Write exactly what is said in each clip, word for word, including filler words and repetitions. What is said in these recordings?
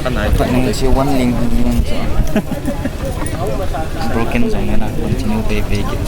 Kanai. Kanai si one link hi yun sa. Broken jong na continue pay pay kit.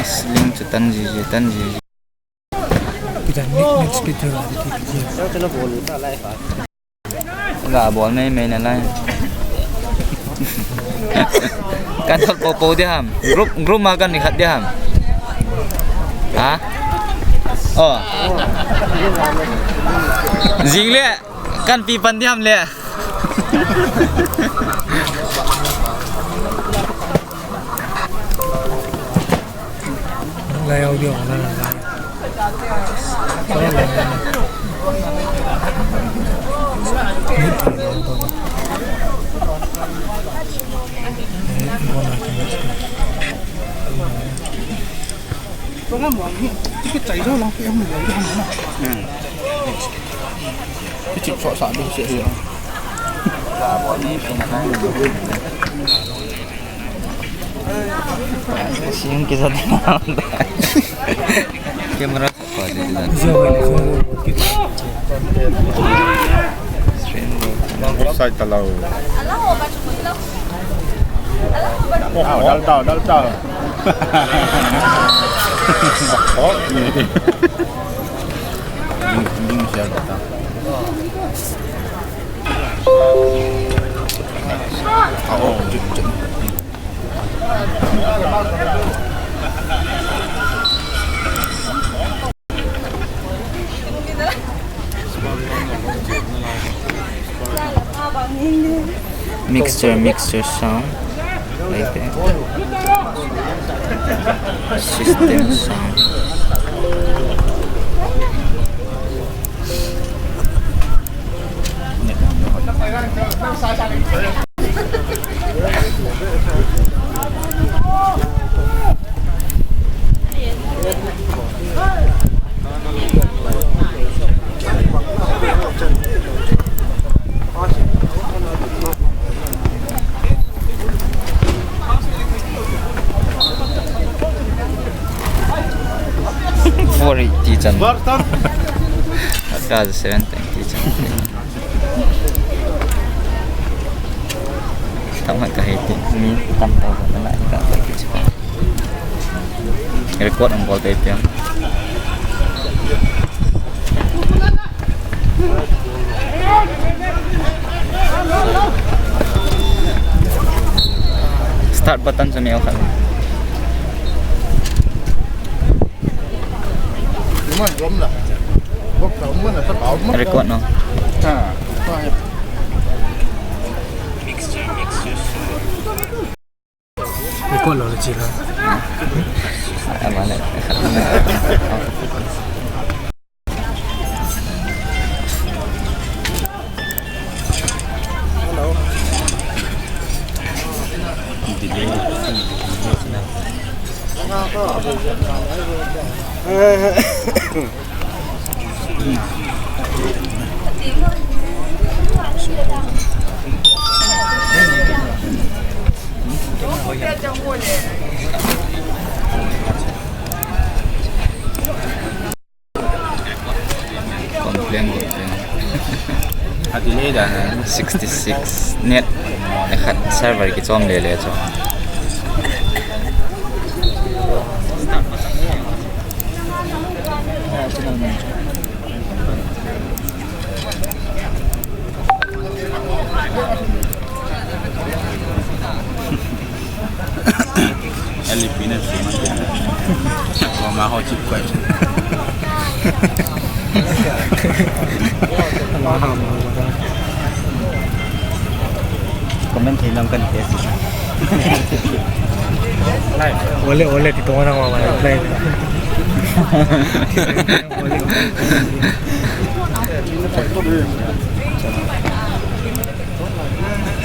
Sling chu tan jiji, tan jiji. Kita ni, ni speed tu lah, kita, kita. Ga bol mei mei na lai. Kan thot po po di ham. Group, group ma kan ni khat di ham. Ha? Oh. Jing le. Kan pi pan di ham le. Lai au di au na na. Sing kisa. Camera. Offside ta lou. Oh, dal tau, dal tau. Oh, ni. Ding, ding siya ta. Oh, Mixture, mixture sound. Like that. System sound. Four eighty chan. Ata seven twenty chan. Tama ka hiti. Mi tam tau na na ka pa kichi pa. Record ang bol tayo. Start button sa mail ka. Record, no? Ha. Record lou le chi la. Ama le. Hello. Complain, complain. Ati le dan. Sixty-six net. Ekhat server kichom le le chu. L P na sima. Wa ma ho chip kwai. Comment thei nam kan te. Ole, ole, ti tong na wa ma.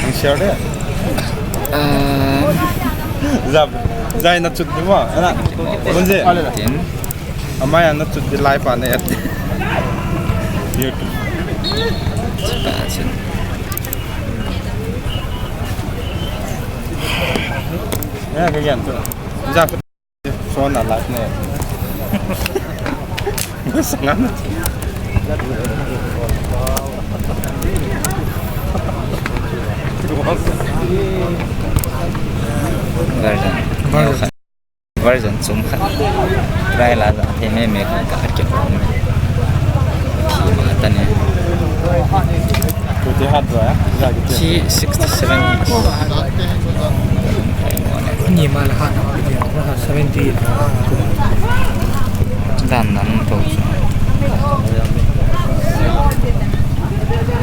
Ang share de. Zap. Zai na chut di mo. Ana. Munje. Tin. Amaya na chut di live ana yat. YouTube. Chipa chin. Ya, kaya tu. Zap. Phone a live ne. Sangan. Version. Version. Version chom khat. Try la da. He me me ka ka ke. Khi ma ta ne. Kuti hat ba ya? Za ki. Khi sixty-seven. Ni ma la hat, ha, seventy. Dan dan to.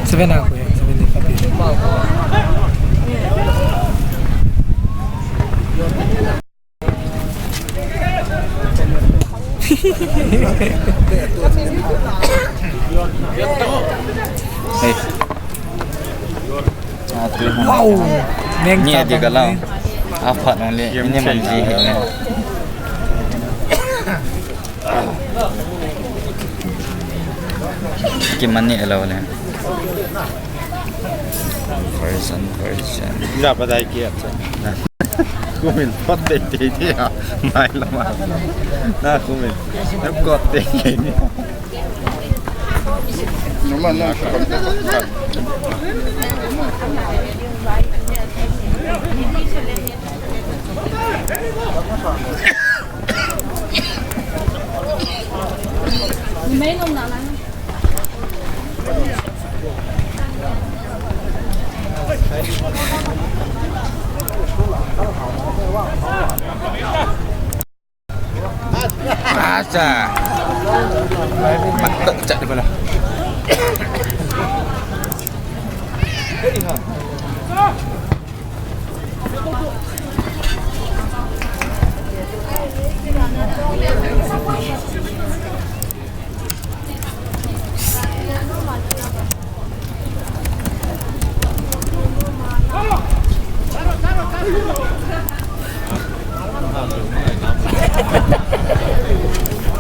Seven a ko ya, seventy. Hey. Ah, tu. Wow. Neng ni ta di ka lang. Apa nang le? Ini man di he ne. Ki man ni alo le. Version, version. Ila pa dai ki. Kumin, pot te te te ya. Mai la ma. Na kumin. Em kot te te ni. Normal na. Acha. Matok chat di pala.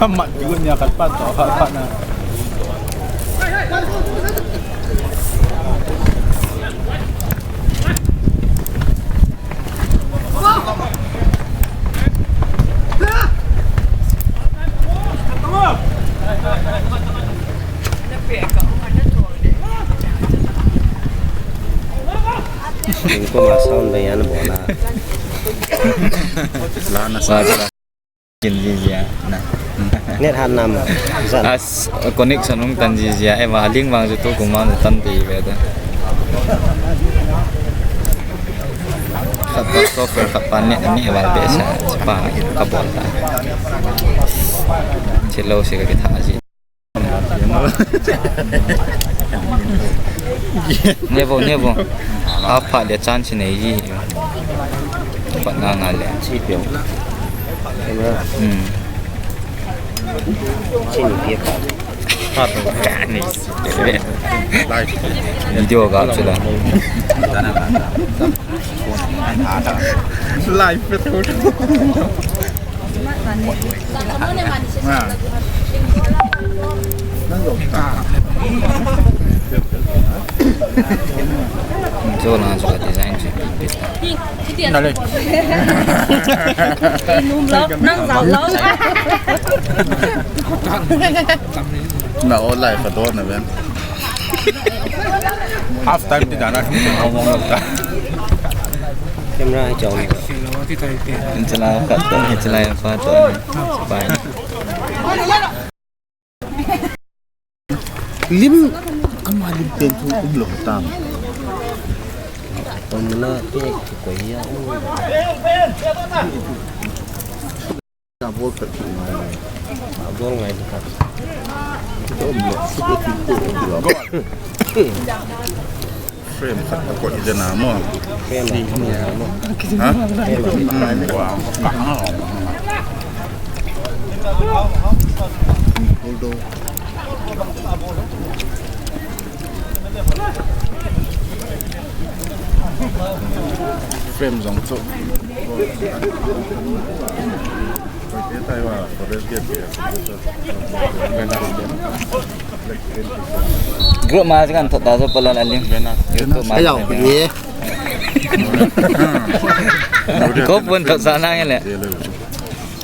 Amat juga ni akan patah, patah na. Ko ma sound ba yan bola. Lana sa. Kin jijia na. Net han nam. Zan. As connection hung tan jijia, ema aling vang ju tu kumang tan ti ve ta. Khat pa software, khat pa net, ani val be sa, pa ka bol ta. Chilo se ka kitha ji. Nevo, nevo. Apa le chan si nei ji. Pat nga nga le. Chi piong. Hmm. Chi ni pia pa. Pat nga ni. Video ga chu la. Live photo. Cho na cho ka design chu. Nale. Num lo, nang zau lo. Na o live photo na ben. Half time ti dana. Camera hi chong. Chala ka to, chala pa to. Bye. Lim, ama lim pen thu um lo tam. Om na te ko ya. Ka bol ka ki ma. Ka bol ngai ka. Ka bol. Frame khat ka ko ida na mo. Frame na mo. Ha? Frame. Wow. Hold on. Prem jong chu. Group ma kan thot ta chu palan alim. Group ma. Ayau, ye. Ko pun thot sa nang le.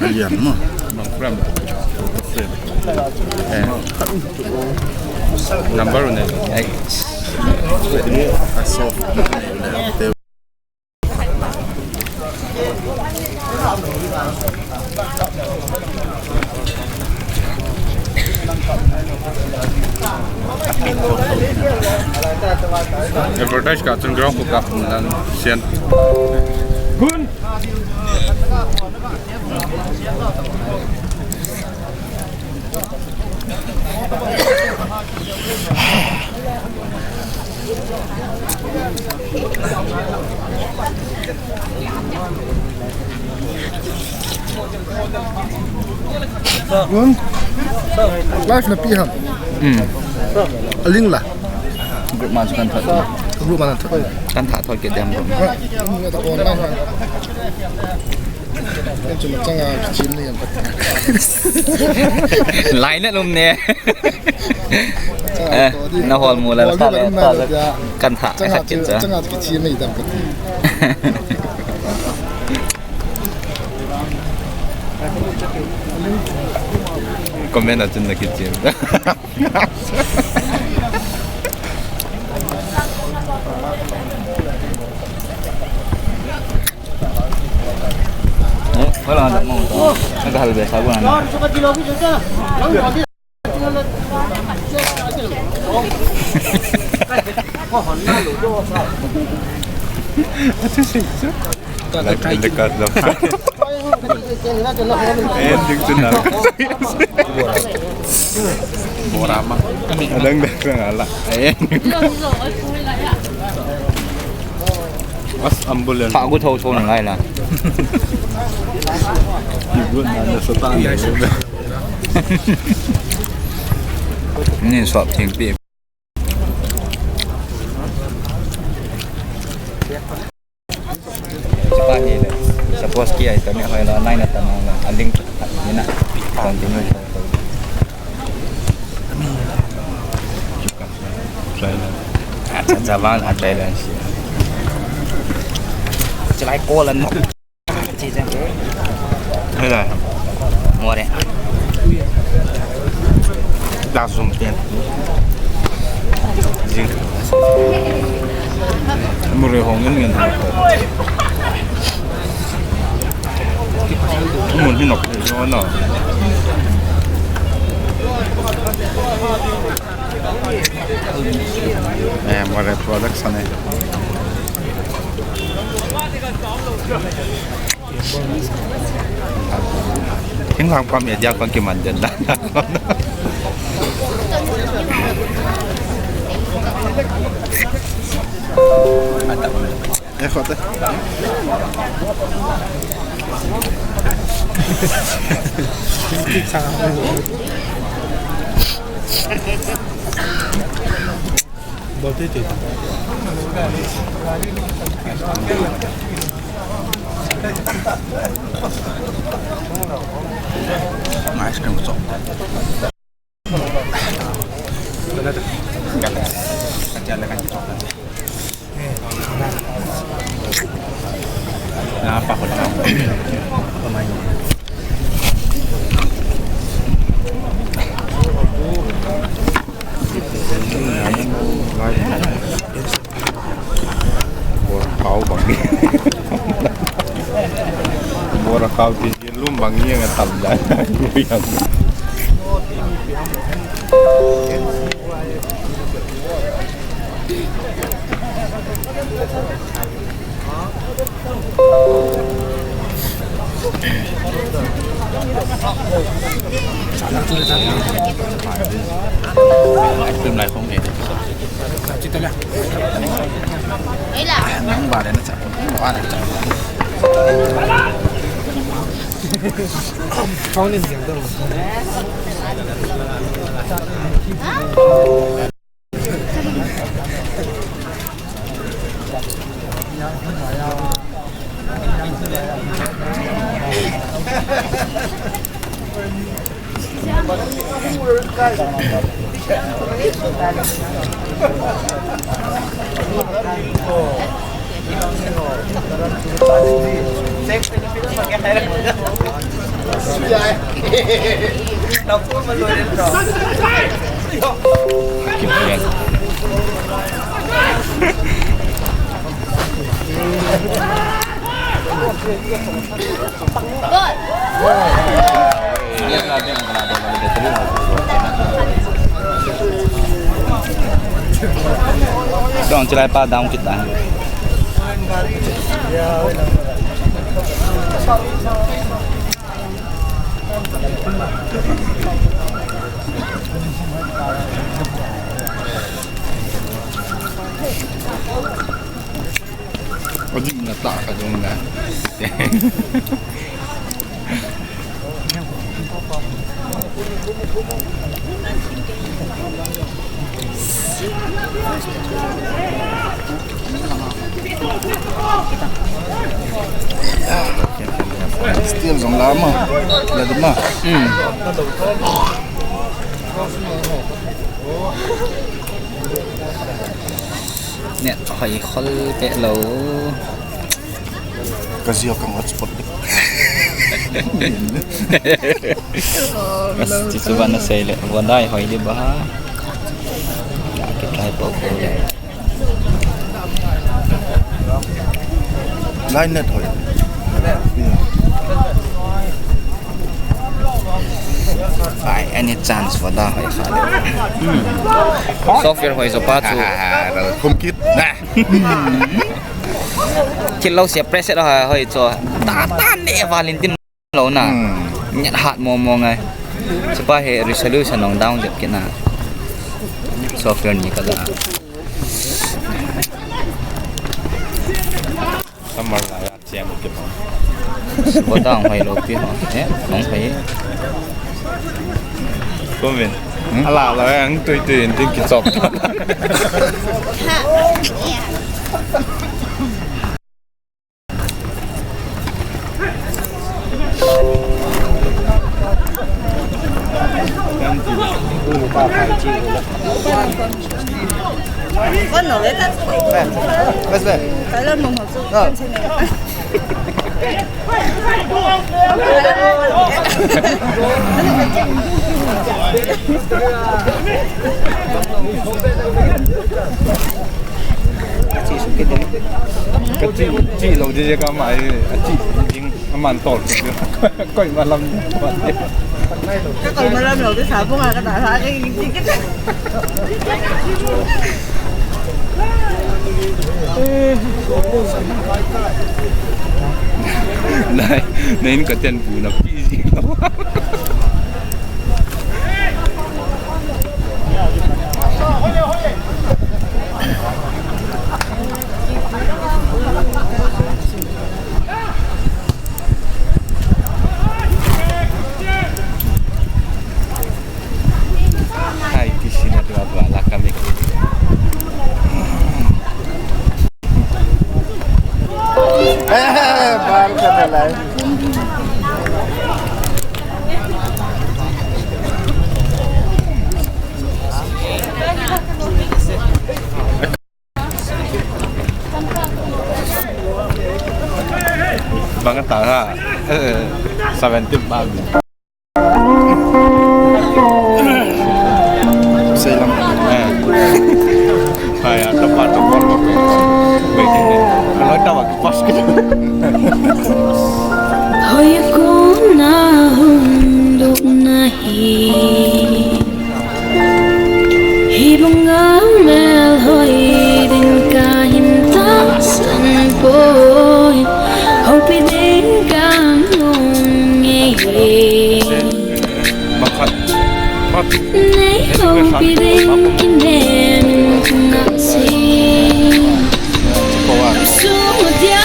Alian mo. Number one. Ai. Aso. Advertise ka chun ground ko ka dan sian. Gun. Live na pi ham. Hmm. Aling la. Group ma chu kan thot. Group ma kan thot. Kan thot thot ke dem group. Online ha. Lai na lum ne. Eh, na hol mu la ta le, ta le, kan tha, khat kin cha. Comment a chun na kit chin. Eh, wala na mo. Naghal be sa ko na. Dekat lah. Eh, ding tu nak. Borama. Adang dah sangat lah. Eh. Mas ambulance. Pak aku tahu tahu nang lain lah. Ibu nana setan. Ni suap ting pi. Suppose ki ai to ni hoi lo nai na ta na a link ni na. Continue. Try na. Acha acha bang a try lang si. Chilai ko lan mo. Hello. More. Jing. More hong in ngen. Mun hin nok no no. Eh, more production eh. Thing lang pa media kon kiman den da. Eh, khote. Ice cream ko. Bora khao bang. Bora khao ti lum bang yang tam da. Yang. Ice cream lai phong e. Nang ba le na cha. Ba le cha. Phong ni yang dong. Dong chilai pa down kita. Odi na ta ka dong na. Still jong lama. Ladima. Hmm. Net hoi khol pe lo. Ka Jio ka hotspot. As ti chu ba na sei le, ba dai hoi di ba. Ya ki try po po le. Line net hoi. Ai, any chance for da hoi kha le. Hmm. Software hoi so pa chu. Kum kit. Thil lo sia preset a hoi chu. Ta ta ne Valentine lo na. Hmm. Nget hat mo mo ngai. Chupa he resolution long down jep kit na. Software ni ka da. Summer la ya chiam ke mo. Bo down hoi lo pi ho. Eh, long hoi. Komen. Hmm? Ala la yang tui tui in tin ki chop. Ka chi, chi lo je je ka mai, a chi ding, a man tol. Koima lam. Ka koima lam lo, te sa bunga ka ta sa ka chi ka. Nai, nai ka ten bu na pi ji. Hai, kisina tu apa lah kami. Eh, baru kena live. Bang ta ha. Eh, seventeen bang. Sei lang. Eh. Hai, ah, tempat tu pun. Baik ini. Kalau tak, pas kita. Hoi ko na hung duk nahi. Hi banga mel hoi din kahin tahsan poi. Houpi din kanung e. Nei houpi din kinem in kung asi. Sung dia.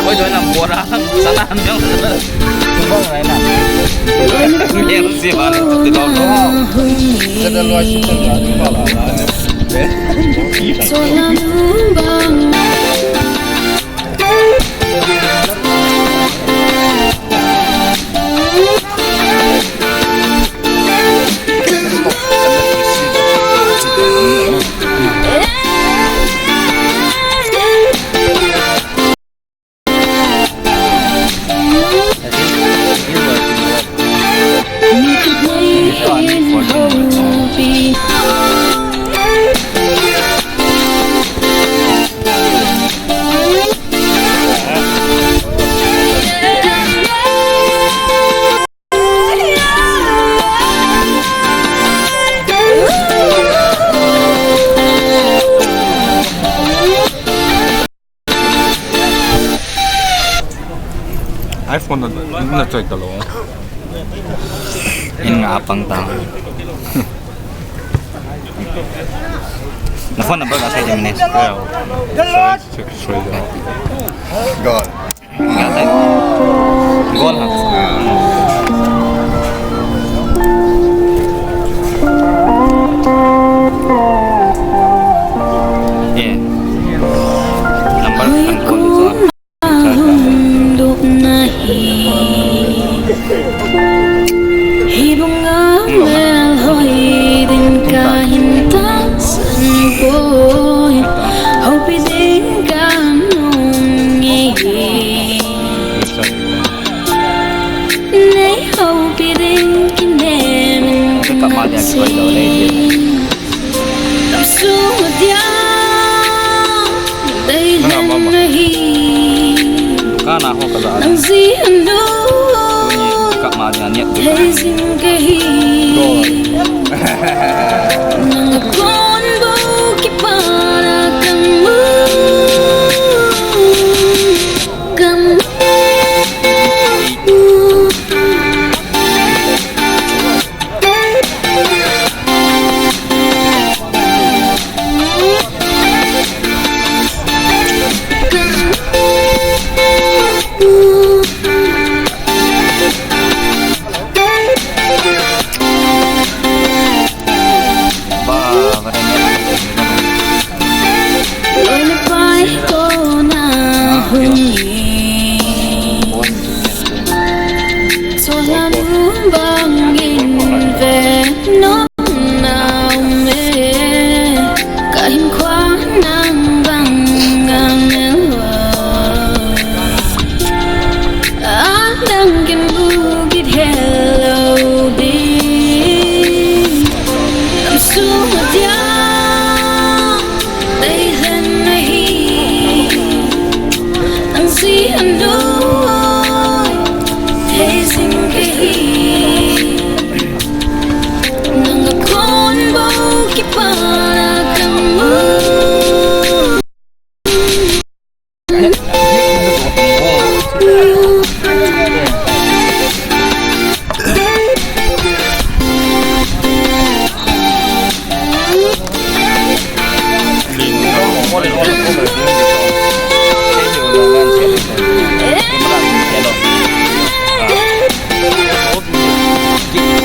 Oi, oi, na bora. Sana ang. Bora na. Meron si Van, ti daw. Kada lo si Van, wala na. iPhone na, na choi ta lo. In nga apang ta. Na phone number ka sa din ne. Gol. Gol ha. Yeah. Number kan call. Hung duk na hi. Hi bung a mel hoi din ka hin tahsan poi. Houpi ding ka nung nge. Nei houpi ding kinem in ka ngai si. Lam sung a dia, dei len na hi. Nang ji anu. Thei jing ka hi. Nang a kon bou kipana ka mu. Ka mu. Loi le pai kona hung hi. Chonlanu bangin ve nom nau me. Ka hinkho nang bang ngamel va. Adang kin bu kit hello ding. Lam sung a dia, dei len na hi. Nang ji anu, thei jing ka hi. Nang a kon bou kipana ka mu.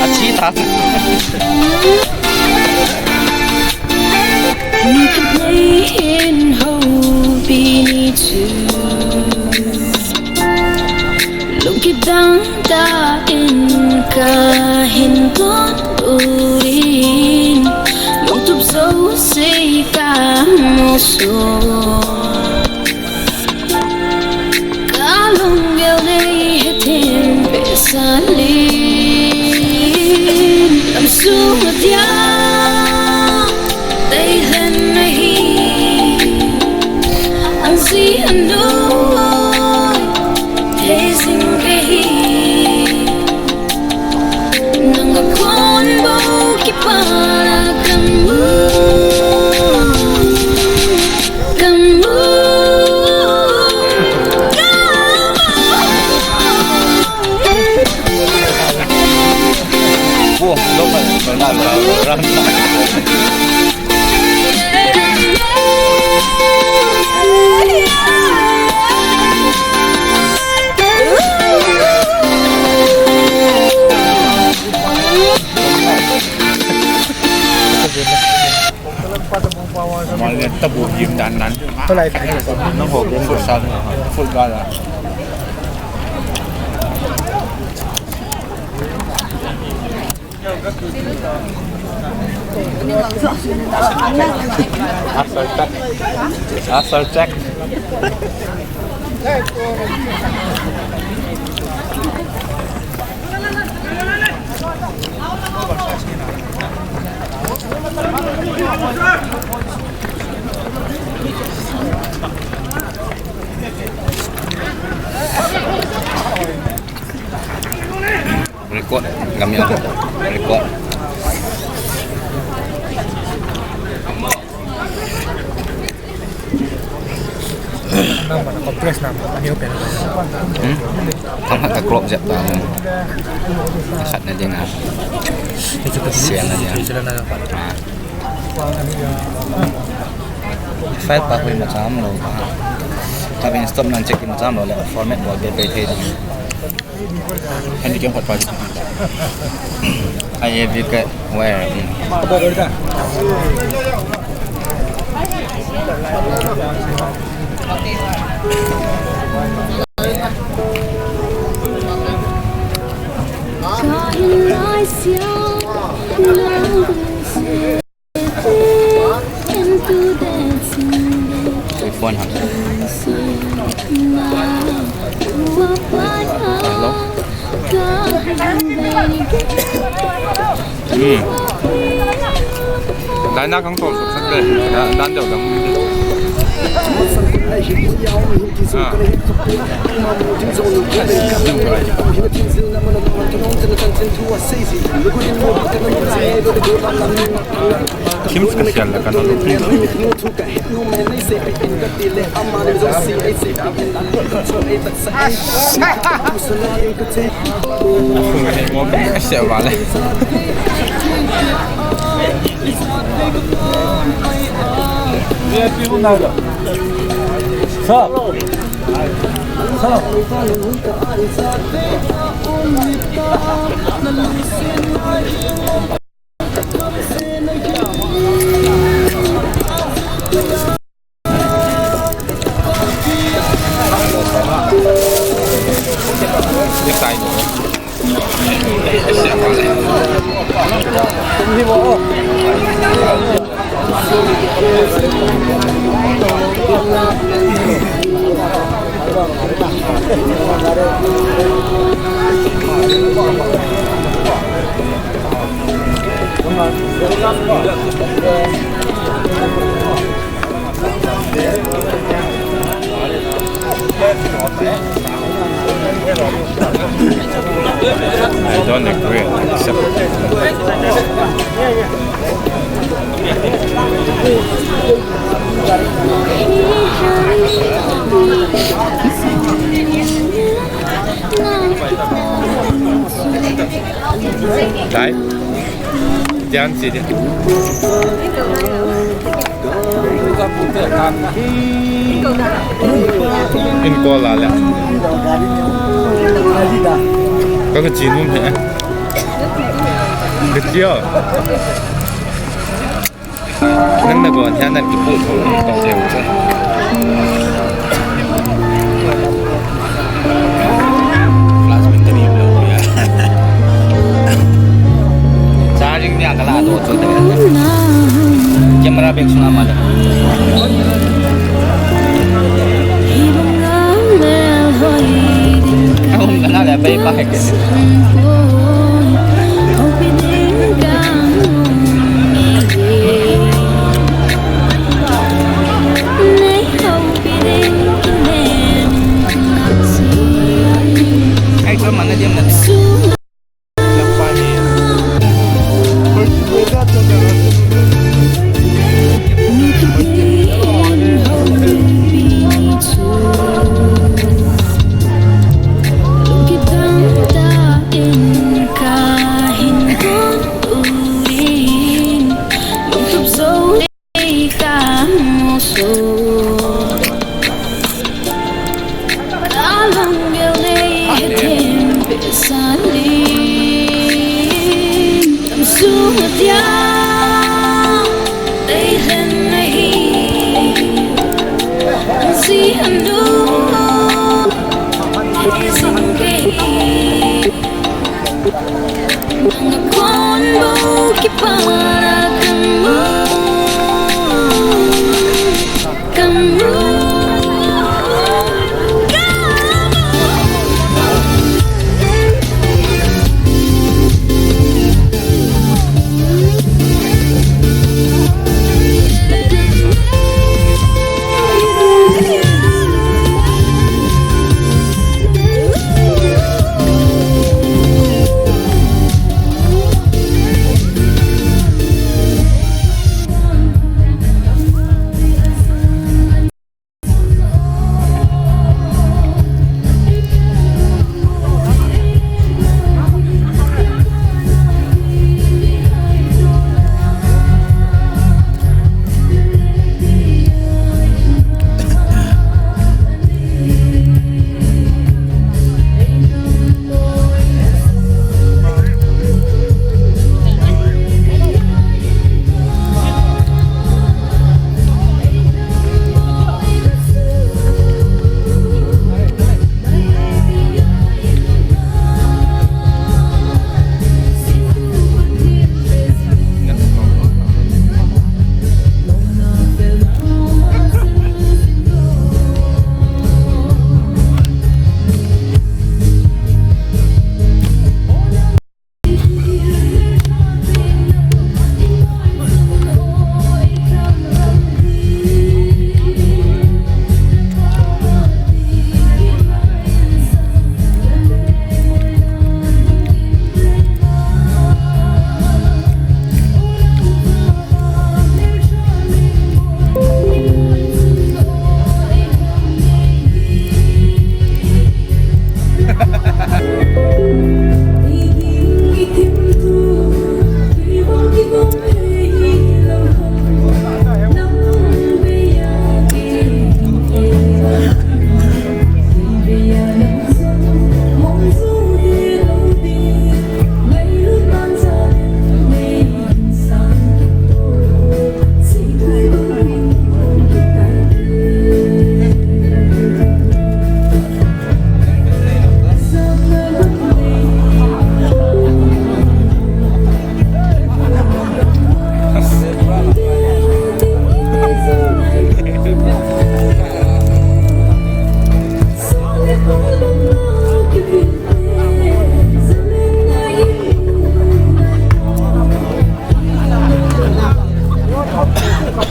Achi ta. Ni ka nei hin houpi ni chu. Lung kidang tah in ka hin don urin. Lungtup jouse ka muso. Ka lunggel nei hethem peh sah lin. Lam sung a dia, dei len na hi. Nang ji anu, thei jing ka hi. Nang a kon bou kipana ka mu. Ka mu. Ka mu. Wo, lo ka, ka na, ka na, ka na. Tabu him dan nan. Nang ho kung ko sa. Food gala. After check. After check. Record, kami ang record. Nang mana compress nang, ani open. Hmm? Tang hat ka crop jep ta. Khat na ding a. Sian na ding a. Ah. File pa hui ma cham lo. Ka bin stop nan check ma cham lo le format bol be be thei ding. Handy cam khat pa. I have you got where? Mm. Hello? Hmm. Dai na kang tol sak de. Da-, dan deu dang. Ah. Kim special la kana lo. Mo be se vale. Sa. Sa. I don't agree, I accept. Dai. Jan si di. In ko la le. Ka ka chi nun he. Ka chi o. Nang na gon hian nan kipu thung tong thei u chu. Flash battery lo ya. Charging ni a ka la do chu. Camera bag sunga ma le. Ahung kana le bai pa ke.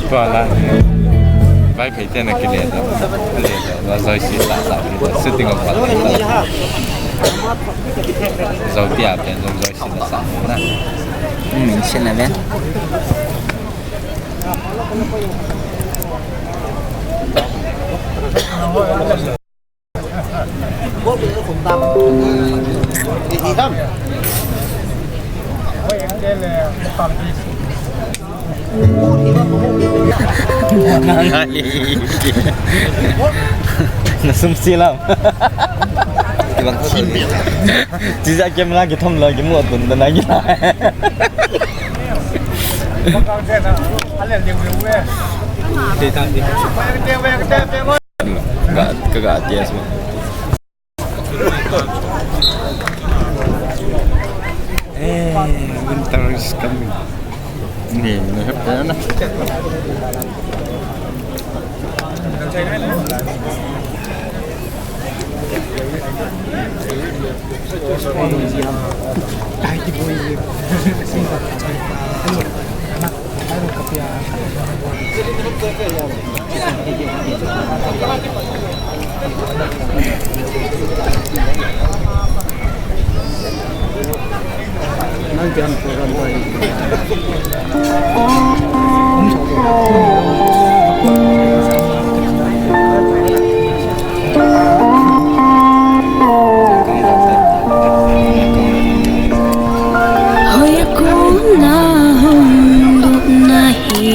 Tua la, Vaiphei te na kile ta, kile ta, la Joyce sa sa kile ta, shooting of what? Joyce a pen, Joyce na sa na. Hmm, sin na pen. Na sum si lam. Kibang thim. Chija camera kithom lo, kimu tun da na ki. Ka, ka, ka, yes, ma. Eh, winter is coming. Ni, ni hep na. Hoiya kona hung doh nahi.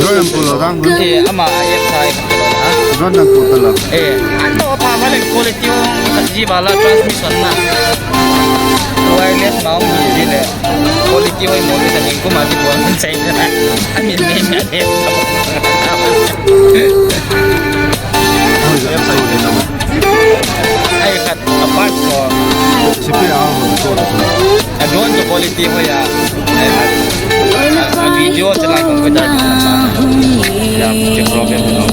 Drone ang pulo kang. Eh, ama, eh, sai. Drone ang pulo. Eh, anto pa male quality yung sa jiba la transmission na. Wireless mount ni le. Quality hoi mo le sa ning kuma di buang sai na. Amin ni na ne. Ai khat apart from. Sipi a. A drone to quality hoi a. Ai khat. A, a video te la kong ko da. Ya, ke problem no.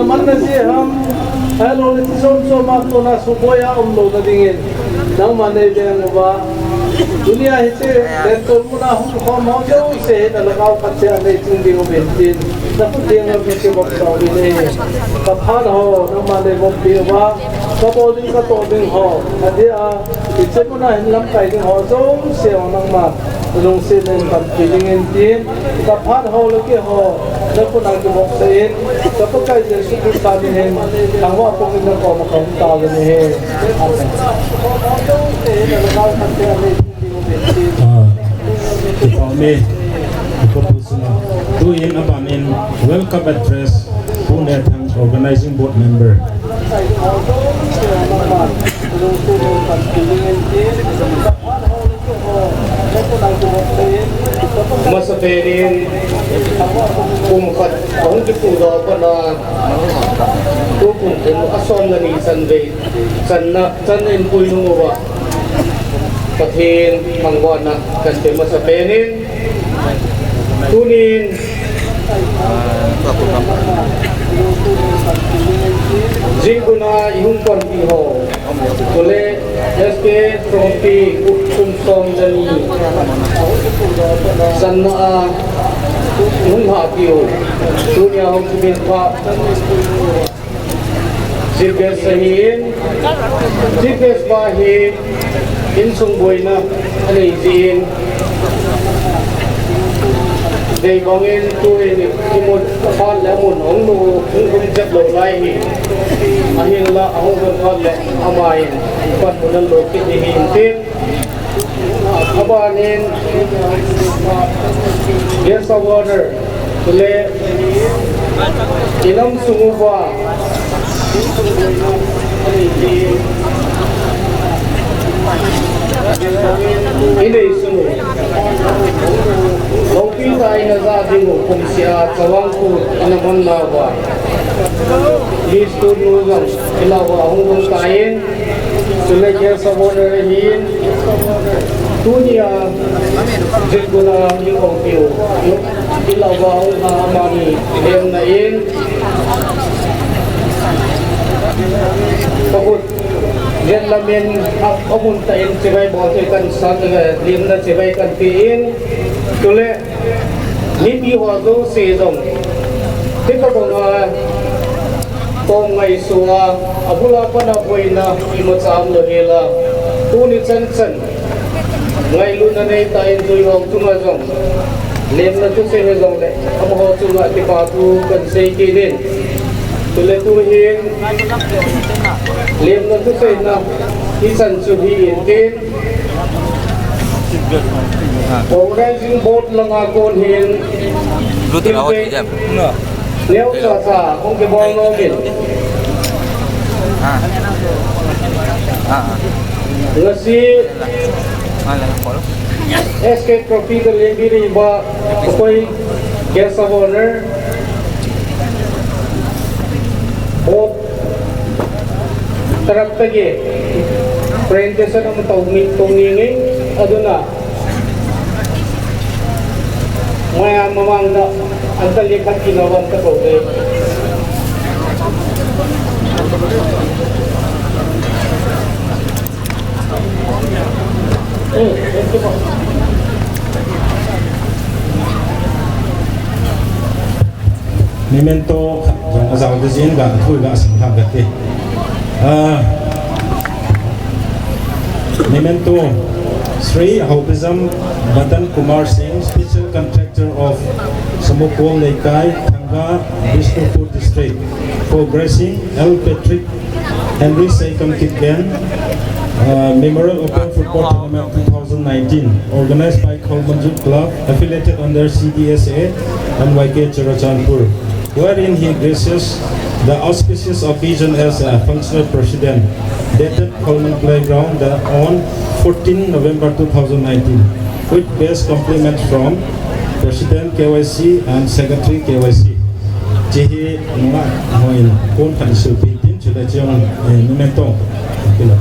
Manna jeh ham, ahilou le thi chom chom a kona suboi a umlou na dingin, nangman nei veng uva. Tunia hiche, lentol muna hung khom ho jouse hi na lhagao khat cheh a nei ching ding uvin tin, na khut theng a kivop sah uvin ahi. Ka phat ho, nangman nei vop pi uva, ka bol ding ka toh ding ho, adeh a, hiche muna hin lamkai ding ho jouse ho nangman lungset in panpi dingin tin, ka phat ho le kei ho, na khut a kivop sah in, ka Pakai Jesu Christa min in, thangvah pum in na koma ka um tauvin ahi. Amen. Ah, kipa ume, kipa pu suna. Tuin aban in welcome address, Pu Nethang, Organizing Board Member. Masapen in, kum khat ahung kipuidoh pat a, tukum kum asom le ni chanvei channa, chan in puinung uva Pathen thangvahna kahin pe masapen in, tunin, jingkah a ihung panpi ho, chule S K Trophy kum som le ni channa a hung lhahpi u, tunia hung kimin pha Chief guest ahin, Chief guest pa hi insung boina anei jin, dei bangin tuhin imun phat le amun hung nu hung um jep lou lai hi, ahinla ahung um phat le ama in pan mun an lo kit ding ahin tin. Abanin, guest of honor, le, inam sung uva, inei sung u, loupi tah in aja ding u, kum seh a Chavang Kut ana man nauva, Miss Tunu jong, ilah uva ahung dong tan, Chule guest of honor ahin, tunia jingkah a hung kipiu, ilah uva hung ha amani lemna in, pakut, jen lamin, a, amun tah in chibai bol thei kahin sa, eh, lemna chibai kahin pe in, chule, Mipi ho jouse jong, hitabang a, tong ngaisuh a, abul a pat a boina imacha umlou hel a, tuni chan chan, ngailutna neitah in tuilhong chunga jong, lemna thusei hijongle, amaho chunga kipa thu kahin sei kit in. Chule tuhin, lemna thuseina, hichan chu hi in tin, Organizing board langa kon hin, Bluetooth a hot thilbeh hi jam. Neocha cha hung kibol nom in. Ah. Ah, ah. Ngasi Ah, la, follow. S K Trophy ka lempi ri ba, koi guest of honor. Board taraf tagi presentation amu tau mi tong ni ngi aduna. Maya mamang da anta lekha kina wan ka tau de. Memento, jong ajao te jin ga, thui ga, sing ga te. Ah, memento, Sri Haopijam Madan Kumar Singh, Special Contractor of Samokol Leikai, Thanga, Bishnupur District, for gracing L Patrick Henry Seikamkitgen, uh, Memorial Open Football Tournament two thousand nineteen, organized by Kholmon Youth Club, affiliated under C D S A and Y K Churachandpur, wherein he graces the auspicious occasion as a functional president, dated Kholmon Playground, the, on fourteen November two thousand nineteen, with best compliments from President K Y C and Secretary K Y C. Chehi nunga hoin kon khan sulpi tin. Chule chong, eh, memento. Kila,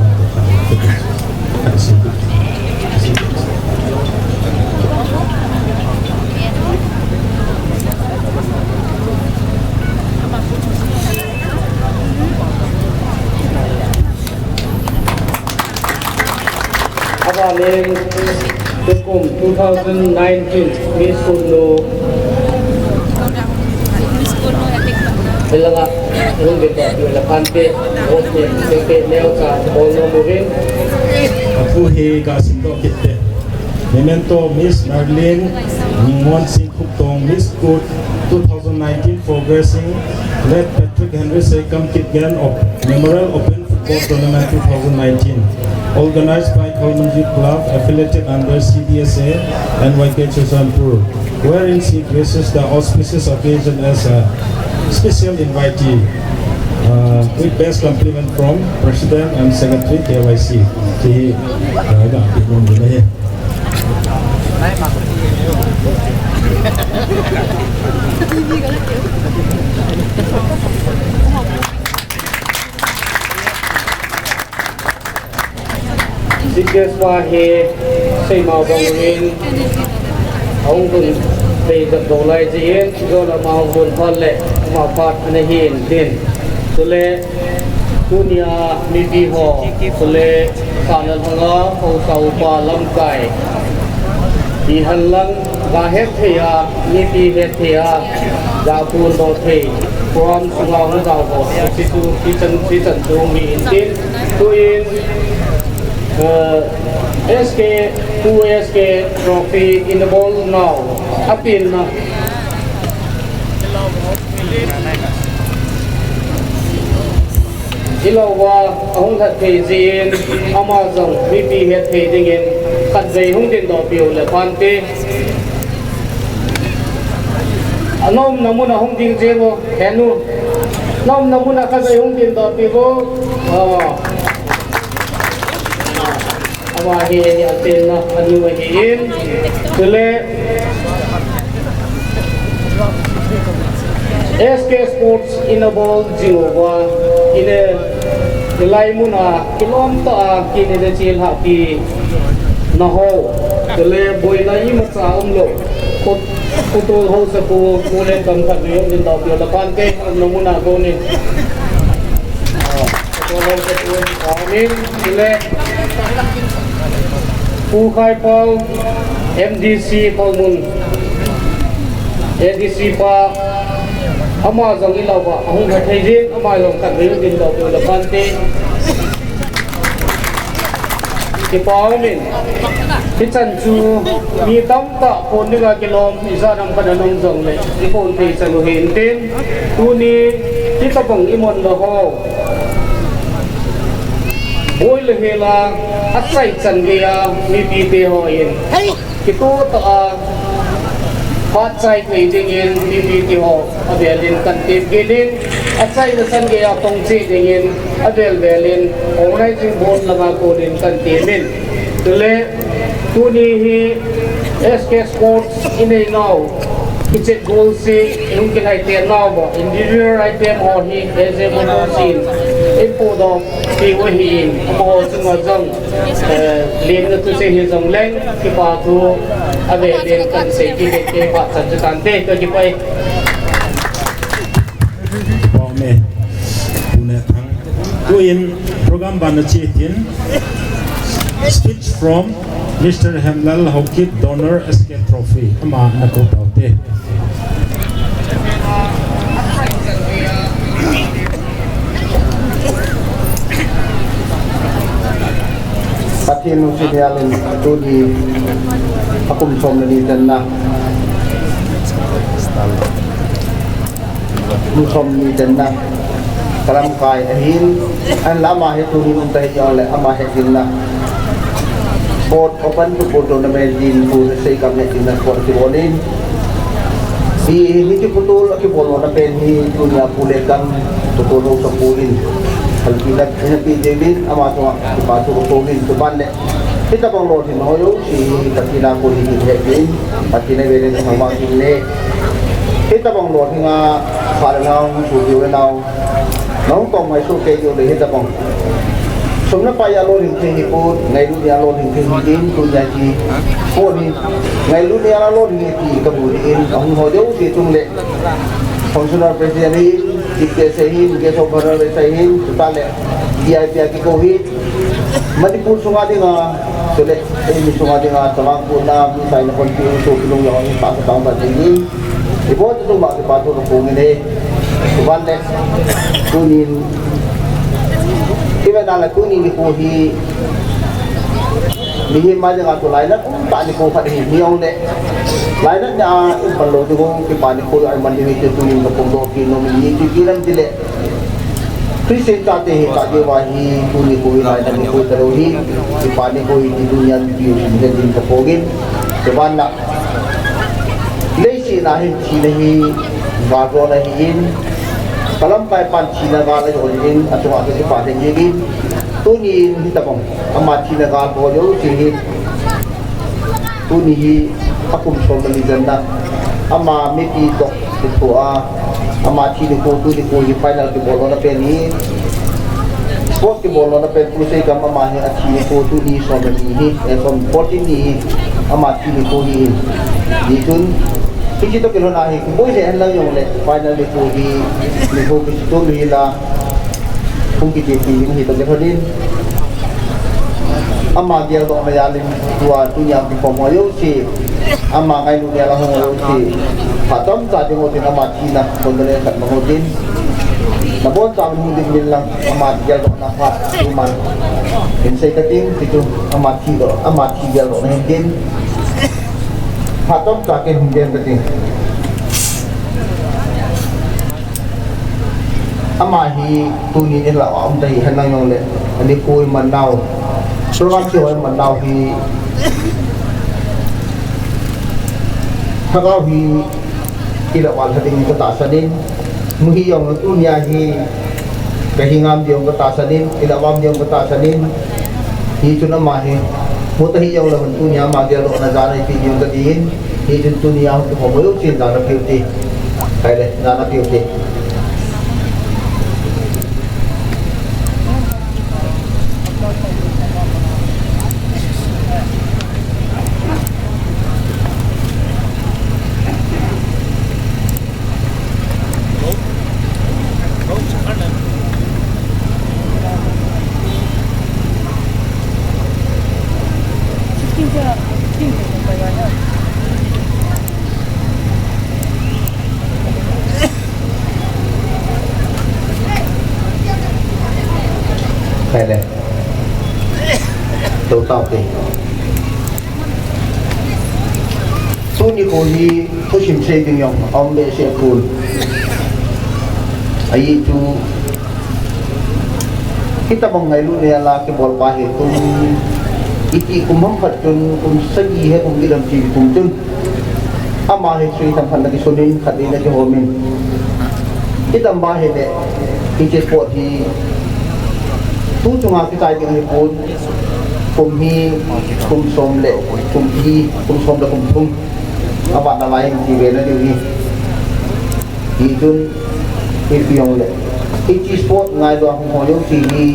Name, Tukum two thousand nineteen, Miss Kunu. Hilanga, hung din ba, hila pante, host ne, pepe, neo sa, bol no moving. Apu hi ka sim to kitte. Memento, Miss Marilyn Ningmon Singh Khuptong, Miss Kut two thousand nineteen, progressing, late Patrick Henry Seikam Kipgen of Memorial Open Football Tournament two thousand nineteen, organized by Kholmanjit Club, affiliated under C D S A and Y K Churachandpur, wherein she graces the auspicious occasion as a special invitee, uh, with best compliment from President and Secretary K Y C. Hi, uh, ga, Sikes pa hi seima bang in, ahung dun thei jat do lai jin, jol ama hung dun hol le, ama phat ana hin din. Tule, tunia mipi ho, tule, sana lhanga, ho sa upa lamkai. Ihen lang, ga het thei a, mipi het thei a, ga phun do thei. Program sunga hung jao ho, situ, sichan, sichan tu mi in tin. Tuin, eh, S K, two S K trophy in the ball now. Apin na. Iloa, ahung lhat thei jin, ama jong, mipi het thei dingin, khatvei hung din do piu le pante. Anom namun ahung ding jeng o, henu. Nom namun a khatvei hung din do piu o. Oh. Ama hi, hi atin na, anu hi in. Tule, S K Sports in a ball, jing uva. Ine, ilai mun a, kilom ta a, kine de chil ha pi na ho. Tule, boina imacha um lo. Kot, kotol ho sa ko, ko le kam khat ni, din do piu le pante, namun a ko ni. Amin, ile. Pu Khai Pau, M D C Pau Mun. A D C pa, ama jong iloa, ahung khat thei jin, ama jong khat thei jin, din do piu le pante. Kipa umin. Hichan chu, mi tamtah phone dinga kilom, ijat ham khat ana um jongle, i phone thei chan u hin tin, tuni, hitabang i mon na ho. Boi le hela, achai chan geiya, mipi te ho in. Kitoh tah a, phat chai thei dingin, mipi te ho, avel in kan tem kit in, achaina chan geiya, tong cheh dingin, avel vel in, organizing board langa kon in kan tem in. Tule, tuni hi, S K Sports, i nei nau, i chet goal si, i hung kilhai te nau bo, individual item ho hi, A J Motors in, i pu do, ti u hi in, amaho chunga jong, eh, len na tu se hi jong leng, kipa thu, ave len kan sei ki le ke pa chan chu tan te, ka kipa e. Kipa me, tu ne thang. Tuin program ban na che tin, speech from Mister Hemlal Haokip, donor S K Trophy, ama na ko tau te. Pathen lungset jal in tuni a kum som le ni tenna. Kum som ni tenna. Ka lamkai ahin, ahinla ama hi tuni um ta hi jongle ama hetchenna. Sport Open Football Tournament din pu sei kam hetchenna sport kibol in. Hi, hi kiputol a kibol lona pen hi tunia pu le kam putol ho sa pu in. Halpi na, na pi David ama chunga kipa thu ko in, tuban le. Hitabang lolhing ho jouse hi Pathen a kon hi kihe in, Pathen a vele na thangvah in le. Hitabang lolhing a pha le nau, su piu le nau. Nong tong mai su kei jo le hitabang. Sum le pai a lolhing thei hi pon, ngailut a lolhing thei hi din, tunia hi pon hi. Ngailut a lolhing hi ti ka bu in, ahung ho jouse chung le. Functional President hi, Chief Guest hi, Guest of Honor hi, tuta le, V I P a kiko hi. Manipur sunga dinga, chule, eimi sunga dinga, chavang kona, mi saina kon pi, so pi lung yong, pa sa tang ba ding ni. Ibo tu ma ki pa tu ka pung ni. Iban le, tunin, iban la tunin ni ko hi, mihem ma dinga tu lainat, um ta ni ko khat hi, mi yong le. Lainat nia, um pa lo tu ko, ki pa ni ko, ai man ni tu tunin ka pung do ki no mi ni ki ki lam ti le. Christian chate hi kadiuva hi tuni ko hi lainat nikho talou hi, kipa nikho hi ti tunia mipi u hin din kaphongin. Chubanna, leiset a hin thina hi galjona ahin, kalamkai pan thina gal ajonin, achunga kakipa lheh jengin, tunin hitobang ama thina gal ho jouse hi, tuni hi akum som le li janna, ama mipi toh kithoa, ama thi nikho, tu nikho hi final kibol lona pen hi, sport kibol lona pen pu Seikam ama hi athi nikho, tuni som le li hi, eh, som fourteen ni hi, ama thi nikho hi, hichun, hiche toh kilhona hi, kiboi lheh henlang jongle, final nikho hi, nikho kichom hi la, hung kiti ti hi toh kilhonin. Ama geldohna jalin tua tunia kikhom ho jouse. Ama ngailut jal a hung ho jouse. Phat chomcha ding utin ama thina condolence khat mang utin. Nabonchauvin hung ding uvin lang ama geldohna phat tuman. Hin sei kating, tichu ama thi doh, ama thi geldohna hin tin. Phat chomcha ken hung ding kating. Ama hi tunin ilah a um ta hi henlang jongle, ani ko iman nau. Program kiho iman nau hi, lhagao hi ilah a lha ding katahsan in, mu hi jong tunia hi kahi ngam ding katahsan in, ilah a um ding katahsan in, hichun ama hi, mu ta hi jongle hun tunia ama geldohna jan a ipi ding kati in, hichun tunia hung kikhom ho jousen jan a piu te. Kaile, jan a piu te. Kaile. Tou tau te. Tuni ko hi thusim sei ding jong aum behseh pon. Ahi chu, hitobang ngailutna jal a kibol pa hi kum, iti kum ham khat chun, kum sagi he kum kidam chi kum chun. Ama hi sui tam khat na kisunin, khat ni na kihomin. Hitam ba hile, hiche sport hi, tu chunga kichai ding ahipon, kum hi, kum som le, kum hi, kum som le kum thum. Avat nalai in ti ve na diu hi. Hichun, ipi jongle. Hiche sport ngailua hung ho jouse hi,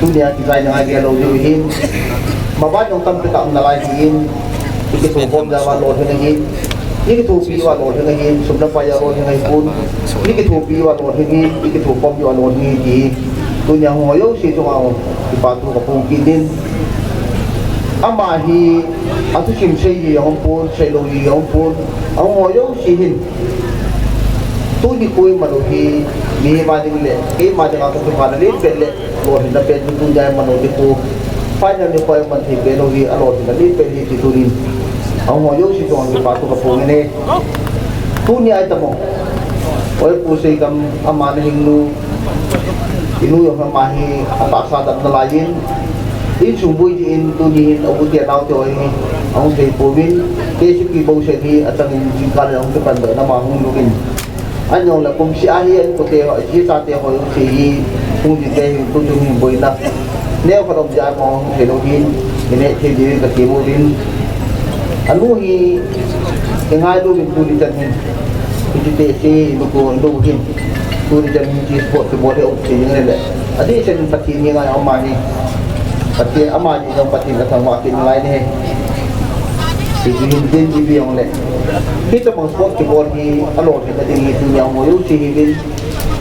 tunia kichai ding ahi ve lou diu hin. Maban jong tampi tah um nalai hin. Ikithokhom jeh uva lolhing ahin. Ikithopi uva lolhing ahin. Sum le pai a lolhing ahipon. Ikithopi uva lolhing ahin. Ikithokhom uva lolhing ahi ti. Tunia hung ho jouse chunga hung. Kipa thu kaphong kit in. Ama hi athusim sei ji jong umpon, seilou ji jong umpon. Ahung ho jouse hin. Tuni ko iman u hi, mihem a ding le, keima dinga kakipana len pen le, lolhinna pen chu tunia iman u nikho. Final nikho iman thei pen u hi, alolhinna len pen hi ti tunin. Ahung ho jouse chunga kipa thu kaphong in e. Tunia itamo. Oi pu Seikam ama nahing nu. Inu jong ama hi atahsa dam nalai in. Insung boi jeh in tuni hin a u te nao te ho hi. Ahung thei pouvin. Kei chu kibou set hi atangin jingkah le ahung kipan doh in ama hung lhung in. Ahin jongle kum seh a hi a inkote ho, aji chate ho, aji hi, hung jing te hi, tu chung hin boina. Neo khat um jeh a ama hung thei lou hin, ineh thei diu hin kati uvin. Anu hi, ingailu uvin tuni chan hin. Iti te si, ilu ko, ilu hin. Tuni chan hin, ti sport, ti bol hi, um, ti jing le le. Adeh chan Pathen hi ngai ama hi. Pathen ama ni jong Pathen kathangvah kit nalai ne. Ti hin tin ipi jongle. Hitobang sport kibol hi alolhinna ding hi tunia hung ho jouse hiuvin.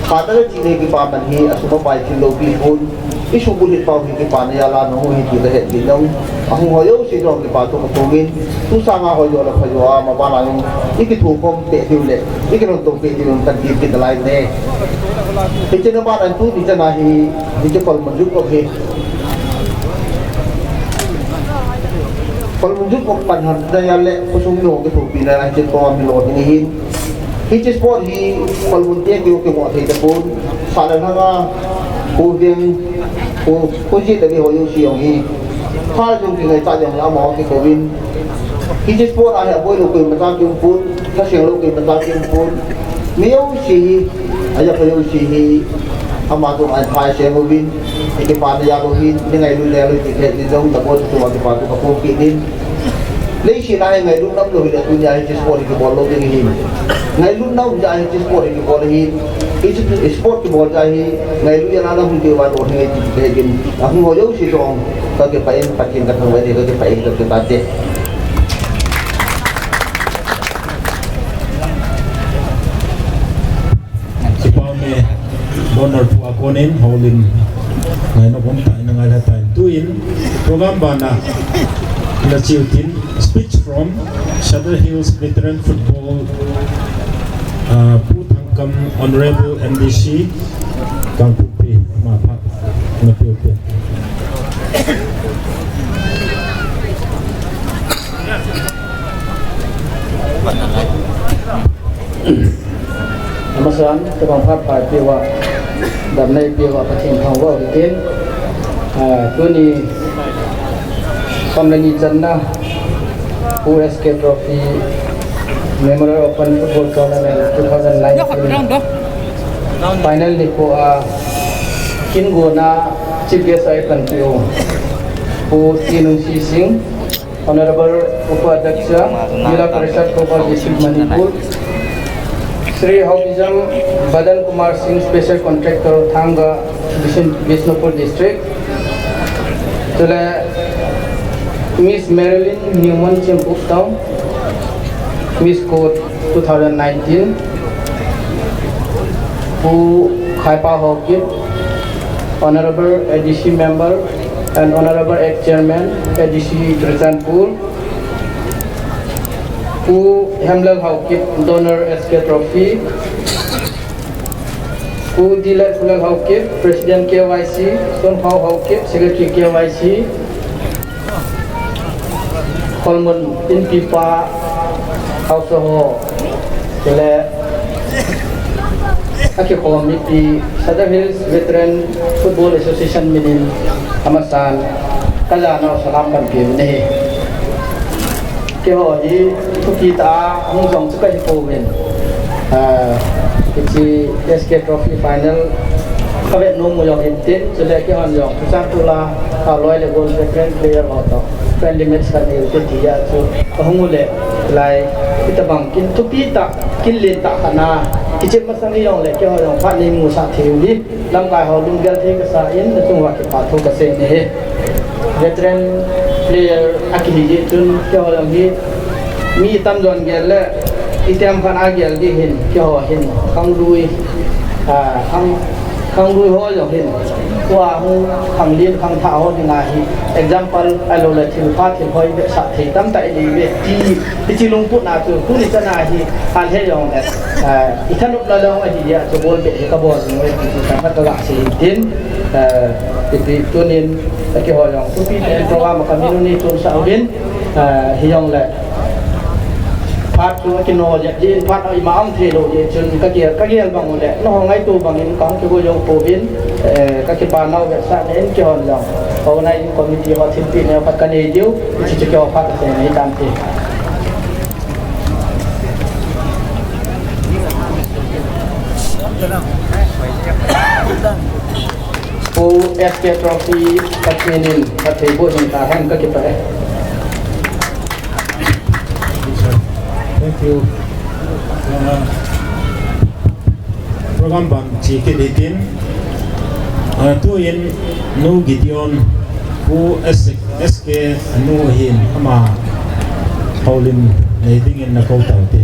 Phat a le chih le kipa man hi asum apai thil lou pi pon. Isuhbulhit pau hi kipana jal a nahung hi ti kahet jeh in, ahung ho jouse jong kipa thu kaphongin, tu sanga hoijo le phajo a maban a jong ikithokhom peh diu le ikilungtom peh diu in kanti kit nalai e. Hiche na ban a tuni chan a hi, hiche Kholmun Youth Club hi, Kholmun Youth Club panham na jal le khosung mi ho kithopina a hiche program hi lo ding ahin. Hiche sport hi Kholmun te keu keu a thei tapon, sah le lhanga, khoveng, kho, khojet le ve ho jouse jong hi, pha jong kingaichat jong hi amaho kikouvin. Hiche sport a hi aboilou koimacha kiumpon, lhaseng lou koimacha kiumpon. Mi jouse hi, ajah pa jouse hi, ama toh ahin phai seng uvin, ikipana jal u hin, neingailut jal u ti kahet jeh in jong, nabonchauva kipa thu kaphong kit in. Leiset a hi ngailut nam lou hile tunia hiche sport hi kibol lou ding ahi. Ngailut nam jeh a hiche sport hi kibol ahi. Hiche sport kibol jeh a hi ngailut jal a nahung diu va lou ding ahi ti kahet in. Ahung ho jouse jong kakipah in, Pathen kathangvah in, kakipah in, kakipah e. Kipah e, donor pu a konin houlim ngaina bomtah in angailha tan. Tuin program bana ina chiu tin, speech from Sadar Hills Veteran Football, uh, Pu Thangkam, Honorable M D C, Kangpokpi, ama phat na piu tin. Amasan, tabang phat pha peuva, damna eipeuva Pathen thangvah u hitin, ah, tuni, som le ni channa, Pu S K Trophy Memorial Open Football Tournament two thousand nineteen final nikho a, kin gonna chief guest a ipanpi u, Pu Tinungsi Singh, Honorable Upadhyaksh, Zilla Parishad Thoubal District, Manipur, Shri Haobijam Badan Kumar Singh, Special Contractor, Thanga, Bishnupur District, chule Miss Marilyn Newman, Chingkuptown, Miss Court two thousand nineteen, Pu Khaipa Haokip, Honorable A D C Member and Honorable Ex-Chairman, A D C Churachandpur, Pu Hemlal Haokip, Donor S K Trophy, Pu Dilal Phulal Haokip, President K Y C, Sonkhao Haokip, Secretary K Y C, Kholmun Inpipa, Haosa ho, chule akikhom mipi, Sadar Hills Veteran Football Association minin amasan kajanau salam panpi uvin ahi. Keiho hi thupi tah a hung jong chu kahi pouvin. Ah, hiche S K Trophy final kavet nom u jong hintin, chule keihon jong Churachandpur a, ah, loi le gol veteran player ho toh friendly match kanei u te tia chu kahung u le, lai, hitabang kin thupi tah, kin len tah khat na kichep masang hijongle keiho jong phat nei musah thei u hi. Lamkai ho lunggel thei kasa in, nachung uva kipa thu kasei in ahi. Veteran player akihi jeh chun, keiho jong hi mi tamjon gel le, itiham khat a gel ding hin, keiho hin, khanglui, ah, khang, khanglui ho jong hin, tua hung khanglen khangthah ho dinga hi, example, ahilou le thilpha thilhoi vetsah thei tamtah inei uve ti, hiche lungput na chu, tuni chan a hi, alhe jong le, ah, ithanop na jong ahi jeh a chu bol beh hi kabol jing uve ti chu, khat kaga sei in tin, ah, ipi tunin, keiho jong, thupi tah in program a kamin u nei chonsah uvin, ah, hijongle, phat chu akino jep jeh in phat ima um thei lou jeh chun kagel, kagel bang u le, nangho ngaito bangin kahung kigel jou pouvin, eh, kakipa nau vetsahna in keihon jong organizing committee ho thilpeh neo khat kanei diu, hiche chu keiho phat kasei na hitante. Pu S K Trophy Pathen in phatthei boh jing tahen, kakipah e. Thank you. Uh, program bang chekit hitin, uh, tuin Nu Gideon, Pu S K, S K anu hin ama houlim nei dingin nakou taute.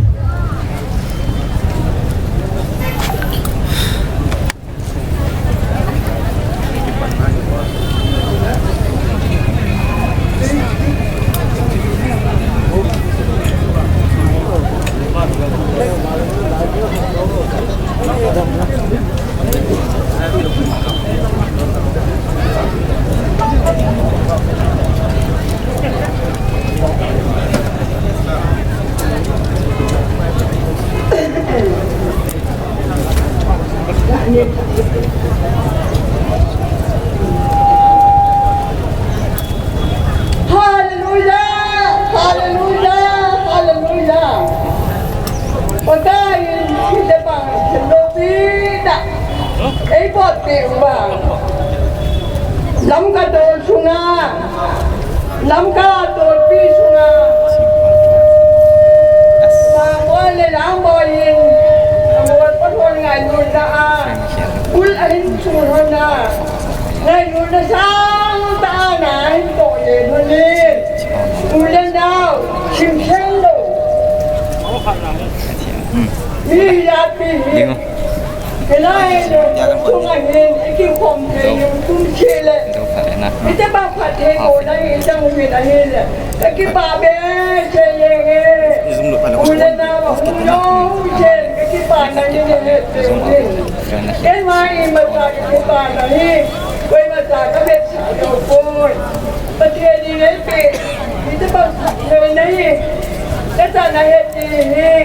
Lamka tol sunga, Lamka tolpi sunga, Mangol le Langboi in, Mangol pathon ngailutna a, ul ahin sulhon a, ngailutna sangtah a ahin toh len hon in, u le nao, simsel lou. Mi japi hi. Hilai lungthim chunga hin i kikhom thei lungthim cheh le. Itobang phatthei bohna hi i chang u ahi le. Ka kipah behseh jenge. U le nao ahung lou cheh ka kipahna hi nei hetpeh uvin. Keima imacha ka kipahna hi koimacha ka vetsah lou poi. Pathen in eipeh, itobang phattheina hi, kachan ahet ding hi,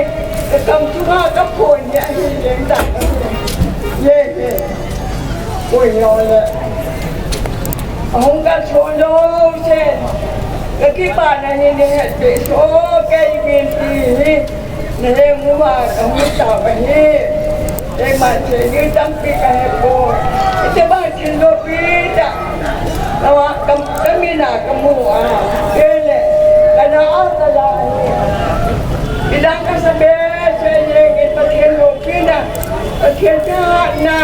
kakam chunga kaphon hi ahi jeng tan ahi. Ye, ye. Oi, yo le. Ahung kalson lou cheh, ka kipahna hi nei hetpeh soh kei uvin ti hi. Naleng uva kahung tao ahi. Keima cheh ni tampi kahe poi. Itobang thil loupi tah. Nawa kam, kamin a kamu a. Kei le. Kana a kala ahi. Ilang kasa behseh jengin Pathen loupina. Pathen thahatna.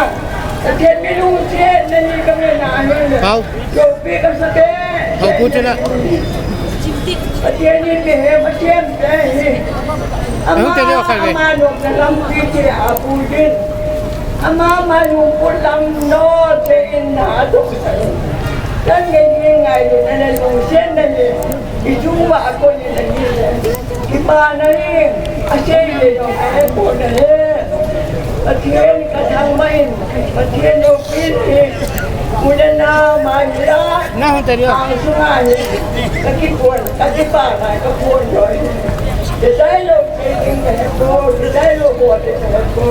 Pathen mi lungsetna hi kamin a ahi le. Pau. Loupi kasa behseh. Pau pu tina. Pathen in mihem asem te hi. Ama, ama nopna lampi te apu jin. Ama, ama lungput lam note in na adoh sa in. Kan ngai ngai le na lungsetna le. I chung uva akon in ahi le. Kipana hi. Asei le jong kahe pon ahi. Pathen kathangvah in. Pathen loupin hi. U le nao ma hi la. Na hon teri o. Ang sunga hi, ka kipon, ka kipana, ka pon loi. Te dai lou, te ding ka he ko, te dai lou ko, te ka he ko.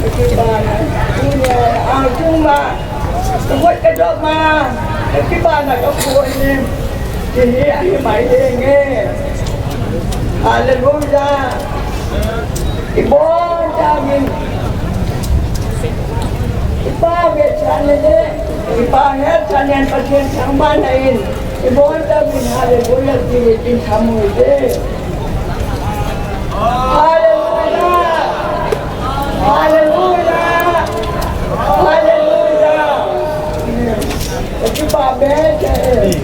Ka kipana, tunia, ang sunga, ka hot ka dop ma, ka kipana, ka pon ni. Ti hi, ahi mai ding e. Hallelujah. Ibon tauvin. Ipa ve chan le, ipa he chan len Pathen thangvahna in. Ibon tauvin hallelujah ti ve tin thamu ve. Hallelujah. Hallelujah. Hallelujah. Ipa ve chan.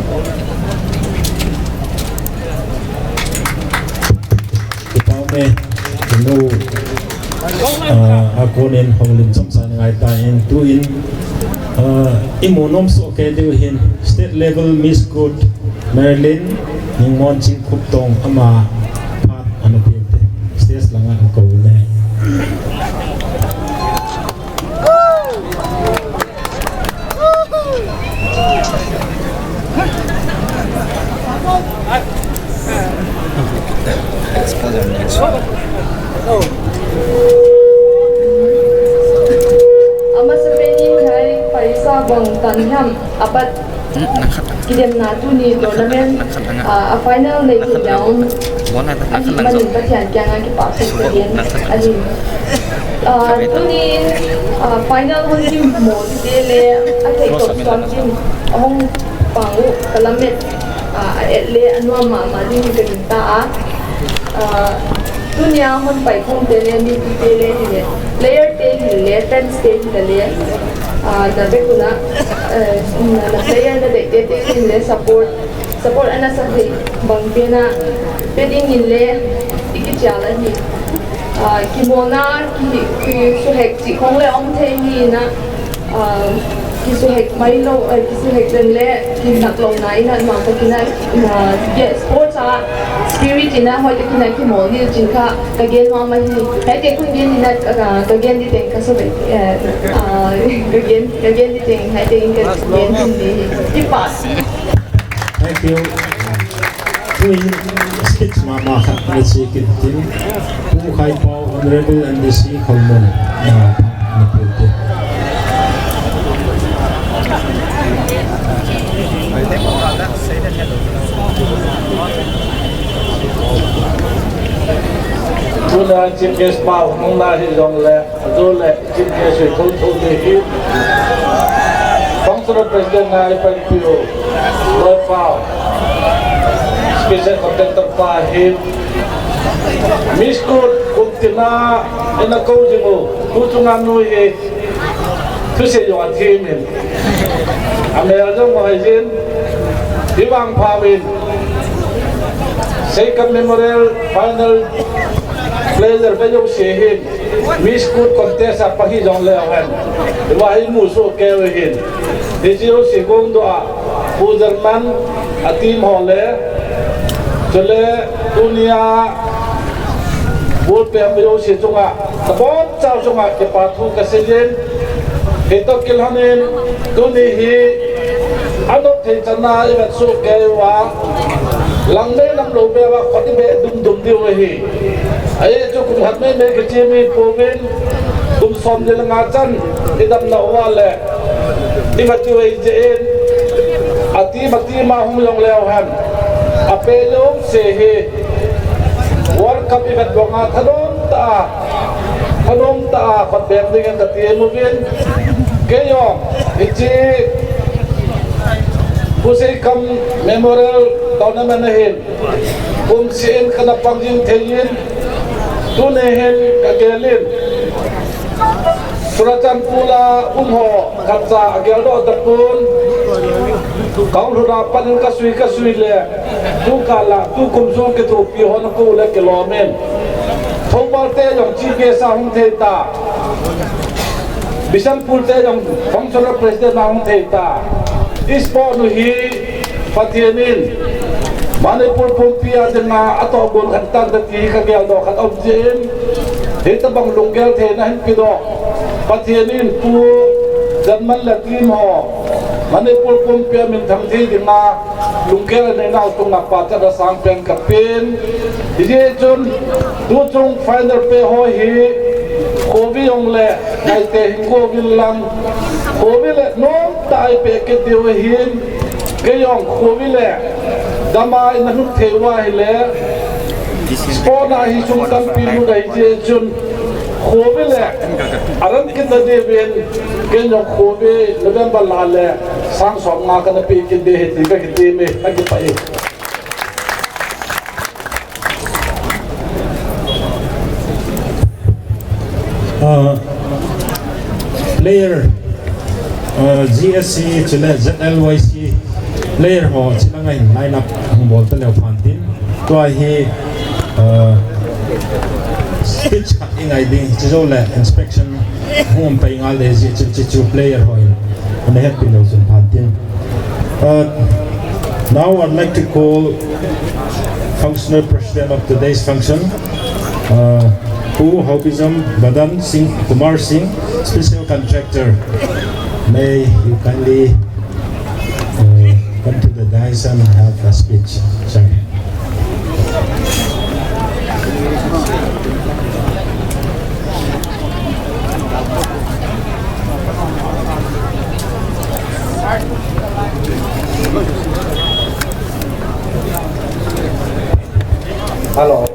Kipah e, nu, ah, akon in houlim chomcha ngai tan, tuin, ah, imu nom soh kei diu hin, state level Miss Good Marilyn Ningmon Chingkhup toh ama phat ana pe te, stage langa akou ne. Amasapen in hiche paisa bang tan ham apat. Kidemna tuni tournament, ah, a final nei hi jong ahi manin Pathen kianga kipah thu kagen ahi. Ah, tunin, ah, final hung kimo te le athei topsam team ahung pang u kalamet, ah, a et le anuam mama ding hi kaging ta a. Ah, tunia hung pai khom te le, mipi te le hile, player te hile, fans te hile le, ah, na bek una, eh, na, na player na dei te te hile, support, support ana sa thei bang pe na, pe ding in le, i kichal ahi. Ah, kimona, ki, kisuhek chi khong le om thei hi na, ah, kisuhek mai lou, eh, kisuhek len le, kinak lou na ina, na, ka kina, na, ge, sports a, spirit ina, hoi te kina kimol ni chin kha, kagen ma ma hi. Hei te kun gen ina, ka, kagen di teng ka so be, eh, ah, kagen, kagen di teng, hei te in kagen din di. Kipa. Thank you. Tuin speech mama khat na che kit tin, Pu Khai Pau, Honorable M D C Kholmon, na, na pe te. Tuna Chief Guest pau hung na hi jong le, atu le Chief Guest hi tho tho ni hi. Kong President na ipanpiu loipa, special contractor pa hin, Miss Kut kum tina ina kou jing u, tu chunga nui hi thusei jong athem in, amel jong ahaijin, hivang phauvin, Seikan Memorial final player ve jouse hin, Miss Kut contest a pang hijongleu hen, hiva hi musoh kei u hin. Hiche jouse kong doh a, Pu German a team ho le, chule tunia ball peng ve jouse chunga, tabonchau chunga kipa thu kaseijin, hitoh kilhonin, tuni hi anop thei channa ivet soh kei uva, lang nei lam lou beh uva khut ibeh dumdum diu ahi. Ajeh chu kum khat meimei kichim ipouvin, kum som le nga chan idamna uva le, ivet diu ahi jeh in, a team a team a hung jongleu hen, apeh jouse hi World Cup ivet banga thanom tah a, thanom tah a khut beng dingin kati uvin, kei jong hiche Pu Seikan Memorial Tournament a hin kumseh in kana pang jing thei in, tuni hin kagel in, Churachandpur a um ho khatcha ageldoh tapon, kahung lhun a pat in kasui kasui le, tukal a tukum sung kithopi ho nakou le kilom in, Thoubal te jong G P S a hung thei ta, Bishnupur te jong Functional President a hung thei ta, sport nu hi Pathen in Manipur pumpi a dinga atohgon khat tan te ti kageldoh khat aum jeh in, hitabang lunggel theina ahin pedoh, Pathen in Pu German le team ho Manipur pumpi a minthang thei dinga lunggel aneinau chunga pachat asang pen kapen. Hijeh chun tuchung final peh ho hi khovi jongle ngaite hin khouvin lang, khovi le nomtah a ipeh kit diu ahin, kei jong khovi le dama ina lhun thei uva ahile, sport a hi sum tampi lut ahi jeh chun, khovi le aran kit nadiuvin, kei jong khovi November lha le sang somnga kana peh kit ding ahi ti kakiteme, kakipah e. Ah, player, ah, G S C chule Z L Y C player ho chilanga hin line up hung bol taleu phan tin, tua hi, ah, speech khat ingai ding, chujou le inspection hung um pai ngal le jeh chun, chuche chu player ho hin ana hetpi leu chun phan tin. Uh, now I'd like to call functional president of today's function, uh, Pu Haobijam Madan Singh, Kumar Singh, special contractor. May you kindly, uh, come to the dais and have a speech, sir. Hello.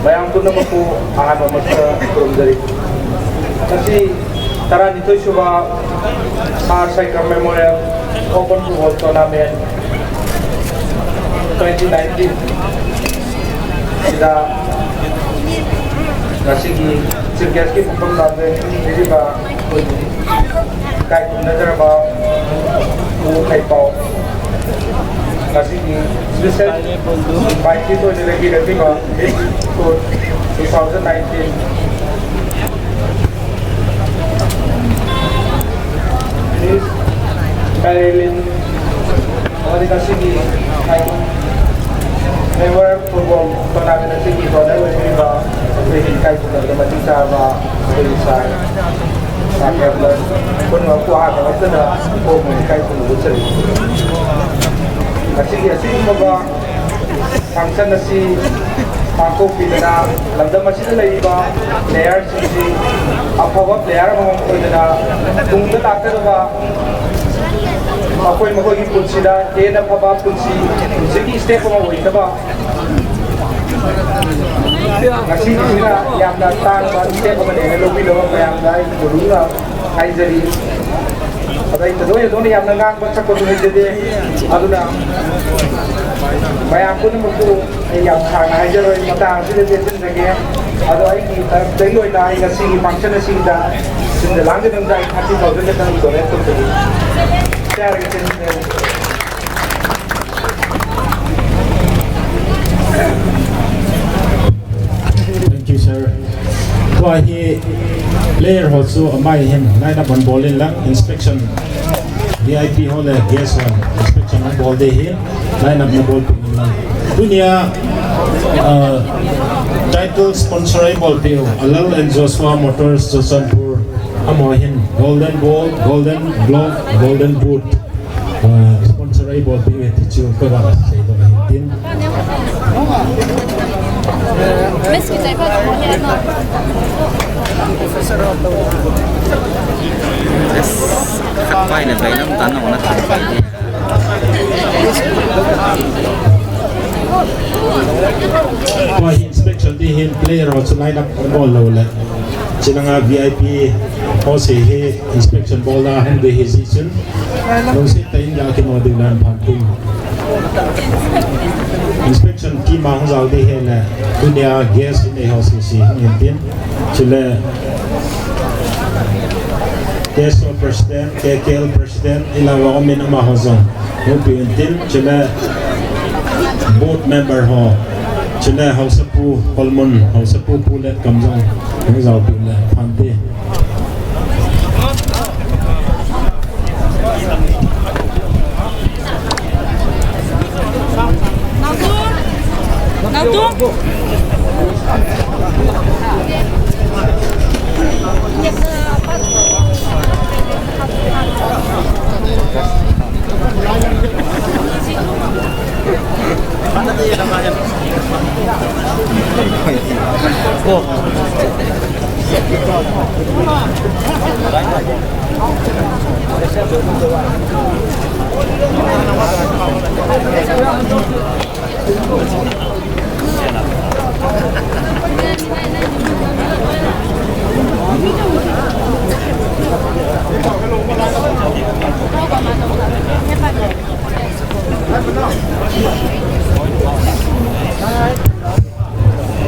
Mayam punnamappu ahanbamasa khurumjari. Ngasi taranithoi suba Sir Seikan Memorial Open Football Tournament twenty nineteen. Sida ngasigi Chief Guest ki pupam nabe, sida ba kaikumna jaraba Pu Khaipao. Ngasigi special invitee to nilagi natiba two thousand nineteen. Miss Marilyn, adi ngasigi, Memorial Football Tournament ngasigi, tournament ngasigi ba, ngasigi kaikumna ba, ngasigi ba, ngasigi sa, sa kaya ba, kung ano po ang, ano na, kung ano kaikumna ba, ngasigi, ngasigi ba, Function asi, pangkop pina, lamdam asida leiba player singse, aphaba player ama oidana, tungda laka daba, makhoi makhoigi punsida, hena phaba punsi, punsigi step ama oitaba. Ngasi sina, yamna tangba step ama nena lobi loba, mayamda, tulunga, haijari. ꯑꯩ ꯊꯣꯏꯗꯣꯛ ꯍꯦꯟꯗꯣꯛꯅ ꯌꯥꯝꯅ ꯉꯥꯡꯕ ꯁꯛꯄꯁꯨ ꯍꯩꯖꯗꯦ꯫ ꯑꯗꯨꯅ ꯃꯌꯥꯝ ꯄꯨꯝꯅꯃꯛꯄꯨ ꯑꯩ ꯌꯥꯝ ꯁꯥꯡꯅ ꯍꯥꯏꯖꯔꯣꯏ, ꯃꯇꯥꯡ ꯑꯁꯤꯗ ꯇꯦꯟꯁꯤꯟꯖꯒꯦ꯫ ꯑꯗꯣ ꯑꯩꯒꯤ ꯇꯔꯐꯇꯒꯤ ꯑꯣꯏꯅ ꯑꯩ ꯉꯁꯤꯒꯤ function ꯑꯁꯤꯗ ꯁꯤꯟꯗ ꯂꯥꯡꯗꯅꯕ ꯑꯩ thirty thousand ꯈꯛꯇꯪ donate ꯇꯧꯖꯒꯦ꯫ ꯌꯥꯔꯒꯗꯤ ꯇꯦꯟꯁꯤꯟꯖꯔꯒꯦ꯫ Thank you, sir. Tua hi player ho chu amai hin line up hon bol in lang, inspection V I P ho le guest hon inspection hon bol ding hin line up na bolpeh in lang. Tunia, uh, title sponsor a bolpeh u Alal and Joshua Motors Churachandpur, amaho hin golden ball, golden glove, golden boot, uh, sponsor a bolpeh u ti chu ka va sei doh ahin tin. Tua hi inspection ding hin player ho chu line up bol lou le, chilanga V I P ho se hi inspection bol a hung ding hi jeh chun, lungset tah in ga kino ding nan phan tin. Inspection team a hung jao ding hi le, tunia guest in ei ho se se hung in tin. Chule K S O President, K K L President, ila wa um in amaho jong hung pi in tin. Chule board member ho, chule Haosapu, Kolmun Haosapu Pu Letkham jong hung jao pi le phan tin.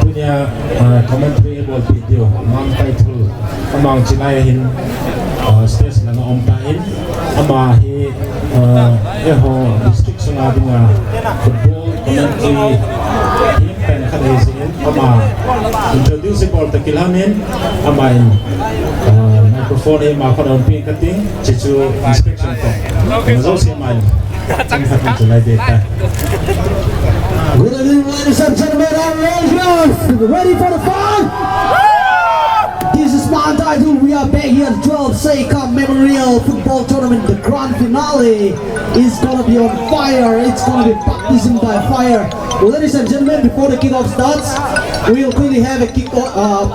Tunia, ah, commentary a bolpeh diu, amang title, amang chilai ahin, ah, stage langa um tan, ama hi, ah, eiho district sunga dinga football commentary team pen khat ahi jeh in, ama introduce a bol ta kilam in, ama in, ah, microphone hi ama khut a umpi kate, chuchu inspection toh, ama jouse ama in. Good evening, ladies and gentlemen, our Rangers. Ready for the fun? This is my title. We are back here at twelve Seikham Memorial Football Tournament. The grand finale is gonna be on fire. It's gonna be baptism by fire. Ladies and gentlemen, before the kickoff starts, we'll quickly have a kick, uh,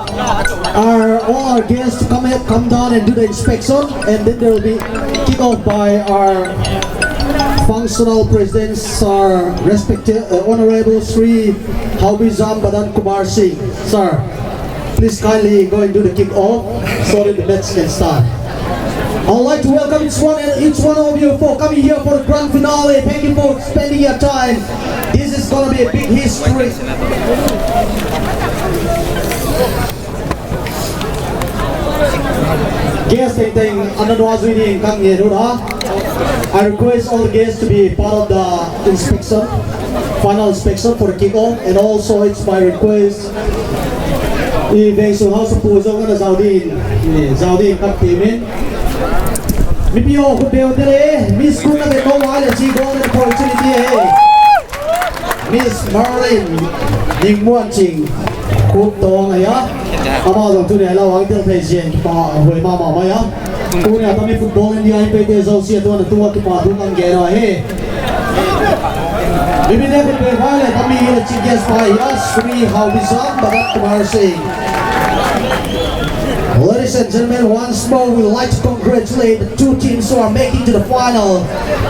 our, all our guests to come, come down and do the inspection, and then there will be kickoff by our functional president, Sir, respected, uh, Honorable Shri Haobijam Badan Kumar Singh. Sir, please kindly go and do the kickoff so that the match can start. I would like to welcome each one and each one of you for coming here for the grand finale. Thank you for spending your time. This is gonna be a big history. Guest tengteng ana nua jui ding kan ngen u a. I request all the guests to be part of the inspection, final inspection for the kick-off, and also it's my request, i veng sung Haosapu jong ana jao ding, i jao ding kan ti min. Mipi ho khut beu te le, Miss Kung na te ko wa le chi go na opportunity e. Miss Marlin Ningmuanching, khut tong ahi a. Ama jong tuni a la vang tel thei jeng pa hoi mama mai a. Tuni a tami Football India in pe te jouse a tuna tua kipa thu kan gen u ahi. Mipi ne khut beu le tami hi la chief guest pa ahi a, Shri Haobijam Badat Kumar Singh. Ladies and gentlemen, once more we would like to congratulate two teams who are making to the final.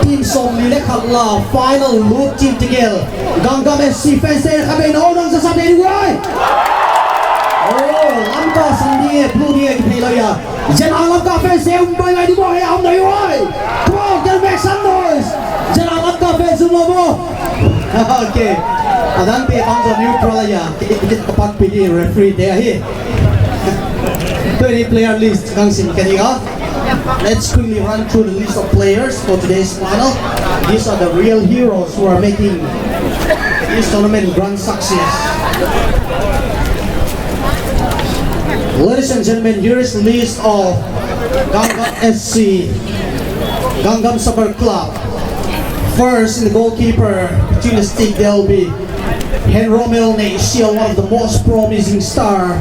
Team Somli le Khatla final lut team together. Gangnam S C fans te khatvei na o nang sa sa de wai. Oh, Lamka sang ding e, blue ding e, kiphei lou a. Jena Lamka fans te um bai lai ding mo, he, um dai oi. Come on, can make some noise. Jena Lamka fans um lou mo. Okay. Adang te bang jo neutral a. Ki, ki, ki, kapat pi ding referee te ahi. Twenty player list kang sim kani ga. Let's quickly run through the list of players for today's final. These are the real heroes who are making this tournament grand success. Ladies and gentlemen, here is the list of Gangnam S C, Gangnam Soccer Club. First, in the goalkeeper, between the stick, there will be Henromel Neisial, one of the most promising star.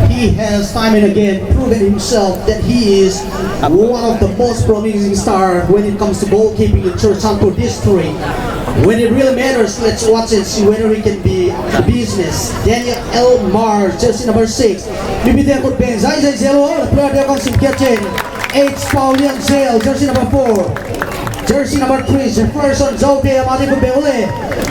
He has time and again proven himself that he is one of the most promising star when it comes to goalkeeping in Churachandpur district. When it really matters, let's watch and see whether he can be a business. Daniel Elmar, jersey number six. Mipi te kut beng jai jai jel o, player te kong sim kit in. H Paulian Jail, jersey number four. Jersey number three, Jefferson Zote, ama ding kut beng ule.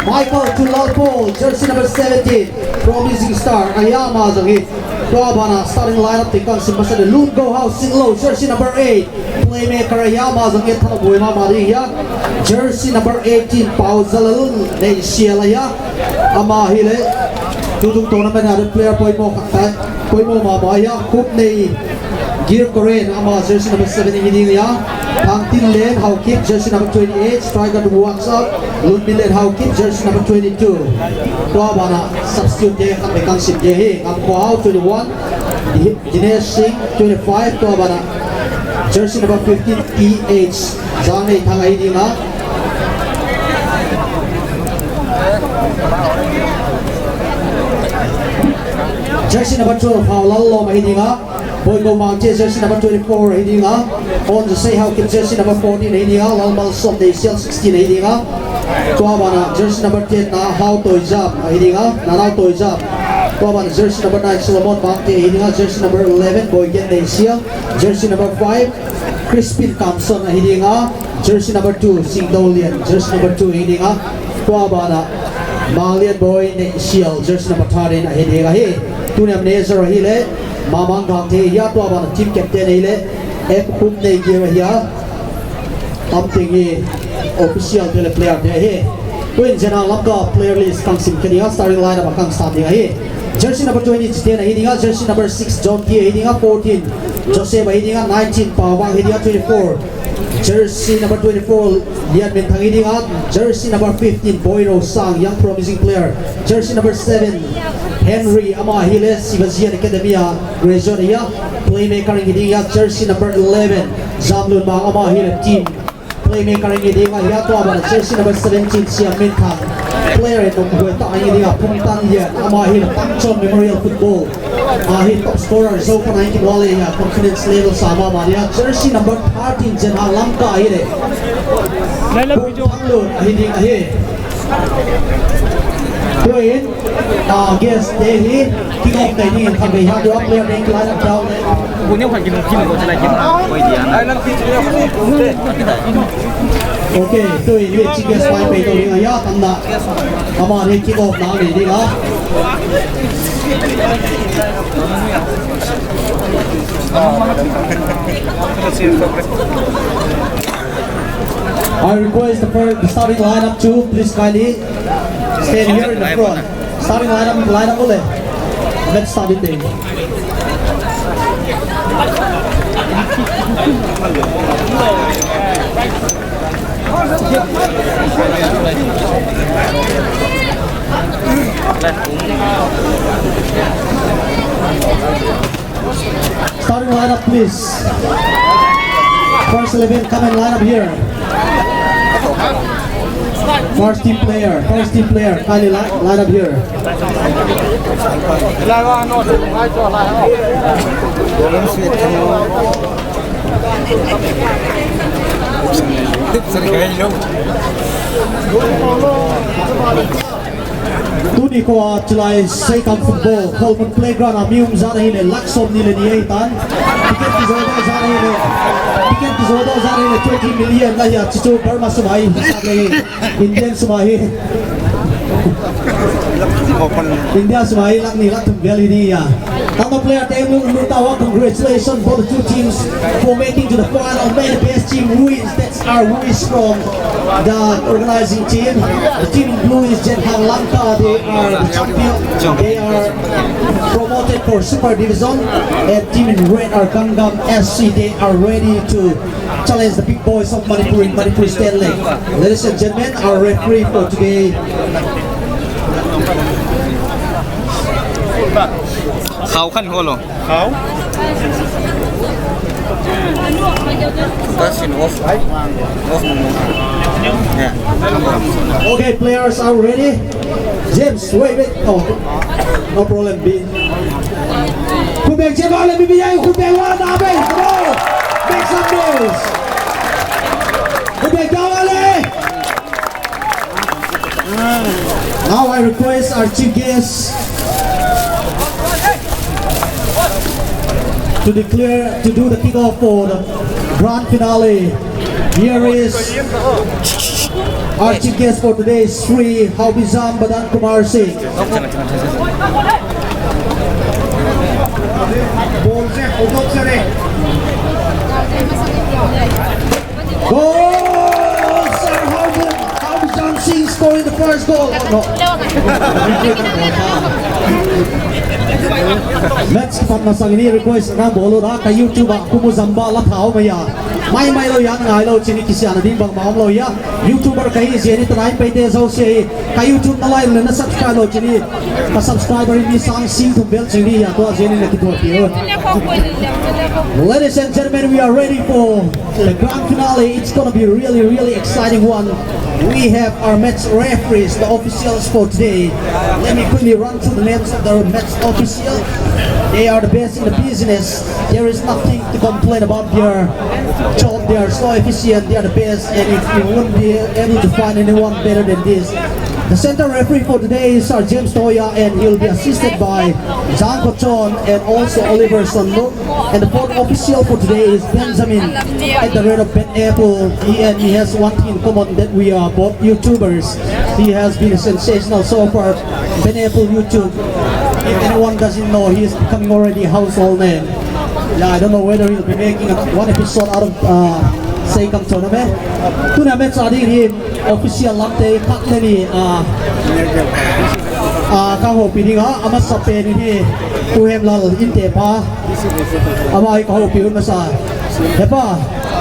Michael Tulalpo, jersey number seventeen. Promising star, ahi ama jong hi. Tua bana starting lineup te kong sim masa de Lun Go House Sinlo, jersey number eight. Playmaker ahi ama jong hi, thala boi mama ding ahi. Jersey number eighteen, Pau Zalalun, Neisial ahi. Ama hi le, tutung tournament a player poimo khat tai, poimo mama ahi. Khup Nei Gir Koren, ama jersey number seven hi ding ahi. Thangtinlen Haokip, jersey number twenty-eight, striker to WhatsApp, Lunminlen Haokip, jersey number twenty-two. Tua bana substitute te khat be kang sim te hi, Ngamkhao Hao twenty-one, Di-, Dinesh Singh twenty-five, tua bana jersey number fifteen, T H Jangnei Thang ahi ding a. Jersey number twelve, Hao Lallom ahi ding a. Boiko Mangche, jersey number twenty-four ahi ding a. On the say Haokip, jersey number fourteen ahi ding a. Lalmalsom Neisial, sixteen ahi ding a. Tua bana jersey number ten, Nahao Toijam ahi ding a. Nanao Toijam. Tua bana jersey number nine, Solomon Mangte ahi ding a. Jersey number eleven, Boigen Neisial. Jersey number five, Crispin Kamson ahi ding a. Jersey number two, Singdolian. Jersey number two ahi ding a. Tua bana Malian Boy Neisial, jersey number thirteen ahi ding ahi. Tunia manager ahi le Mamang Gangte ahi a, tua bana team captain ahi le F Khum Nei Gir ahi a. Tam teng hi official te le player te ahi. Tuin Jena Lamka player list kang sim kit ding a, starting lineup a kang start ding ahi. Jersey number twenty, Jiten ahi ding a, jersey number six, John T ahi ding a, fourteen, Joseph ahi ding a, nineteen, Pawang ahi ding a, twenty-four, jersey number twenty-four, Lian Minthang ahi ding a, jersey number fifteen, Boy Rosang, young promising player, jersey number seven, Henry, ama hi le, Sivajian Academy a graduate ahi a, playmaker ahi ding a, jersey number eleven, Zamlun Mang, ama hi le, team playmaker ahi ding ahi a, tua bana jersey number seventeen, Siam Minthang. Player in nung hoi ta ahi ding a, Phungtanlian, ama hi le Pangchon Memorial Football a hi top scorer, Zo Panai Kinwale ahi a, confidence level sa mama ahi a, jersey number thirteen, Jena Lamka ahi le Phungthanlun ahi ding ahi. Tuin, ah, guest te hi, kick off nei ding in khan bei ha, tua player nei line up down. Okay, tuin, hi chi guest pai pei to ding ahi a, tamna. Ama nei kick off na nei ding a. I request the, fir-, the starting lineup to please kindly stand here in the front. Starting lineup, lineup ule. Let's start it then. Starting lineup, please. First eleven, come and line up here. First team player, first team player, kindly li-, line up here. Tuni khoa chulai Seikang football, Kholmun playground a mi um jat ahile, lakh som ni le ni ahitan. Ticket kijodoh jat ahile, ticket kijodoh jat ahile, twenty million ahi a, chuchu Burma sum ahi, hisap le hi, Indian sum ahi. India sung a hi lakh ni lakh thum vel hi ding ahi. Tangba player te mu, mu tauva, congratulations for the two teams for making to the final. May the best team wins. That's our wish from the organizing team. The team in blue is Jenhang Lamka. They are the champion. They are promoted for Super Division. And team in red are Gangnam S C. They are ready to challenge the big boys of Manipur in Manipur State League. Ladies and gentlemen, our referee for today. Khao khan holo. Khao? That's in off. Off. Yeah. Okay, players are ready. James, wait, wait. Oh, no problem, B. Khut beng cheh wale, B B I, khut beng wale, na beng. Come on. Make some noise. Khut beng cheh wale. Now I request our chief guest to declare, to do the kickoff for the grand finale. Here is our chief guest for today, Shri Haobijam Badan Kumar Singh. Goal! Sir Haobijam, Haobijam Singh scoring the first goal. Oh, no. Match kipat masang in request nabol u, ka YouTube a Kumu Jamba la thao maya. Mai mai lou ya, ngai lou chini, kisihna ding bangma umlou ya. YouTuber kahi jeh in tanain Paite jouse hi ka YouTube nalai le na subscribe lou chini. Ka subscriber mi sang sing thum vel chini ya, tua jeh in na kithua pi. Ladies and gentlemen, we are ready for the grand finale. It's gonna be really, really exciting one. We have our match referees, the officials for today. Let me quickly run through the names of the match officials. They are the best in the business. There is nothing to complain about their job. They are so efficient. They are the best. And if you wouldn't be able to find anyone better than this. The center referee for today is Sir James Toya, and he will be assisted by Zhang Kochon and also Oliver Sonluk. And the fourth official for today is Benjamin at the rate of Ben Apple. He and he has one thing in common, that we are both YouTubers. He has been a sensational so far, Ben Apple YouTube. If anyone doesn't know, he is becoming already a household name. Yeah, I don't know whether he'll be making a, one episode out of uh, Seikam tournament. Tuna match a ding hi official lamte khat le ni, ah, ah, kahoupi ding a, amasapen hi Pu Hemlal Inte pa. Ama hi kahoupi un masa. He pa,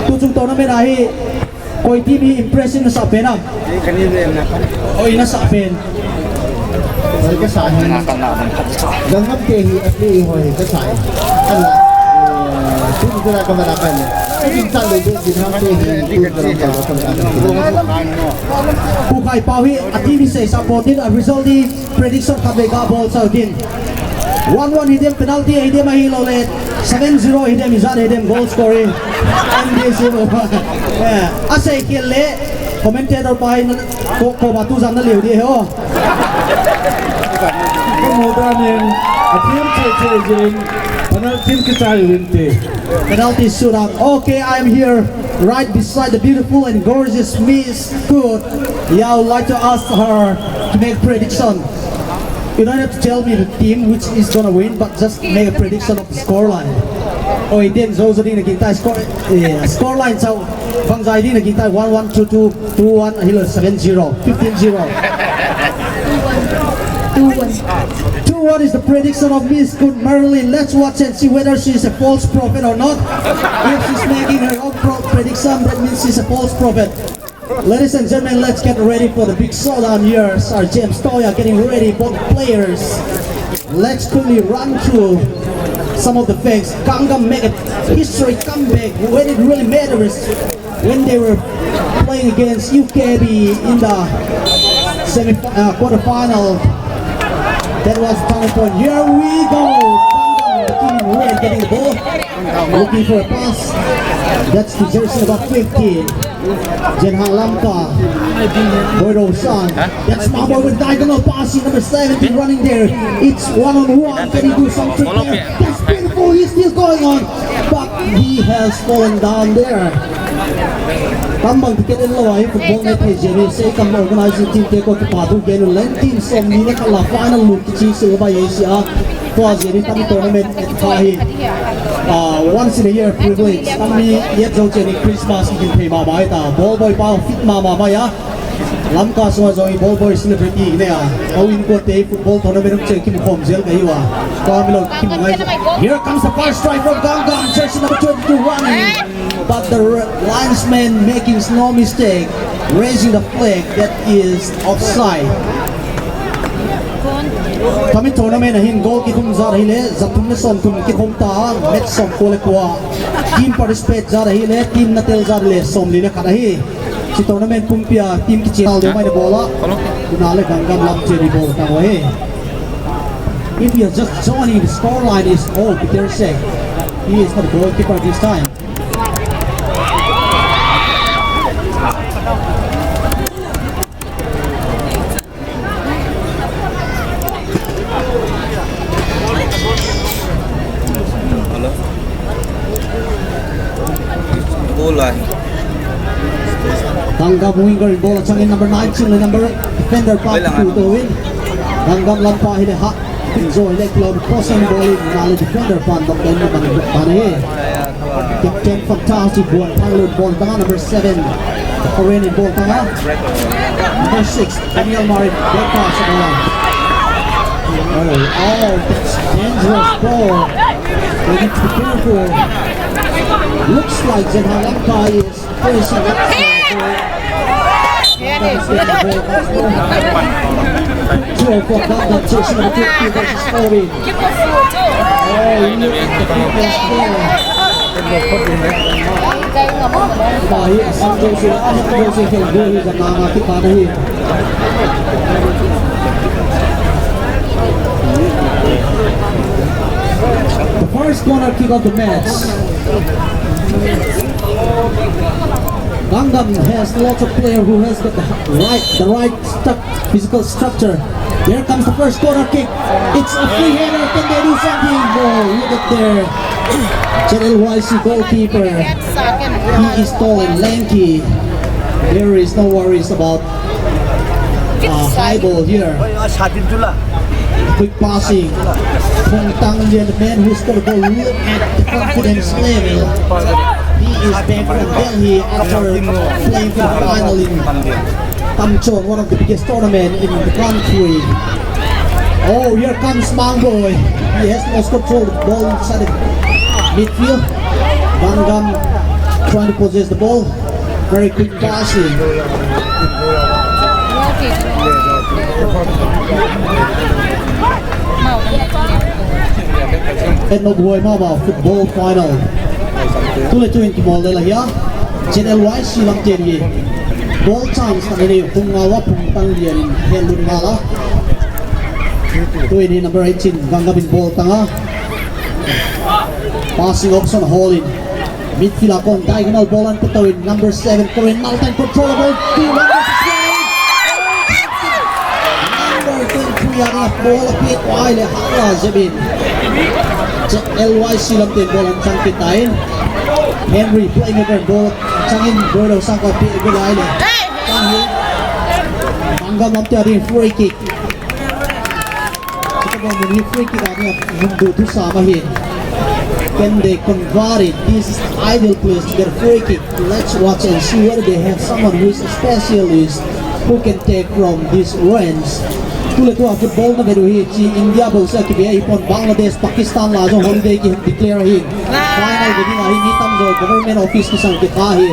tuchung tournament a hi koi team hi impressive nasah pen am? Oi, nasah pen. Hoi kasah hi. Gangnam te hi a play hoi kasah hi. Ala, eh, team kala kamala kan. Team sa le, Gangnam te hi team kala kamala kan. Pu Khai Pau hi a team hi sei supported, a result hi prediction khat vei kabol sau din. One one hidem, penalty hidem, ahilou le seven zero hidem, ijat hidem, goal scoring. M D C. Yeah. Asei khel le commentator pa hin ko, ko ba tu jam na leu di ho. Kamu danin, a team che che jin, penalty kichai uvinte. Penalty shootout. Okay, I'm here right beside the beautiful and gorgeous Miss Good. Yeah, I would like to ask her to make prediction. You don't have to tell me the team which is gonna win, but just make a prediction of the scoreline. Oh, it didn't. So, so didn't get score. Yeah, scoreline. So, bang jai didn't get one one, two two, two one, ahilou seven zero, fifteen zero. Two one. Two one is the prediction of Miss Good Marilyn. Let's watch and see whether she is a false prophet or not. If she's making her own pro- prediction, that means she's a false prophet. Ladies and gentlemen, let's get ready for the big showdown here. Sir James Toya getting ready, both players. Let's quickly run through some of the facts. Gangnam make a history comeback when it really matters. When they were playing against U K B in the semi uh, quarterfinal, that was the turning point. Here we go. Gangnam, the team in red getting the ball. Looking for a pass. That's the jersey number fifteen. Jenhang Lamka. Boy Roshan. That's my boy with diagonal passing. Number seventeen running there. It's one on one. Can he do something there? That's beautiful. He's still going on. But he has fallen down there. Tam bang ticket en lou a hi football nei thei jeh in, sei kam organizing team te ko kipa thu gen un lang, team som ni le khat la final lut kichi sil bai ei sia. Tua jeh in tam tournament et kha hi, ah, once in a year privilege. Tam ni yet jo chen in Christmas ki gin thei mama ta. Ball boy pa fit mama mai a. Lamka sunga jong hi ball boy celebrity ne a. Ko in ko te football tournament um chen kim khom jel ka hi wa. Ko mi lo kim ngai. Here comes the first strike from Gangnam, jersey number twenty-two running. But the r-, linesman making no mistake, raising the flag that is offside. Tami tournament a hin goal kikhum jar hile, ja thum le som thum kikhum ta, match som ko le ko a. Team participate jar hile, team na tel jar le, som li le khat ahi. Chi tournament pumpi a, team kichal de mai le ball a. Tuna le Gangnam lam che ni ball ta wa he. If you are just joining, the score line is, oh, Peter Sek. He is not a goalkeeper this time. Goal line. Gangnam winger in ball, changin number nine, changin number defender, pa, Wala nga. Two to win. Gangnam lampa hile ha. Enjoy le club crossing ball in, nale defender pan bak den man pan he. Captain Fantastic ball, Thanglut ball tanga number seven. Korean in ball tanga. Number six, Daniel Marin, ball pass ball. Oh, oh, that's dangerous ball. We need to be careful. Looks like Zhenhao Lamka is The first corner kick of the match. Gangnam has lots of players who has got the right, the right struc-, physical structure. Here comes the first corner kick. It's a free header. Can they do something? Oh, look at there. Z L Y C goalkeeper. He is tall and lanky. There is no worries about, uh, high ball here. Quick passing. Phung Tang Lian, the man who scored a goal. Look at the confidence level. He is back from Delhi after playing for the final in Tamchon, one of the biggest tournament in the country. Oh, here comes Mang Boy. He has lost control of the ball inside the midfield. Gangnam trying to possess the ball. Very quick passing. Eno Buhoi Mama football final. Tule tuin kimol le la hia. Z L Y C lam ten hi. Ball chance ta ni Phung Ngawa, Phung Tang Lian in hel lut ngal a. Tuin hi number eighteen, Gangnam in ball tanga. Passing option, Hall in. Midfield a kon diagonal ball an puto in number seven, Korean Malta in control of ball. Two numbers is playing. Number twenty-three a ball a pick wide le hala jebin. Z L Y C lam ten ball an chang kitain. Henry playmaker ball changin ball sang ko pick wide le. Gangnam lam ten free kick. Chikabang mun hi free kick a nia mundu thu sama hin. Can they convert it? This is ideal place to get a free kick. Let's watch and see whether they have someone who is a specialist who can take from this range. Tule tua football na vedu hi chi India bol sa kibe hi pon Bangladesh, Pakistan la jong holiday ki declare hi. Final vedu hi mi tam jo government office ki sang ki kha hi.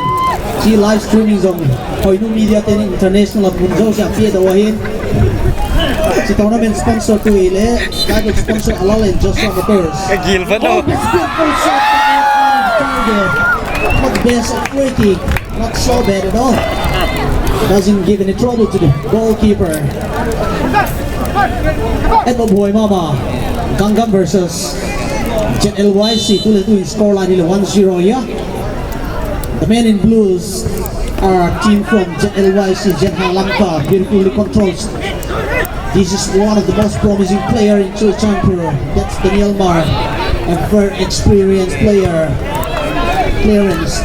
Chi live streaming jong Hoinu Media ten international a mun jo sa pia do hin. Chi tournament sponsor tu ile, title sponsor Alal and Joshua Motors. Ka gil ba do? Oh, this beautiful shot. Target. Not best of free kick. Not so bad at all. Doesn't give any trouble to the goalkeeper. Eno Buhoi Mama. Gangnam versus Z L Y C. Tule tu in score line ile one zero ya. The men in blues are team from Z L Y C, Zhenhao Lamka, beautifully controlled. This is one of the most promising player in Churachandpur. That's Daniel Mar, a very experienced player. Clearance.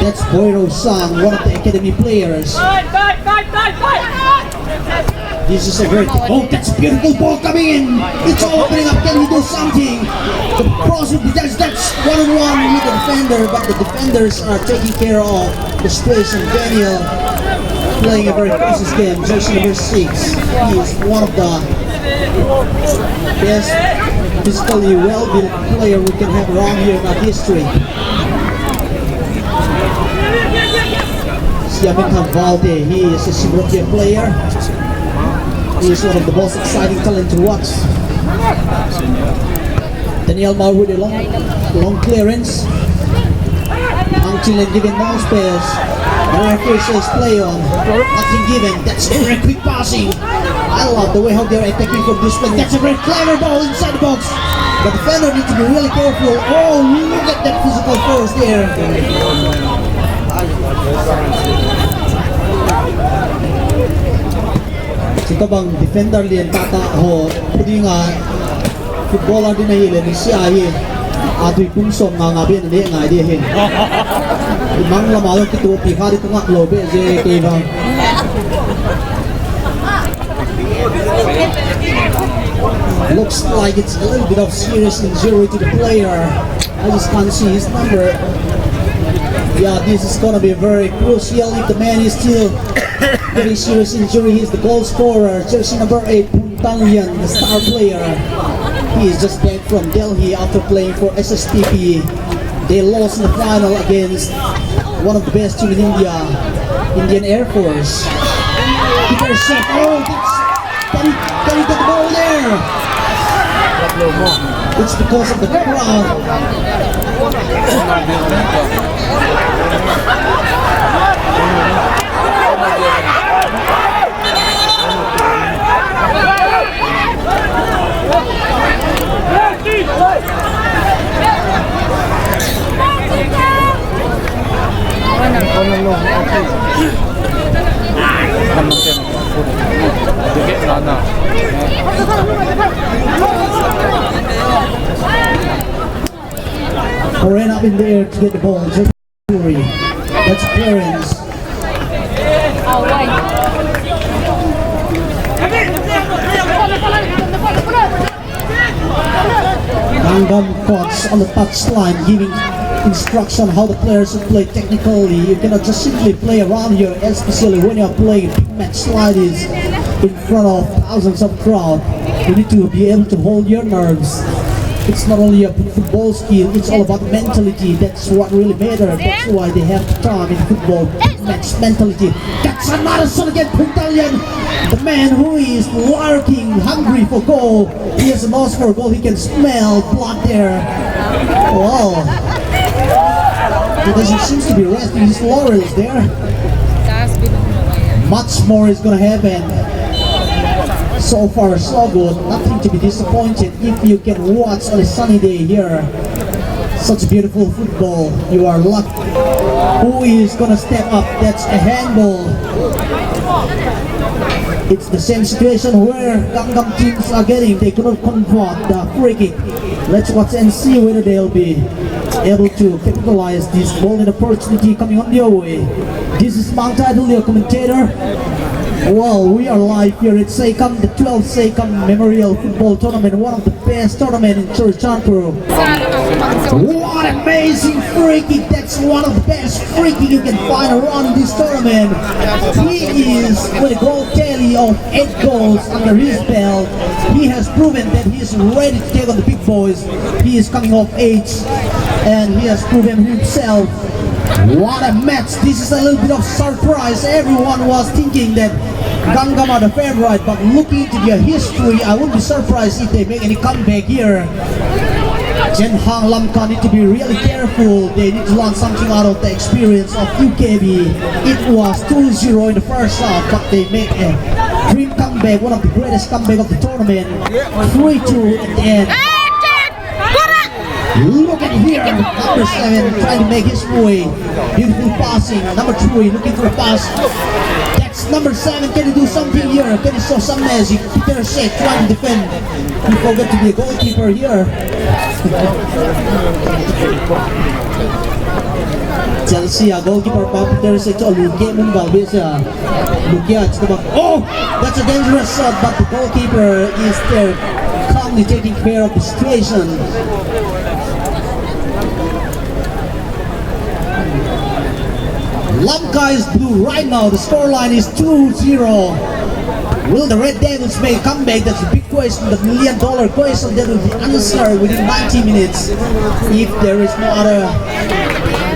That's Boiro Sang, one of the academy players. This is a great. Oh, that's a beautiful ball coming in. It's all opening up. Can he do something? The cross would be that's that's one on one with the defender, but the defenders are taking care of the situation. Daniel playing a very cautious game. Jersey number six. He is one of the best physically well-built player we can have around here in our district. Siamin Thanvalte, he is a Shimonokia player. He is one of the most exciting talent to watch. Daniel Mawut with a long, long clearance. Ang Chinlen giving long space. The referee says play on. Nothing given. That's a very quick passing. I love the way how they're attacking from this place. That's a very clever ball inside the box. The defender needs to be really careful. Oh, look at that physical force there. Chutabang defender lian tata ho, pudinga footballer din ahile, nisia hi atui pung som nga nga ben ne ngai di hin. Mang lama lo kitu pi kha di tunga lo be je ke bang. Looks like it's a little bit of serious injury to the player. I just can't see his number. Yeah, this is gonna be very crucial if the man is still very serious injury. He's the goal scorer, jersey number eight, Pung Tang Lian, the star player. He is just back from Delhi after playing for S S T P. They lost in the final against one of the best team in India, Indian Air Force. Peter Seth, oh, that's, can he, can he get the ball there? It's because of the crowd. Ran up in the air to get the ball. Just worry. That's clearance. Gangnam coach on the touchline giving instruction how the players should play technically. You cannot just simply play around here, especially when you are playing a big match like this in front of thousands of crowd. You need to be able to hold your nerves. It's not only a football skill, it's all about mentality. That's what really matters. That's why they have the term in football, big match mentality. That's another shot again, Pung Tang Lian. The man who is lurking, hungry for goal. He has a nose for goal. He can smell blood there. Wow. He doesn't seem to be resting his laurels there. Much more is gonna happen. So far, so good. Nothing to be disappointed if you can watch on a sunny day here. Such beautiful football. You are lucky. Who is gonna step up? That's a handball. It's the same situation where Gangnam teams are getting. They could not convert the free kick. Let's watch and see whether they'll be able to capitalize this golden opportunity coming on their way. This is Mang Taidul, your commentator. Well, we are live here at Seikam, the twelfth Seikam Memorial Football Tournament, one of the best tournament in Churachandpur. What amazing free kick! That's one of the best free kick you can find around in this tournament. He is with a goal tally of eight goals under his belt. He has proven that he is ready to take on the big boys. He is coming of age and he has proven himself. What a match! This is a little bit of surprise. Everyone was thinking that Gangnam are the favorite, but looking into their history, I wouldn't be surprised if they make any comeback here. Jen Hang Lamka need to be really careful. They need to learn something out of the experience of U K B. It was two zero in the first half, but they made a great comeback, one of the greatest comeback of the tournament. Three two at the end. Look at here, number seven trying to make his way. Beautiful passing. Number three looking for a pass. That's number seven. Can he do something here? Can he show some magic? Peter Shea trying to defend. He forgot to be a goalkeeper here. It's Chelsea goalkeeper pa Peter se cho lu ke mun bal be se. Lukia chita ba. Oh, that's a dangerous shot, but the goalkeeper is there, calmly taking care of the situation. Lamka is blue right now. The scoreline is two zero. Will the Red Devils make a comeback? That's a big question, the million dollar question that will be answered within ninety minutes if there is no other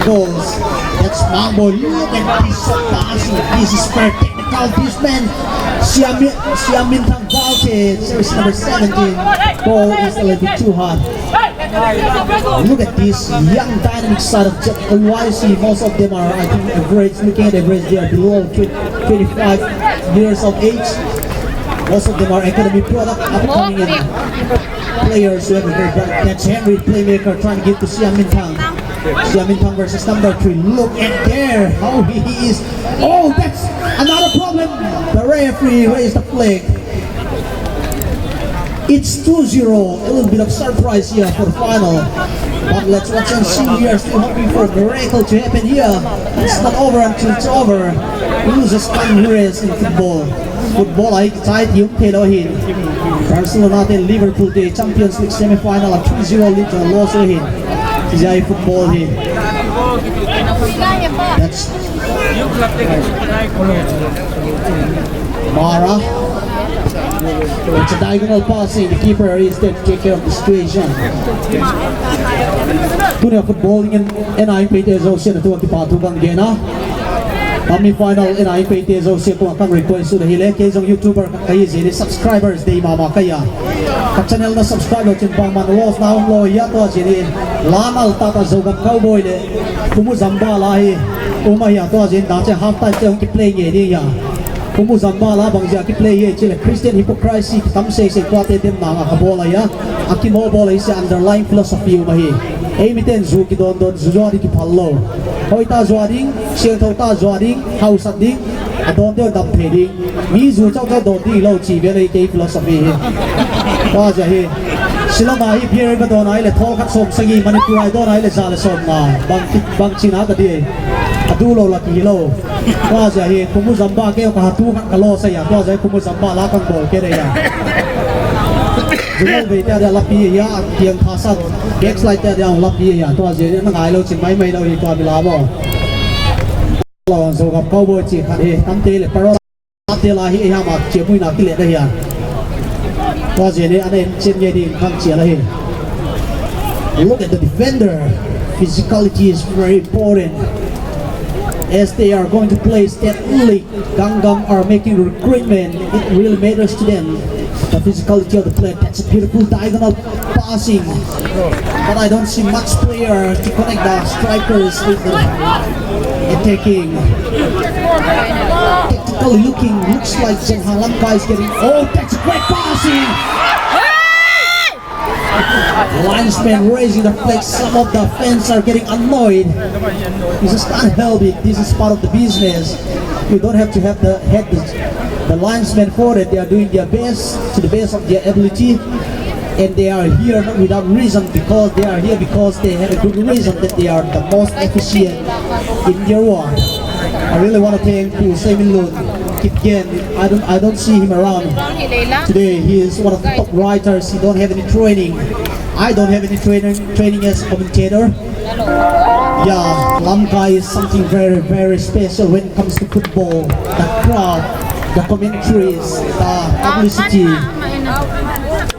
goals. That's Mangbo. Look at this pass. This is very technical. This man, Siamin, Siamin Thang Valte, jersey number seventeen. Ball is a little bit too hard. Look at this young dynamic side of J-, L Y C. Most of them are, I think, average. Looking at average, they are below twenty, twenty-five years of age. Most of them are academy product, upcoming and players who have a very bright catch. Henry, playmaker, trying to give to Siamin Thang. Siamin Thang versus number three. Look at there, how he, he is. Oh, that's another problem. The referee raised the flag. It's two zero, a little bit of surprise here for the final. But let's watch and see, we are still hoping for a miracle to happen here. It's not over until it's over. Losers come winners in football. Football a hi kichai ti um thei lou ahin. Barcelona te Liverpool te Champions League semi-final a three zero lead a loss ahin. Hiche hi football ahi. That's Mara. It's a diagonal passing. The keeper is there to take care of the situation. Tunia football in, in a in pei te jouse na tua kipa thu kang gena. Semi final in a in pei te jouse ko kang request u hile, kei jong YouTuber kahi jeh in subscribers dei mama kahi a. Ka channel na subscribe lou chun bangma loss na um lou ahi a, tua jeh in la nal tah tah Zogam Cowboy le Kumu Zamba la hi um ahi a, tua jeh in da che half time che hung kiplay nge ding ahi a. Kumu Zamba la bang jeh a kiplay ahi chule Christian hypocrisy kitam sei sei tua te dem na a kabol ahi a. A kimo bol ahi se underlying philosophy um ahi. Eimi ten ju kidon don, ju jo ding kiphal lou. Hoi tah jo ding, siangthou tah jo ding, hausat ding, adon te dam thei ding. Mi ju chau chau don ding lou chi ve le kei philosophy hi. Tua jeh hi. Shillong a hi beer ka don ahile thol khat som sagi, Manipur a don ahile ja le som nga. Bang, bang chi na ka ding. Adu lou la ki lou. Tua jeh hi Kumu Zamba kei ka hatu khat ka lo sa ya. Tua jeh Kumu Zamba la kang bol kei le ya. Ju lou ve te dia lapi ya, piang tha san. Backslide te dia lapi ya. Tua jeh na ngai lou chi mai mai lou hi tua mi la mo. Lou Zogam Cowboy chi khat hi. Tam te le paro. Ate la hi, eh, ama chemuina kile da hi a. Tua jeh in ana en chen nge ding kang che la hi. Look at the defender. Physicality is very important. As they are going to play State League, Gangnam are making recruitment. It really matters to them. The physicality of the player. That's a beautiful diagonal passing. But I don't see much player to connect the strikers with the attacking. Tactically looking, looks like Zhenghang Lamka is getting. Oh, that's a great passing! Linesman raising the flag. Some of the fans are getting annoyed. You just can't help it. This is part of the business. You don't have to have the head the, the linesman for it. They are doing their best to the best of their ability. And they are here not without reason, because they are here because they have a good reason that they are the most efficient in their work. I really want to thank Pu Seiminlun Kipgen. I don't, I don't see him around today. He is one of the top writers. He don't have any training. I don't have any training, training as a commentator. Yeah, Lamka is something very, very special when it comes to football. The crowd, the commentaries, the publicity.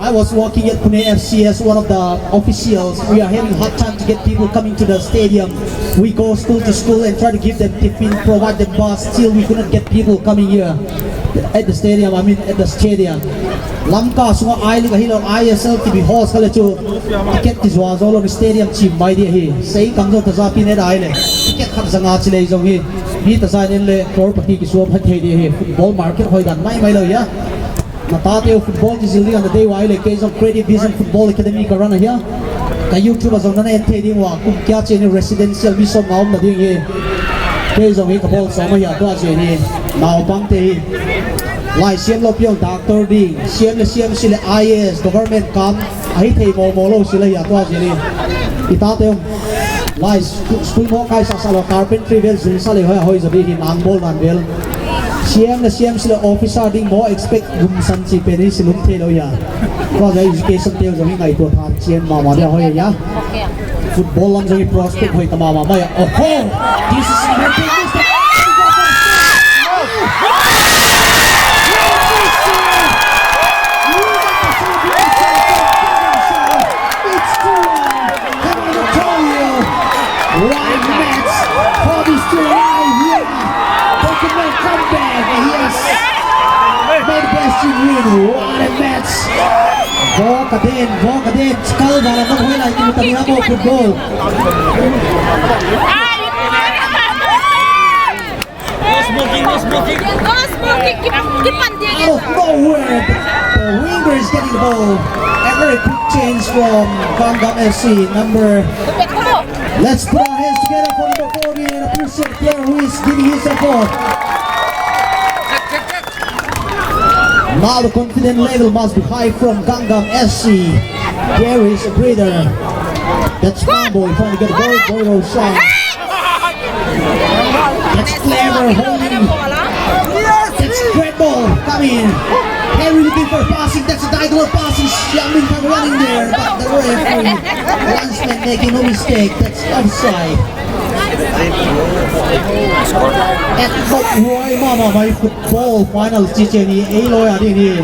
I was working at Pune F C as one of the officials. We are having hard time to get people coming to the stadium. We go school to school and try to give them tiffin, provide them bus. Still, we could not get people coming here at the stadium. I mean, at the stadium. Lamka sunga I League ahilou, I S L kibi host kha le chu ticket kijua jou lou, stadium chim mai ding ahi. Sei kam jou ta ja pi ne dai le. Ticket khat ja nga chi le jong hi. Mi ta ja nen le crore pati kisuam hat thei ding ahi. Football market hoi dan mai mai lou ya. Na ta teu football kijil ding ana dei uva ahile kei jong Creative Vision Football Academy ka run ahi a. Ka YouTube a jong nana en thei ding uva, kum kia chen hi residential mi som nga umna ding hi. Kei jong hi ka bol som ahi a, tua chen hi. Naopang te hi. Lai siam lou piang doctor ding, siam le siam si le I A S, government kam, ahi thei mo mo lou si le hi a, tua chen hi. I ta teu. Lai school mo kai sasa lou, carpentry vel jun sa le hoi, hoi jo di hi nang bol nan vel. C M le C M C le officer ding mo expect gum san chi pen hi silum thei lou ya. Ko ja education teu jo hi ngaito tha chien mama dia hoi ya. Football lam jo hi prospect hoi ta mama mai. Oh ho! This is a big mistake. It's true. Can I tell you? What a match for this tonight. Yeah. Pokemon comeback. Yes. Made best in win. What a match. Vo kaden, vo kaden. Kal bala mo hoila ki mutami ha mo football. No smoking, no smoking. No smoking. Keep, keep on digging. Out of nowhere, the, the winger is getting the ball. A very quick change from Gangnam F C. Number. Let's put our hands together for number fourteen and appreciate the player who is giving his support. Now the confidence level must be high from Gangnam F C. There is a breather. That's one boy trying to get the ball. Boy Roshan. That's clever holding. That's great ball coming. Henry looking for passing. That's a diagonal passing. Xiaomin Tang running there, but the referee, linesman making no mistake. That's offside. At Mok Roy, mama, my football final chi chi ni, ei loi a di ni.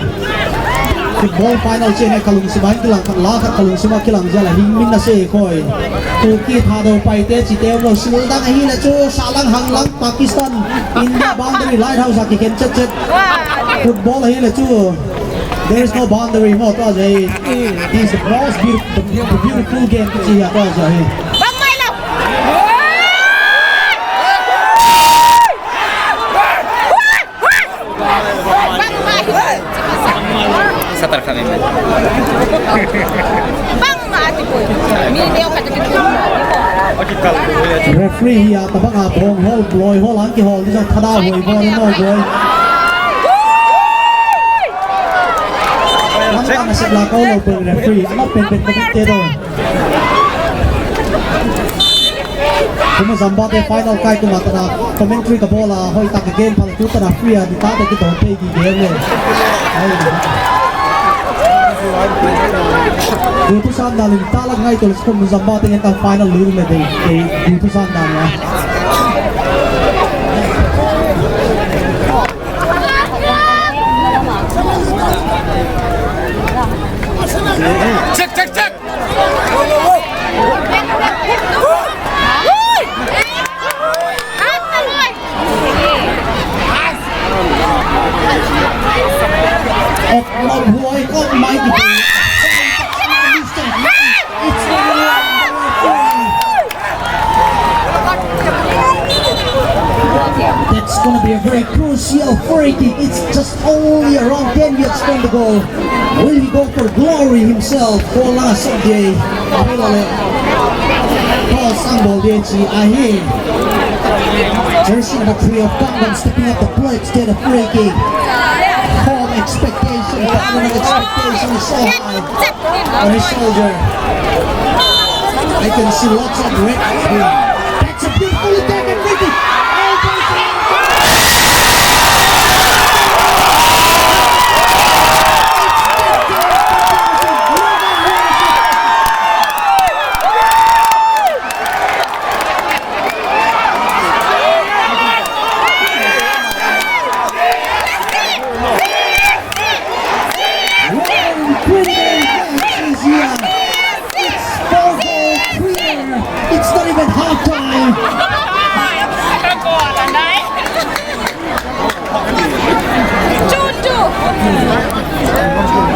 Football final chi ni, kalung sima kilang, la khat kalung sima kilang jala hing min na se koi. Turkey Thadou Paite chi te lo sil dang hi le chu, salang hang lang Pakistan, India boundary lighthouse a kikhen chet chet. Football hi le chu, there is no boundary mo to jai. This is the most beautiful, the beautiful game to see to jai. Satar kami man. Bang ma ati ko. Mi deu ka. Referee hi a tabang a bong hol, loi hol, ang ki hol, di sa thada hoi, bol mo, bol. Ang ka na sa lakaw, lo, bol referee. Ano, pen, pen, pen, pen, pen, Kuma jamba te final kai kuma tana commentary ka bola hoi ta ka game pal tu tana free a di ta te ki don te ki game le. Ai. Gutu san dalin ta la ngai to le kuma jamba te ka final lu le de. Gutu san dal la. Check, check, check. That's gonna be a very crucial free kick. It's just only around ten yards from the goal. Will he go for glory himself? Goal last of the Paul Sangbo Deji ahi. Jersey number three of Gangnam stepping up the plate to get a free kick. Home expectation, Gangnam expectation is so high on his shoulder. I can see lots of red. That's a beautiful attack and free kick. It's four goal clear. It's not even half time.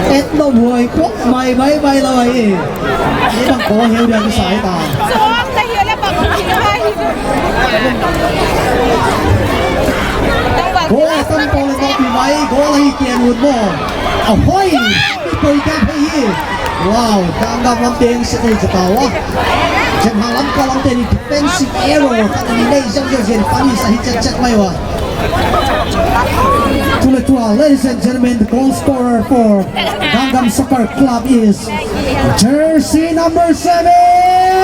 Etno boy, kok mai, mai, mai lo ai. Ni bang ko heu dia ni sai ta. Ko tam ko le ko pi mai, ko la hi kian un mo. Ahoi. Koi ka phei hi. Wow, Gangnam lam teng se nei jata wa. Jen ha lam ka lam teni defensive error. Ka ni nei jang jang jen pani sa hi chat chat mai wa. Tule tua, ladies and gentlemen, the goal scorer for Gangnam Soccer Club is jersey number seven.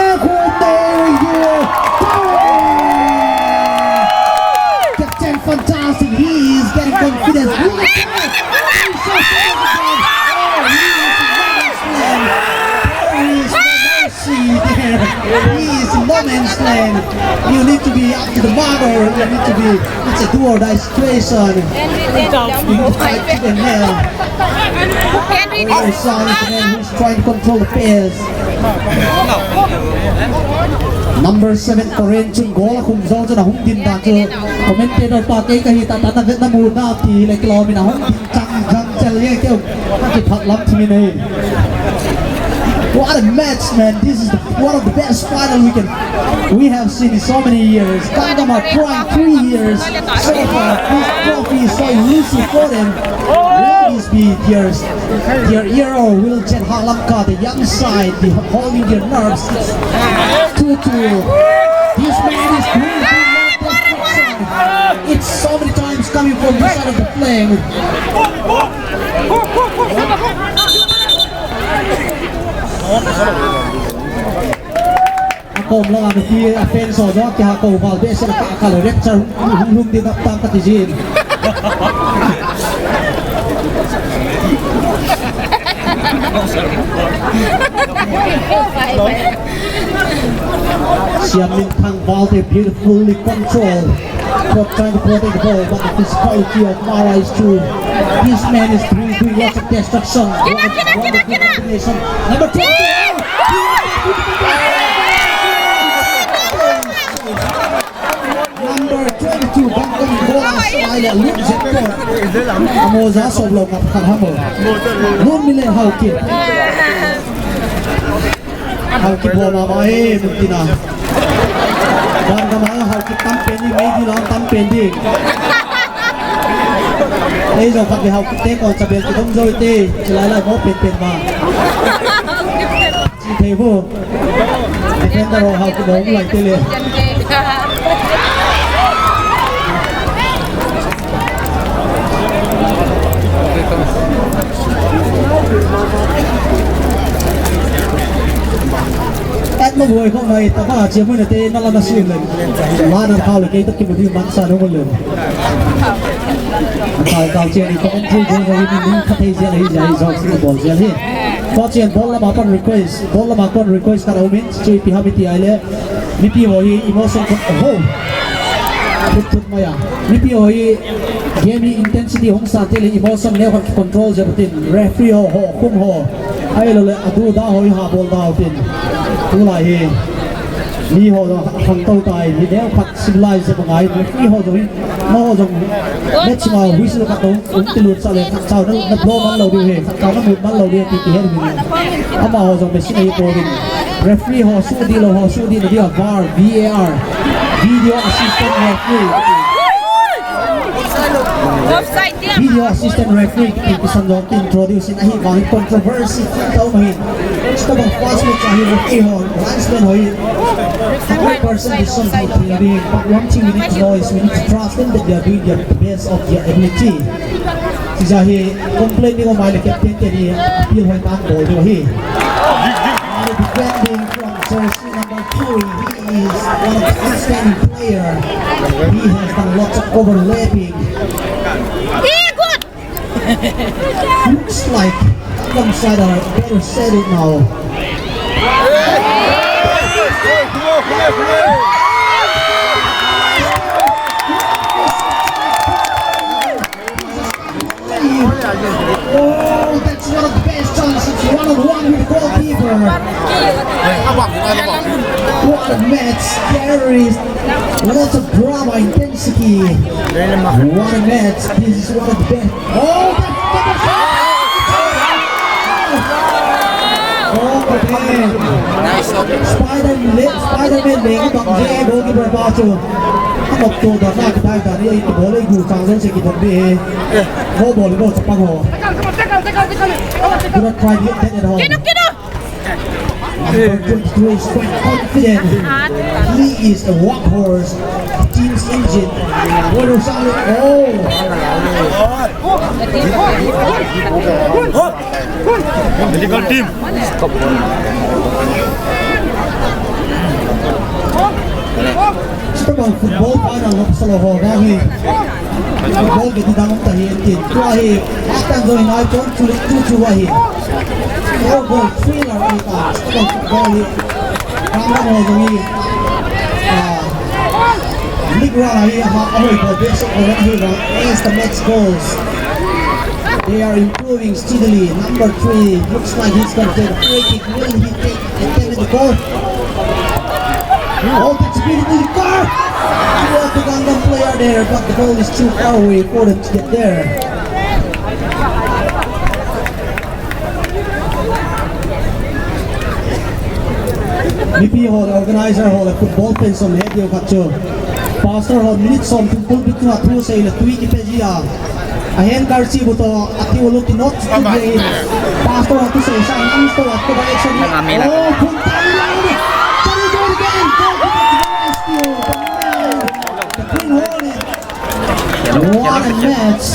Captain Fantastic, he is getting confidence. Look at that. He's so confident. Oh, he is in no man's land. There is no mercy there. He is in no man's land. You need to be up to the mark, or you need to be, it's a do or die situation. You need to fight to the nail. There is, uh, Trying to control the pace. Number seven, Korean chun goal a khum jong chun ahung din dan chu. Commentator pa kei kahi ta ta na vet na mu na ti le kilom in ahung din chang jang chel ye keu. Ka kiphat lam thim in ahi. What a match, man. This is the, one of the best final we can, we have seen in so many years. Kangama trying three years so far. This trophy is so elusive for them. Will this be their, their year, or will Jet Halamka, the young side, be holding their nerves? Two two. This man is doing good work. It's so many times coming from this side of the flag. Akom langa mipi a fans ho jong kiha ko val behseh a ka, ka le rapture hung, hung, hung din ap tang kati jin. Siam Minthang, Valte beautifully controlled. Pro-, trying to protect the ball, but the physicality of Mara is true. This man is doing, doing lots of destruction. What a, what a good combination. Number twenty. Number twenty-two, Bangkok, Bola, Selaile, Lut Zekor. Amo ja sop lo kap khat hamo. Lut Mile Haokip. Haokip ho mama e, mun tina. Bangkok ma Haokip tam pen ding, mei di lo tam pen ding. Ei jong khat le Haokip te kon chabel kidom jo te, chilai lai mo pen pen ma. Chi thei vo. Defender ho Haokip ho lai te le. At mo boy ko ngai ta ba che mo na te na la na si le. La na khao le ke ta ki mo di man sa no mo le. Khao khao che ni commentary ko ni ni kha thei je la hi ja hi jong si bol je hi. Ko chen bol la ma pan request, bol la ma kon request ka lo min. Chu ipi ham iti ahile, mipi ho hi emotion kon, oh, thut thut mai a. Mipi ho hi game hi intensity hung sa teng le emotion neo khat control jep utin, referee ho, ho, khum ho. Ahilou le, adu da ho hi ha bol da utin. Tulai hi, mi ho jong khangtou tai, mi neo khat civilized jep angai, referee ho jong hi, amaho jong, match ma whistle khat hung, hung kilut sa le, khat chau na, na blow man lou diu hi, khat chau na mut man lou diu ti, ti het uhi. Amaho jong machine ahi poi. Referee ho, sudi lou ho, sudi lou dia, VAR, V A R, Video Assistant Referee. Offside dia. Video Assistant Referee, ti kisan jong introduce in ahi vang controversy, tau mahin. Chuti bang first match ahi referee ho, linesman ho hi. Hundred percent decision ho, but one thing we need to know is we need to trust them that they are doing their best of their ability. Tija hi complain ding umai le captain te ni appeal hoi tang bol ding ahi. Defending from jersey number two, he is one of the outstanding player. He has done lots of overlapping. Looks like Gangnam Style are better set it now. Oh, that's one of the best chances. One on one with goalkeeper. What a match. There is lots of drama, intensity. What a match. This is one of the best. Oh, that's, that's, oh, man. Spider-Man, Spider-Man, goalkeeper pa chu. Amok to da na kitai da ni, ei bol ei gu chang jong se kithon be. Mo bol mo chapang ho. Do not try to get that at home. Number twenty-two is quite confident. He is a workhorse, team's engine. What was that? Oh! Medical team. Tabang football final nop salo ho vang hi. Football kiti dang um ta hi ti. Tua hi, atan zo hi nai pon chu le chu chu ahi. Four goal thriller ahi ta. Tabang football hi. Gangnam ho zong hi. Ah, league round ahi, ama, ama hi ball basic ho ahi vang. As the match goes, they are improving steadily. Number three looks like he's gonna take a free kick. Will he take Attended the goal. Oh, that's a beautiful car! What the Gangnam player there, but the ball is too far away for them to get there. Mipi ho le organizer ho le football pen som he diu khat chu. Pastor ho minute som thum pulpit chunga thu sei le tui kipe ji a. A hand kerchief bu toh, a ti u lu ti not ti ve in. Pastor a tu sei sa, an to a ko direction. Nang amin a. Oh, pun tan lang. Can he do it again? Goalkeeper to the rescue. The man. The green hole in. What a match.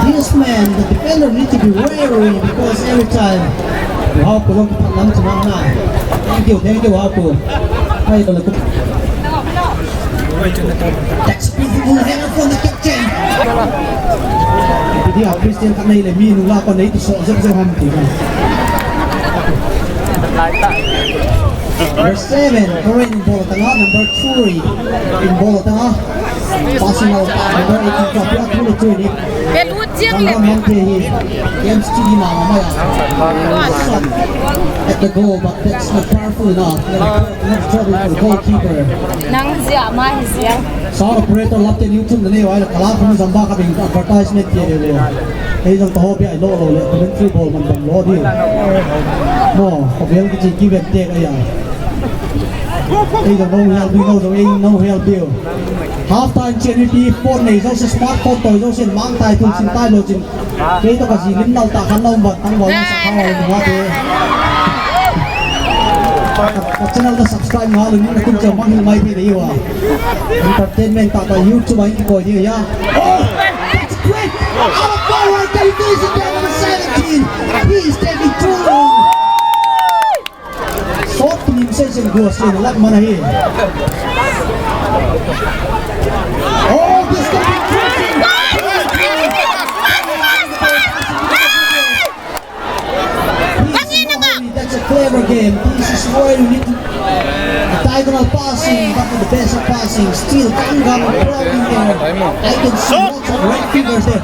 This man, the defender, need to be wary because every time. Wow, pulong kita lang sa mga. Thank you, thank you, wow po. Ay, talaga. That's a beautiful header from the captain. Pidi a Christian ka nei le mi nula ko nei tu so zep zep ham ti. Number seven, Korean ball tanga, number three, in ball tanga. Passing out, number eighteen, Kapia, two to three. Belut jeng le. Number one, Tehi. Game steady ma ma ya. Shot at the goal, but that's not powerful enough. Not trouble for the goalkeeper. Nang zia ma hi zia. Sound operator lap te new tune ne wai la kala khum zamba ka bing advertisement ke le le. Ei jong to ho bia lo lo le commentary bol man ban lo di. Mo, ko bel ki chi ki vet te ka ya. Ei jong no ya bi no jong ei no ya bi. Half time chen pi phone nei jong se smartphone to jong se mang tai tun sin tai lo chin. Kei to ka ji lim nau ta khan nau ban tang wal sa kha wal ma te. Ka channel ka subscribe ma lo ni na kun cha mang mai pe dei wa. Entertainment ta ta YouTube a in ki koi ding ya. Oh, that's great. Out of forward, can you finish it there, number seventeen? He is taking too long. Sot nim se sen go sen lat mana hi. Oh, this could be crucial. That's a clever game. This is where you need to diagonal passing, but the best of passing. Still, Gangnam probably there. I can see lots of red fingers there.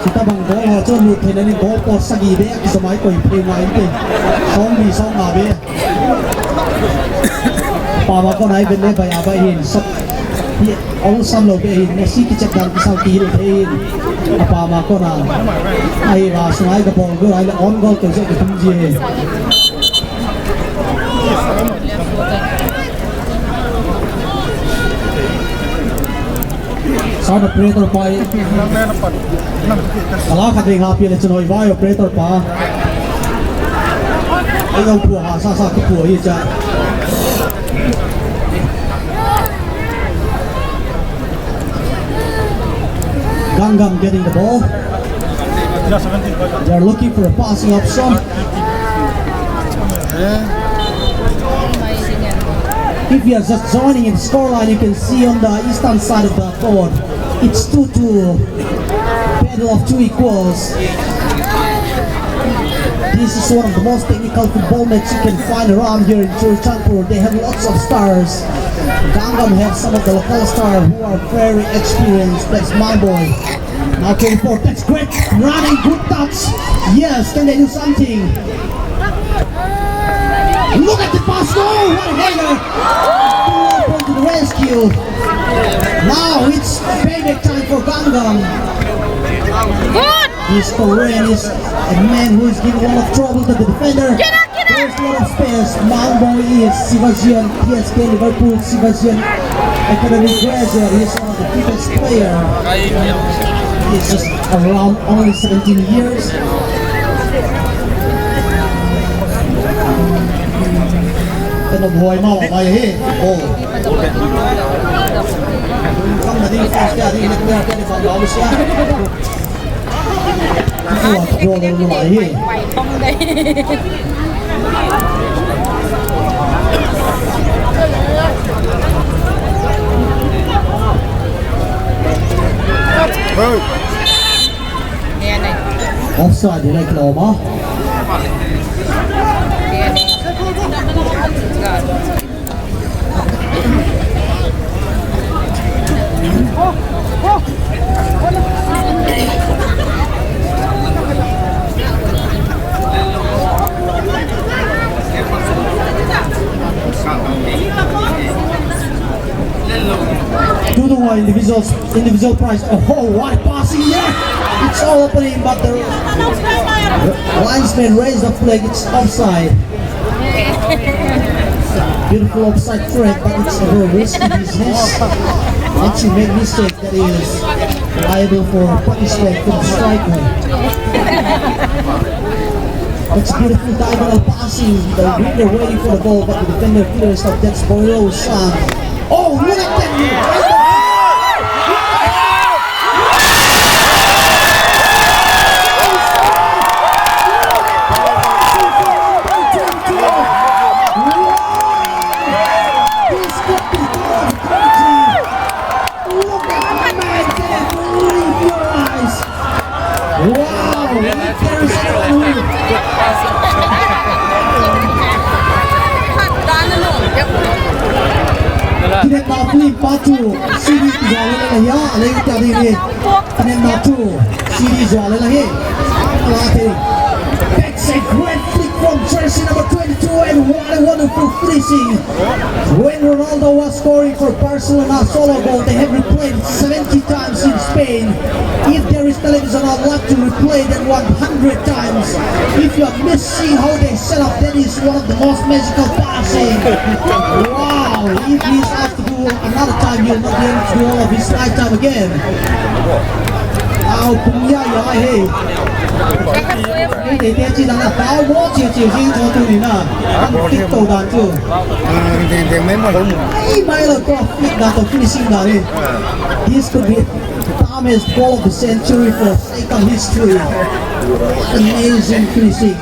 Sita bang goal ho chu lut theina ni goal post sagi be a kisomai koi phei ngai inte. Song ni song nga be. Pama ko nai ben le bai a bai hin sat. Hi ong sam lo be hin Messi kichep dang kisau kihil thei hin. Apama ko na. Ai va sungai ka bol go ai le on goal to je ka tum ji hin. Sound operator pa hi. Ala khat ding ha pi le chun hoi vai operator pa. Ai lo pu ha sa sa ki pu hi cha. Gangnam getting the ball. They are looking for a passing option. If you are just joining in the scoreline, you can see on the eastern side of the board, it's two two, battle of two equals. This is one of the most technical football match you can find around here in Churachandpur. They have lots of stars. Gangnam have some of the local stars who are very experienced. That's my boy. Now twenty-four, that's great running, good touch. Yes, can they do something? Look at the pass, oh, what a header! Pull up to the rescue. Now it's payback time for Gangnam. Good! This Korean is a man who is giving a lot of trouble to the defender. Get up, get up! There's a lot of space. Maung Boe is Sivajian, T S K Liverpool, Sivajian Academy graduate. He's one of the fittest player. He's just around only seventeen years. Kano buhay mo, may hit. Oh. Come na din, first ka din, next ka din, pag-alis ka. Tua, tua, tua, tua, hi. Offside, direct low, ma. Due to individuals, individual prize. Oh, what a passing here! It's all opening, but the linesman raised the flag. It's offside. Beautiful offside threat, but it's a very risky business. Once you make mistake, that is liable for punishment from striker. That's beautiful diagonal passing. The winger waiting for the ball, but the defender clears up. That's Boylo San. Oh, look at that! This could be goal. Look at my man, can you believe your eyes? Wow, if there is anyone who Kinepna film pa chu C D Jolly la hi a, le ta di ni. Kinepna chu C D Jolly la hi. That's a great flick from jersey number twenty-two, and what a wonderful finishing. When Ronaldo was scoring for Barcelona solo goal, they have replayed seventy times in Spain. If there is television, I'd like to replay that one hundred times. If you are missing how they set up, that is one of the most magical passing. Wow! If he's asked to do another time, he'll not be able to do all of his lifetime again. Wow, pung ya ya he. Hey, they can't see that. Wow, watch it, you see, it's all doing that. I'm fit to that too. Hey, my lord, go fit that, finishing that, eh. This could be Thomas goal of the century for Seika history. Amazing finishing.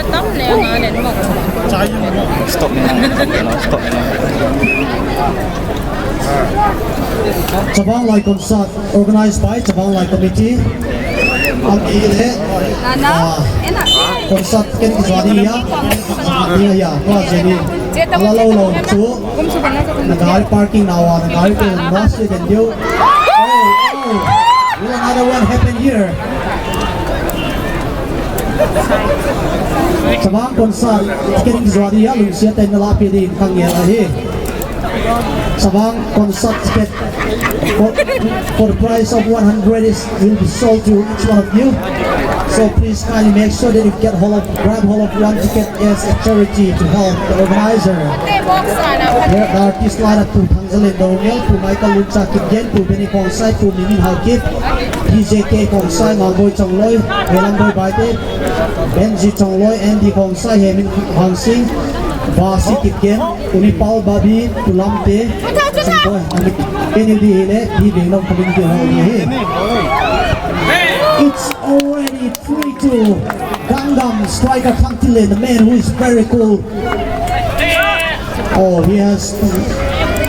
Stop me now. Stop me now. Chavang Lai concert organized by Chavang Lai Committee. Am ile. Nana. Ah, ena. Concert ken ki jadi ya. Ya ya. Kua jadi. Ala lo lo chu. Na gari parking na wa, na gari ko na se den dio. Oh, oh. Will another one happen here? Chavang concert, ticket ki jua dia, lungsiat tah in na lapi ding kangel ahi. Chavang concert ticket for, for the price of one hundred is, will be sold to each one of you. So please kindly make sure that you get hold of, grab hold of one ticket as a charity to help the organizer. Here, the artist lineup, Pu Thangzalen Dongel, Pu Michael Luncha Kipgen, Pu Benny Khongsai, Pu Mimin Haokip, P J K Khongsai, Mangboi Chongloi, Helam Boi Baite, Benji Chongloi, Andy Khongsai, Hemin Hangsing, Basi Kipgen, Unipal Babi, Pu Lamte, Chongloi, N L D hile, D Bengnom Community Hall hi. It's already three two. Gangnam striker Thangtile, the man who is very cool. Oh, he has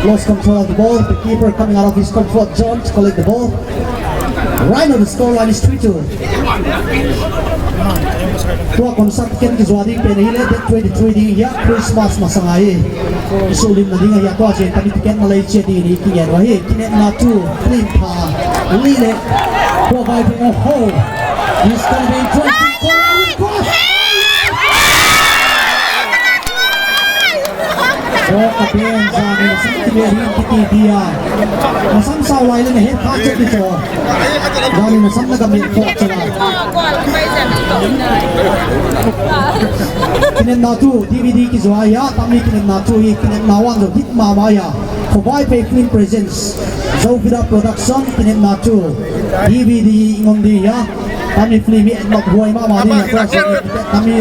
lost control of the ball. The keeper coming out of his comfort zone to collect the ball. Right on the scoreline is three two. Tua concert ken ki jua ding pen ahile, date twenty-three ding ahia, Christmas masanga hi. Sulim na ding ahia, tua chen kami ticket na lei che ding ni ki ngen wa hi. Kinepna two, Klim Pha, Lile. Tua vai pe, oh ho. He's gonna be in twenty. Tua ka pen jani na sam ki me hin ki ti dia. Na sam sao lai le na het pha che ti cho. Jani na sam na ka me pho che la. Kinepna two, D V D ki jua ahia, tami Kinepna two hi, Kinepna one jong hit mama ahia. Khovai Phei Film Presents. Sofida Production, tinimna chu D V D ngom di ya. Tami film hi nok huai mama di ya, production tami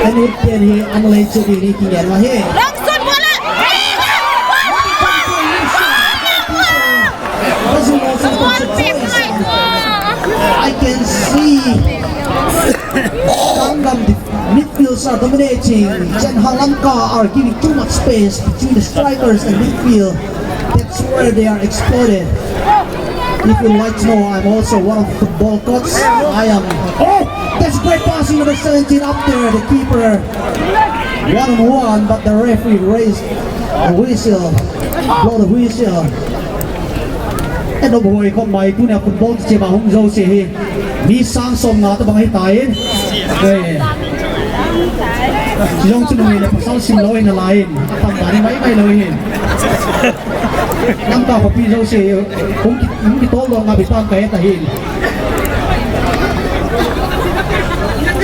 enu ten hi anglei chu di ni ki ya ma hi. Longsun bola. I can see Gangnam midfields are dominating. Chengha Lamka are giving too much space between the strikers and midfield. That's where they are exploited. If you'd like to know, I'm also one of the football coach. I am. Oh, that's great passing, number seventeen up there, the keeper. One on one, but the referee raised the whistle, blow the whistle. Eno boi khom mai, tunia football chem a hung jouse hi mi sang som nga tabang hitan. Chujong chu numei le pasal simlou in a lai in. Atam tani mai mai lou hin. Lamka khopi jouse hung ki, hung kitol lou nga bitan kahe tahin.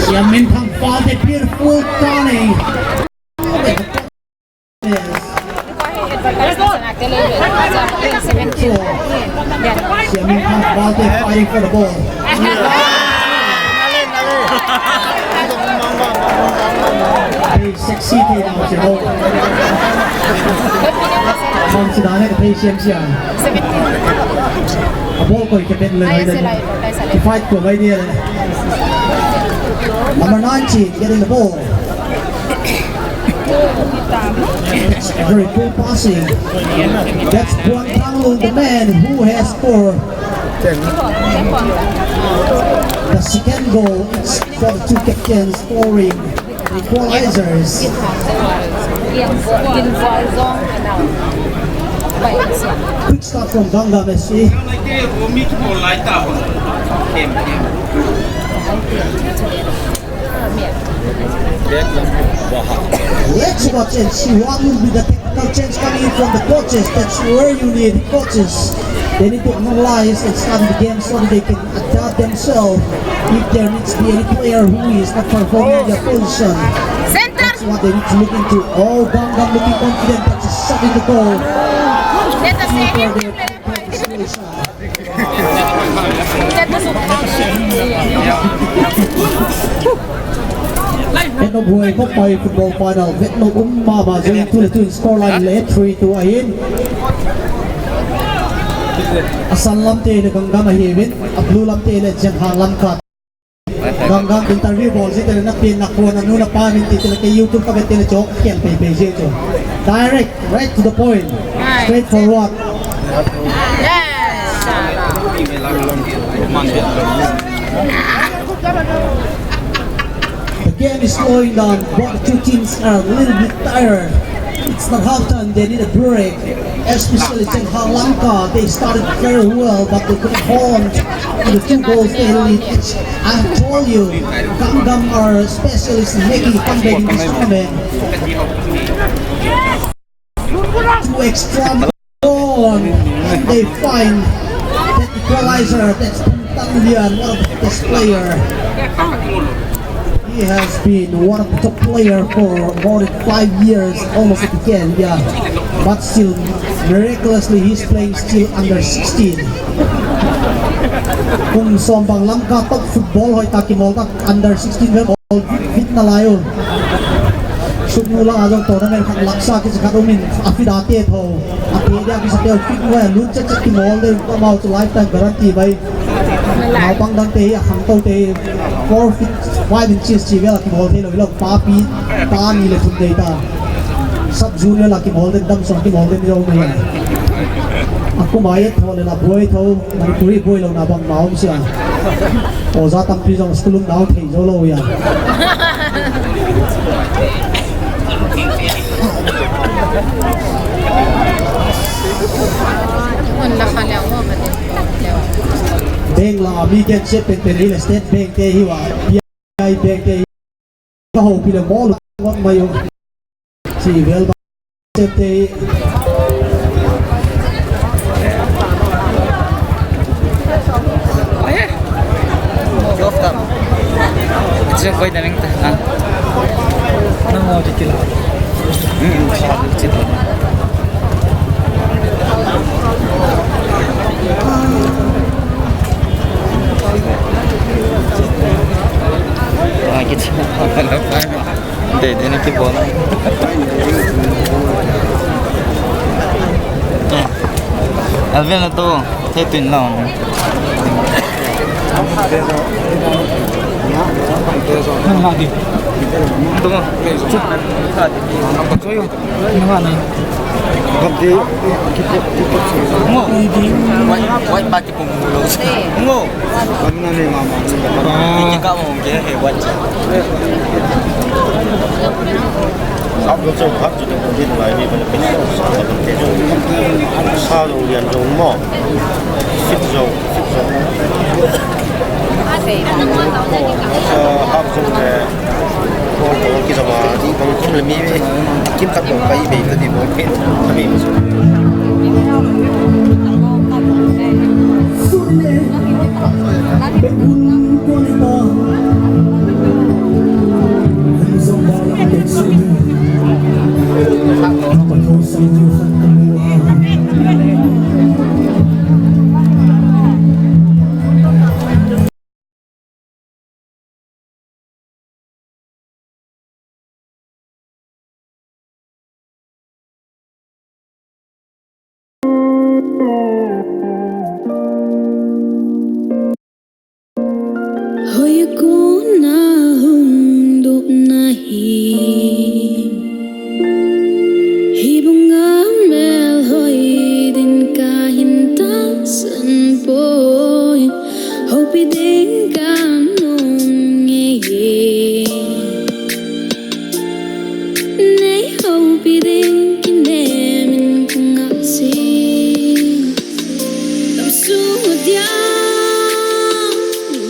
Siam Minthang, what a beautiful turning. Yes. Siam Minthang, what a fighting for the ball. Hey, sexy thei nau che ho. Mang si dan e, thei siam siam. A ball koi ke ben le. Ai, le. Ki fight ko bai dia le. Number nineteen getting the ball. That's very cool passing. That's Buang Thang Lung, the man who has scored the second goal. It's for the two captains scoring equalizers. Quick start from Gangnam F C. Let's watch and see what will be the tactical change coming in from the coaches. That's where you need coaches. They need to analyze and study the game so that they can adapt themselves. If there needs to be any player who is not performing in their position, that's what they need to look into. Oh, Gangnam looking confident. That's a shot in the goal. That's a save. Eno boi khom mai football final. Vetnom um mama, join tu le tu in score line le three two ahin. A san lam te le Gangnam ahiuvin, a blue lam te le Chengha Lamka. Gangnam interview bol ji te le na pen na ko na nu na pa min ti te le ke YouTube ka vet te le chok khel pei pei ji chu. Direct, right to the point. Straightforward. The game is slowing down. Both two teams are a little bit tired. It's not half time. They need a break. Especially Chengha Lamka. They started very well, but they couldn't hold on to the two goals they lead. I told you, Gangnam are specialists in making a comeback in this tournament. Two extra on. They find that equalizer. That's Tan Lian, one of the best player. He has been one of the top player for more than five years, almost at the end, yeah. But still, miraculously, he's playing still under sixteen. Kum som bang Lamka top football hoi ta kimol ta under sixteen ve bol fit na lai u. Suknu la ajong tournament khat laksa kisa khat umin a fit a te tho. A te dia kisa te fit ve lut chet chet kimol de, amau chu lifetime guarantee bai. Naupang dang te hi a khangtou te hi four feet five inches chi vel a kibol thei lou, lou pa pi ta ni le thum dei ta. Sub junior la kibol den, dam song kibol den jong hi. A kum a et tho le la buai tho, Manipuri buai louna bang ma um sia. Oja tampi jong school um nau thei jo lou ya. Beng la mi gen che pen pen hi le State Bank te hi wa. Ai bek te ka houpi le mol ngot mai u. Chi vel ba se te. Che koi da ning ta. Ah. Nang mo ti la. Hmm, hmm. Che. Alvin na to, thei tuin lang. Nang la di. Ito mo. Nang la na. Mo. Hindi. White, white bag. Ngo. Ano na ni mama? Ah. Hindi ka mo, hindi, eh, what? Hap lo chau, hap chu dong din lai ni, bana pin lo, sa ka dong te jo. Sa lo lian jo mo. Sip jo, sip jo. Sa hap jo le. Bol bol ki jama di bang kum le mi ve. Kim khat bol pai ve ta di bol pen. Ta ve. Hoi kona hung doh na hi, hi banga mel hoi din kahin tahsan poi. Hopi ding kanom nge ye. Nei hopi ding kinem in kangah sin. Lam sung a dia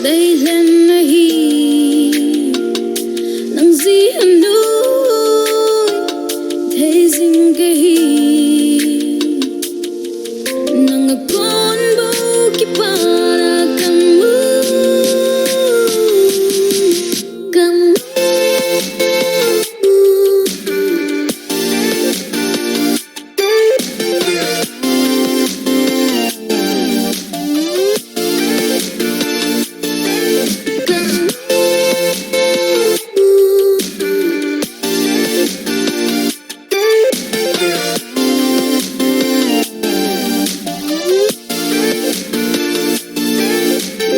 dei lhen na hi. Nang ji a nuoi thei jing ka hi. Nang a kon bou kipah a ka mu. Ka mu.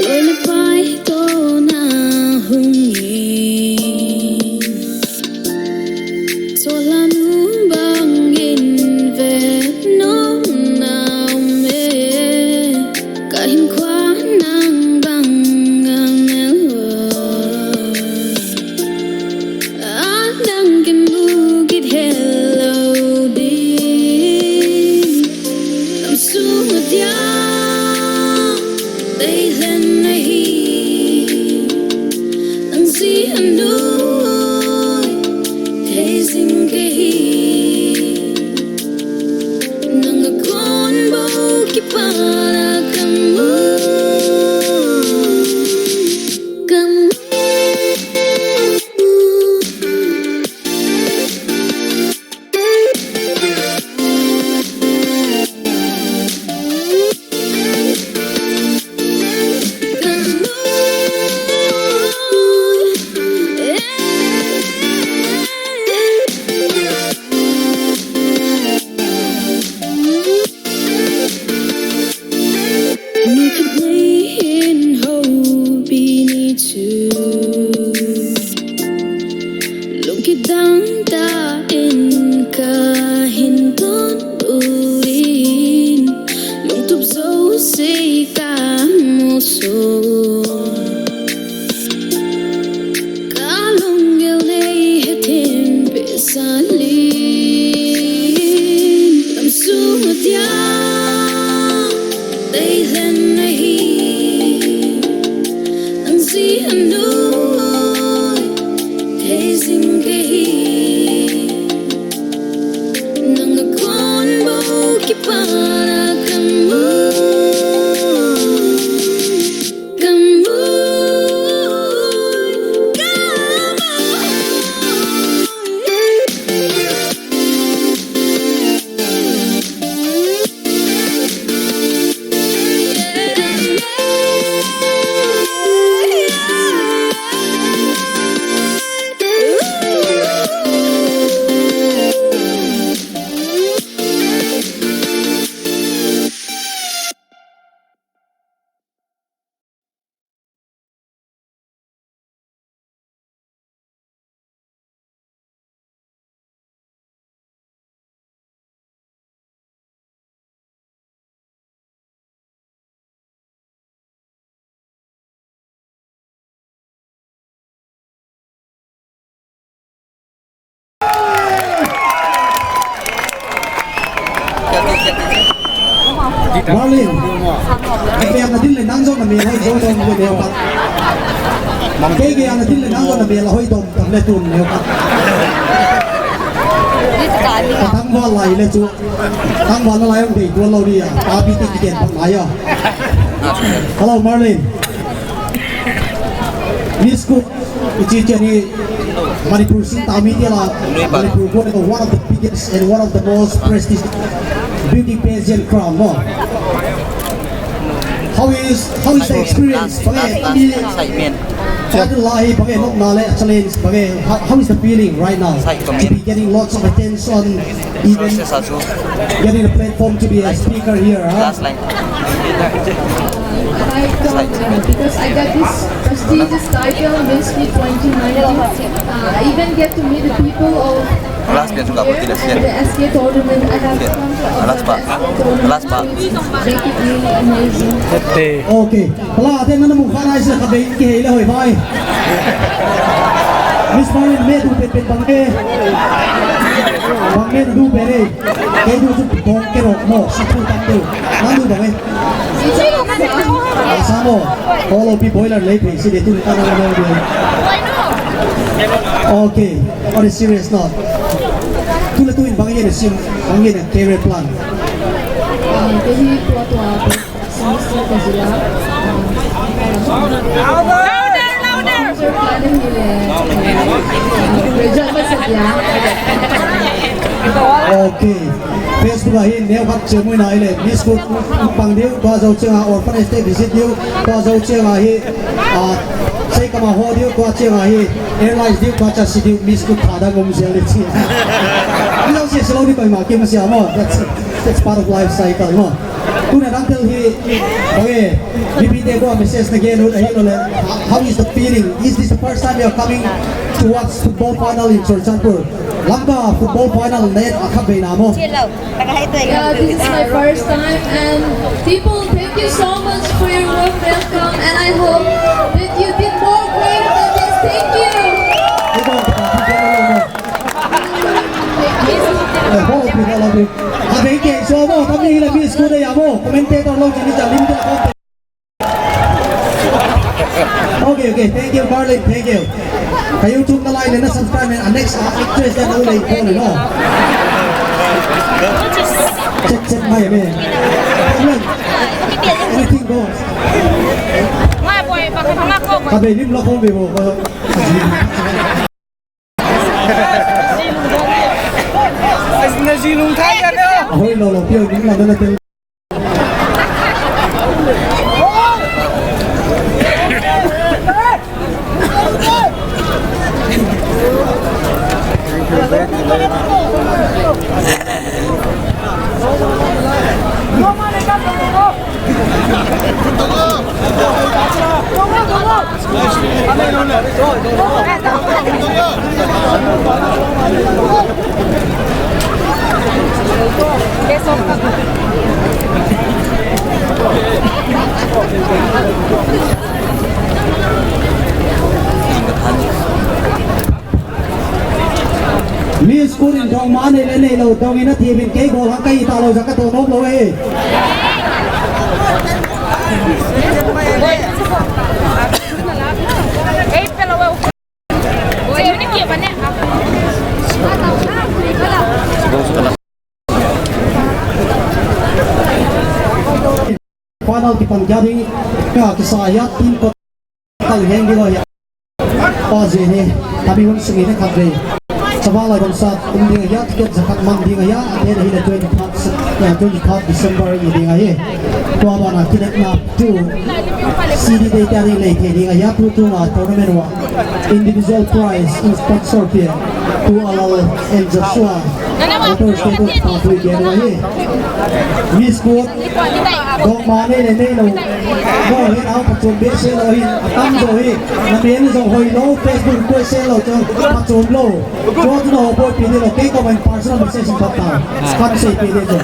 Loi le pai tona hung in. Chola nu bang in vet nom na um e. Ka hin khua nang bang a mel. Adang kin bu kit hello din. Lam sung a dia dei lhen na hi. Nang ji a nuoi thei jing ka hi. Nang a kon bou kipah a ka mu. Ka mu. Nikhat nei hin houpi ni chu. Lung kidang tah in ka hin don u in. Lungtup jouse ka muso. Ka lunggel nei hethem peh sah lin. Lam sung a dia dei lhen na hi. Nang ji a nuoi thei jing ka hi. Nang a kon bou kipah a ka mu. Ka mu, ka mu. Marlin, kei a na ding le nang jong na mel hoi jong jong le neo ka. Kei, kei a na ding le nang jong na mel hoi dom dom le tun neo ka. Ka tangval lai le chu. Tangval lai hung dei tua lo dia. Ka bi ti ki den lai ya. Hello, Marlin. Miss Cook, ichi chani Manipur sing tami tila, Manipur ko ko one of the biggest and one of the most prestigious beauty pageant crown, no? How is, how is the experience? Last, last, last, last, last, last, last. Bage, ami, bage, no, na le, challenge, bage, how, how is the feeling right now? Sai, to be getting lots of attention, even getting a platform to be a speaker here, huh? Last line. I like, uh, because I got this prestigious title, Miss Cook twenty nineteen. Uh, I even get to meet the people of, uh, here at the S K tournament. I have come to observe the S K tournament. Last part. Last part. Make it really amazing. Okay. Pala, ate nana mukha na isa ka bein ki hei le hoi bai. Miss Marlin, me du pet pet bang e. Bang me du pet e. Kei du chu bong kero mo, sa thu tam du. Nang du bang e. Sa mo. All of you boiler lei pei si de tu ka na mo de. Okay, on a serious note. Tu le tu in bang e ne sim, bang e ne career plan. Ah, kei hi tua tua. Louder, louder. Okay. Facebook a hin neo khat chemui na ile. Miss Cook pang diu, tua jou cheng a orphanage te visit diu, tua jou cheng a hi, ah, sei kama ho diu, tua cheng a hi airlines diu, tua cha si diu, Miss Cook tha dang um zel le chi. Ni lo si lo ni koi ma ki ma si amo. That's, that's part of life cycle, no? Tuna dang tel hi, okay, B P te ko message na gen ut ahi lo le, how is the feeling? Is this the first time you are coming to watch football final in Churachandpur? Lamka football final na et a kha be na mo. Yeah, this is my first time, and people, thank you so much for your warm welcome, and I hope that you did more great than this. Thank you. Ebo, pi na la pi. Abeng ke so mo, kami hila Miss Cook de ya mo. Commentator lo chini cha lim de la. Okay, okay. Thank you, Marlin. Thank you. Ka YouTube na like na subscribe na next, uh, actress na lo le ko le no. Check, check my man. Anything goes. Ka be lim lo ko be mo. Hoi lo lo, piu, ning la na tel. Miss Cook in dong ma nei le nei lo, dong in a thi bin kei goal hang kai ta lo, ja ka to nom lo e. Final kipan kya ding, ka kisa ya team ko. Kal heng ding ahi. Pa ji ni, kami hun sungi ni khat vei. Chawang lai bangsa um ding ahi, ticket jakhat mang ding ahi, then ahi le twenty-third, eh, twenty-third December ni ding ahi. Tua bana ticket na tu C D dei ta ding lei thei ding ahi, tu tu ma tournament wa. Individual prize in sponsor pe. Tu Alal and Joshua. Author status pa tu ke ahi. Miss Cook. Dong ma nei le nei lo. Mo hi nau pachom be se lo hi. Atam jo hi. Na men jo hoi lo. Facebook ko se lo cho. Pachom lo. Cho tu lo po pi de lo. Kei ko man personal message pa ta. Kan se pi de jo.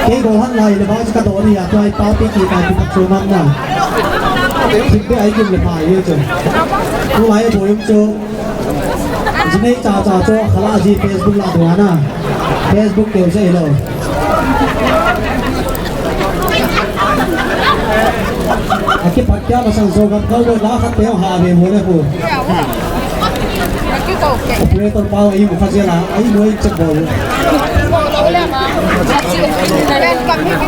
Kei ko han lai le ba ka do ni ya. Tua pa pi ki ka pi pachom am na. Kit be ai kim le pa ye cho. Tu lai bo yum cho. Jinei cha cha cho khala ji Facebook la duana. Facebook keu se lo. Aki pakya masang so gam kau la khat pe ha ve mo le ko. Operator pa ai mo kha je la, ai mo ai check bo.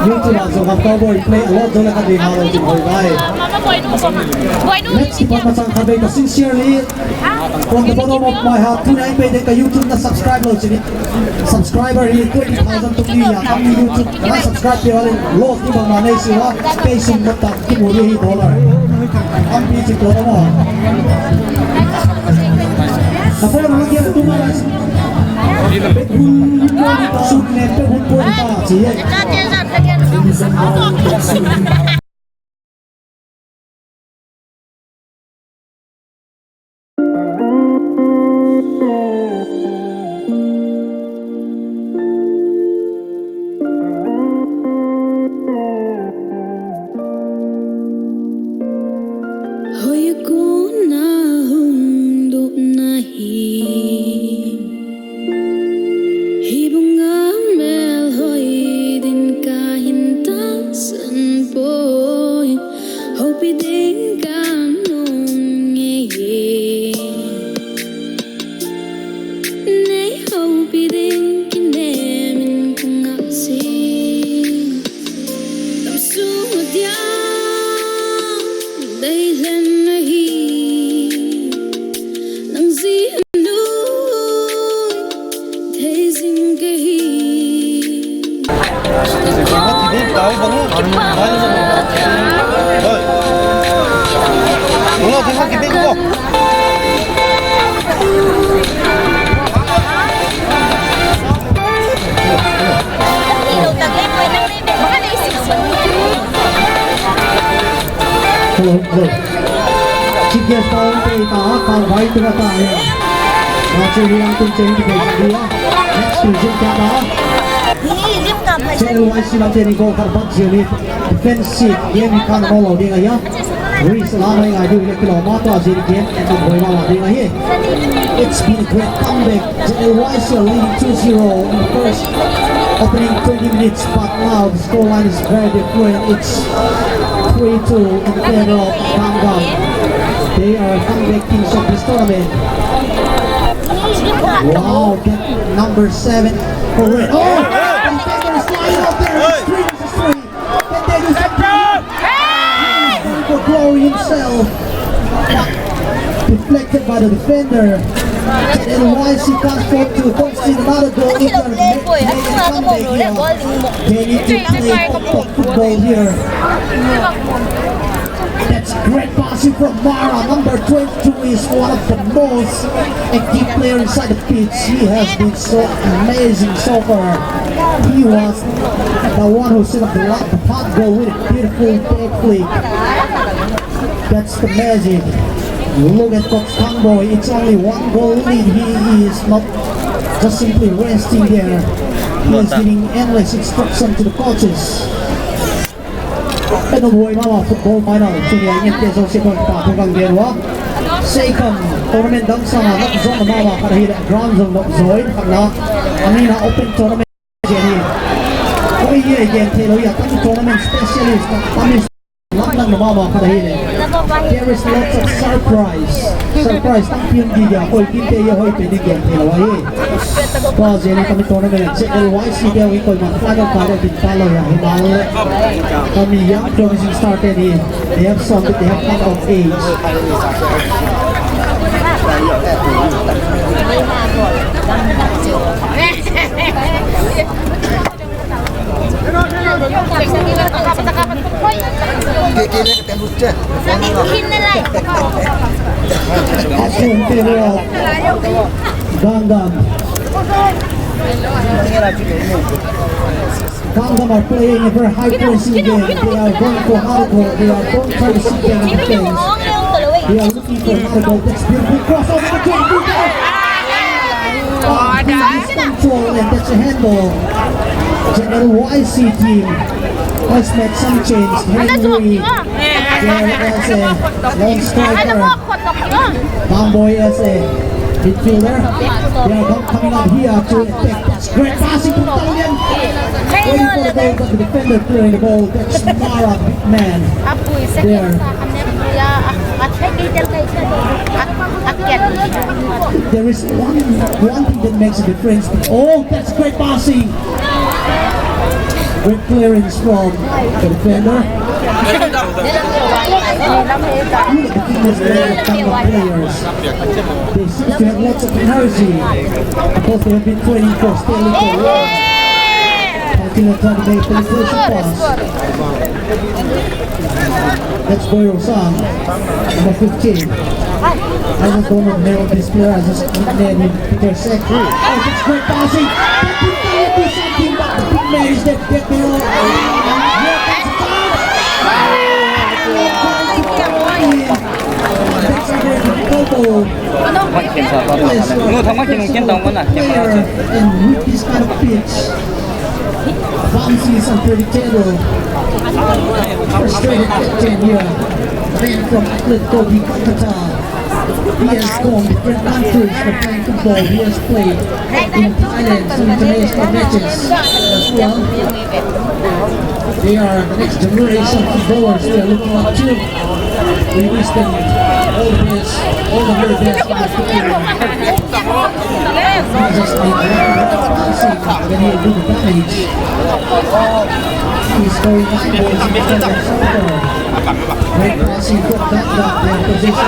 YouTube la so gam kau bo play a lot jo le kha de ha lo ji bo bai. Next pa masang kha ve ka sincerely. From the bottom of my heart, tuni a ipi ding ka YouTube na subscribe lou chini. Subscriber hi twenty thousand to me ya. Kami YouTube na subscribe pe wale lo ki bang na nei siwa. Pay sum na ta ki mo hi dollar. Am pi chi to mo. Na phone mo ki tu ma. Pe hun ko ni ta sum ne pe hun ko ni ta chi ye. Hoi kona hung doh na hi. Hibanga melhoi din kahin tahsan poi. Houpi ding kanom nge. Nei houpi ding kinem in kong ngah jin. Gamsung a dia dei lhen ahi. Nang ji nu thei jing kahi. Hello, hello. Chief guest pa hung pe ta, kal vai tu ta ya. Nache ni ang tun cheng ti kai dia. Next to jin kya ba? Channel wise sila cheni ko kar bat jeni. Defensive game kan mo lo ding ya. Risk la mai ngai du le kilo ma to jeni game kan boi ma la ding ya. It's been a great comeback. J L Y C leading two zero in the first opening twenty minutes, but now the scoreline is very different. It's three two in favor of Gangnam. They are comeback kings of this tournament. Wow, that number seven. Correct. Oh, the defender is flying out there. It's three versus three. Deflected by the defender. And Y C can't afford to concede another goal if they make, make a comeback here. They need to play football here. That's great passing from Mara. Number twenty-two is one of the most active player inside the pitch. He has been so amazing so far. He was the one who set up the, la- the path goal with a beautiful back flick. That's the magic. Look at Coach Kangboy. It's only one goal lead. He is not just simply resting there. He is giving endless instruction to the coaches. Eno buai mama football final chuni a ngen te zo se kon pa ko gang gen wa. Seikam tournament dang sanga nok zong mama khat hi le ground zong nok zoi khat la. Amina open tournament je hi. Koi ye gen thei lo ya, kami tournament specialist na, kami lam lang mama khat hi le. There is lots of surprise. Surprise tang pian di ya, koi kinte ye hoi pe di gen thei lo hi. Tua jeh a kami tournament J L Y C te hi koiman final card a din ta lou ahi, ahile kami young promising star te hi, they have shown that they have come of age. Action, Gangnam. Gangnam are playing a very high pressing game. They are going for hard goal. They are going for the second defense. They are looking for hard goal. That's beautiful cross over the goal. Control and that's a handball. J L Y C team has made some change. Henry there as a lone striker. Bamboy as a Midfielder. They are com-, coming up here to attack. That's great passing from Talian. Waiting for the ball, but the defender clearing the ball. That's Mara, big man. There. There is one, one thing that makes a difference. Oh, that's great passing. Great clearance from the defender. Look at the fitness level of Tangba players. They seem to have lots of energy because they have been training for Stanley for a while. Talian trying to make penetration pass. That's Boy Rosang, number fifteen. I just don't know the name of this player, I just nickname him Peter Sek. Oh, that's great passing. That will do something, but the big man is that, that they all. That's a great goal. Yes, uh, player, and with this kind of pitch, bouncy is unpredictable. Frustrated captain here. Man from Atletico de Kolkata. He has gone different countries for playing football. He has played in Thailand, some international matches as well. They are the next generation of footballers we are looking up to. We wish them all the best, all the very best in the future. Just need one more passing, then he'll do the damage. He's going up, boys, in front of Songkor. Great passing, good back, back, their position.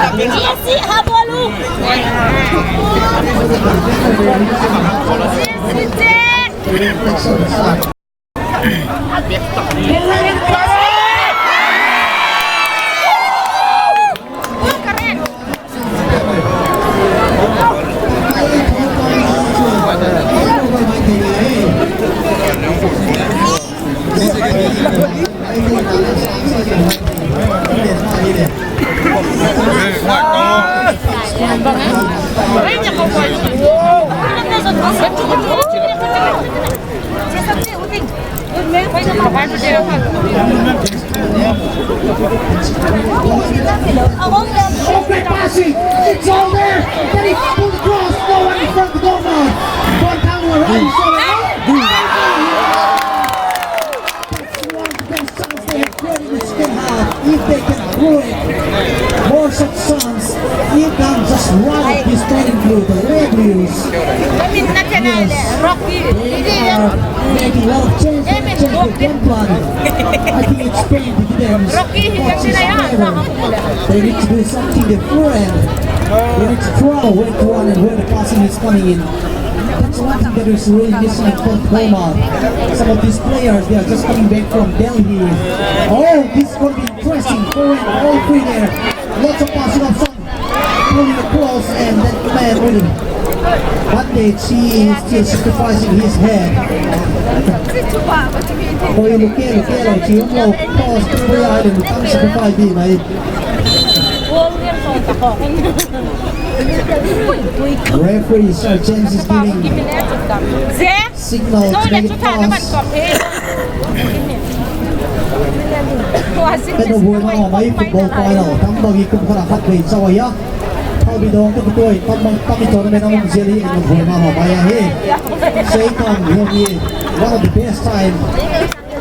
Oh, great passing! It's all there! Then he pulled across, no one in front of the goal now. Bontang will run, so that's one of the best chances they have created in the second half. If they can create more such chances, if they can just run this training group, the Red Wheels. Yes. They are making a lot of change, change the game plan. I think it's paying dividends. They need to do something different. They need to try where to run and where the passing is coming in. That's one thing that is really missing from Colmar. Some of these players, they are just coming back from Delhi. Oh, this is going to be interesting. Going all three there. Lots of passing options. Pulling across and that man with bandage, he is still sacrificing his head. Oi, lukelo, lukelo, chi umlo, pause, pause, pause, sacrifice din, ai. Referee Sir James is giving signal to make it pause. Kanu boi ma mai football final. Tangba hi kum khat a khatvei chauva. Hau bi dong tu tu tam tam tournament a um jeli kanu boi ma mai ahi. Sei tam hi hi one of the best time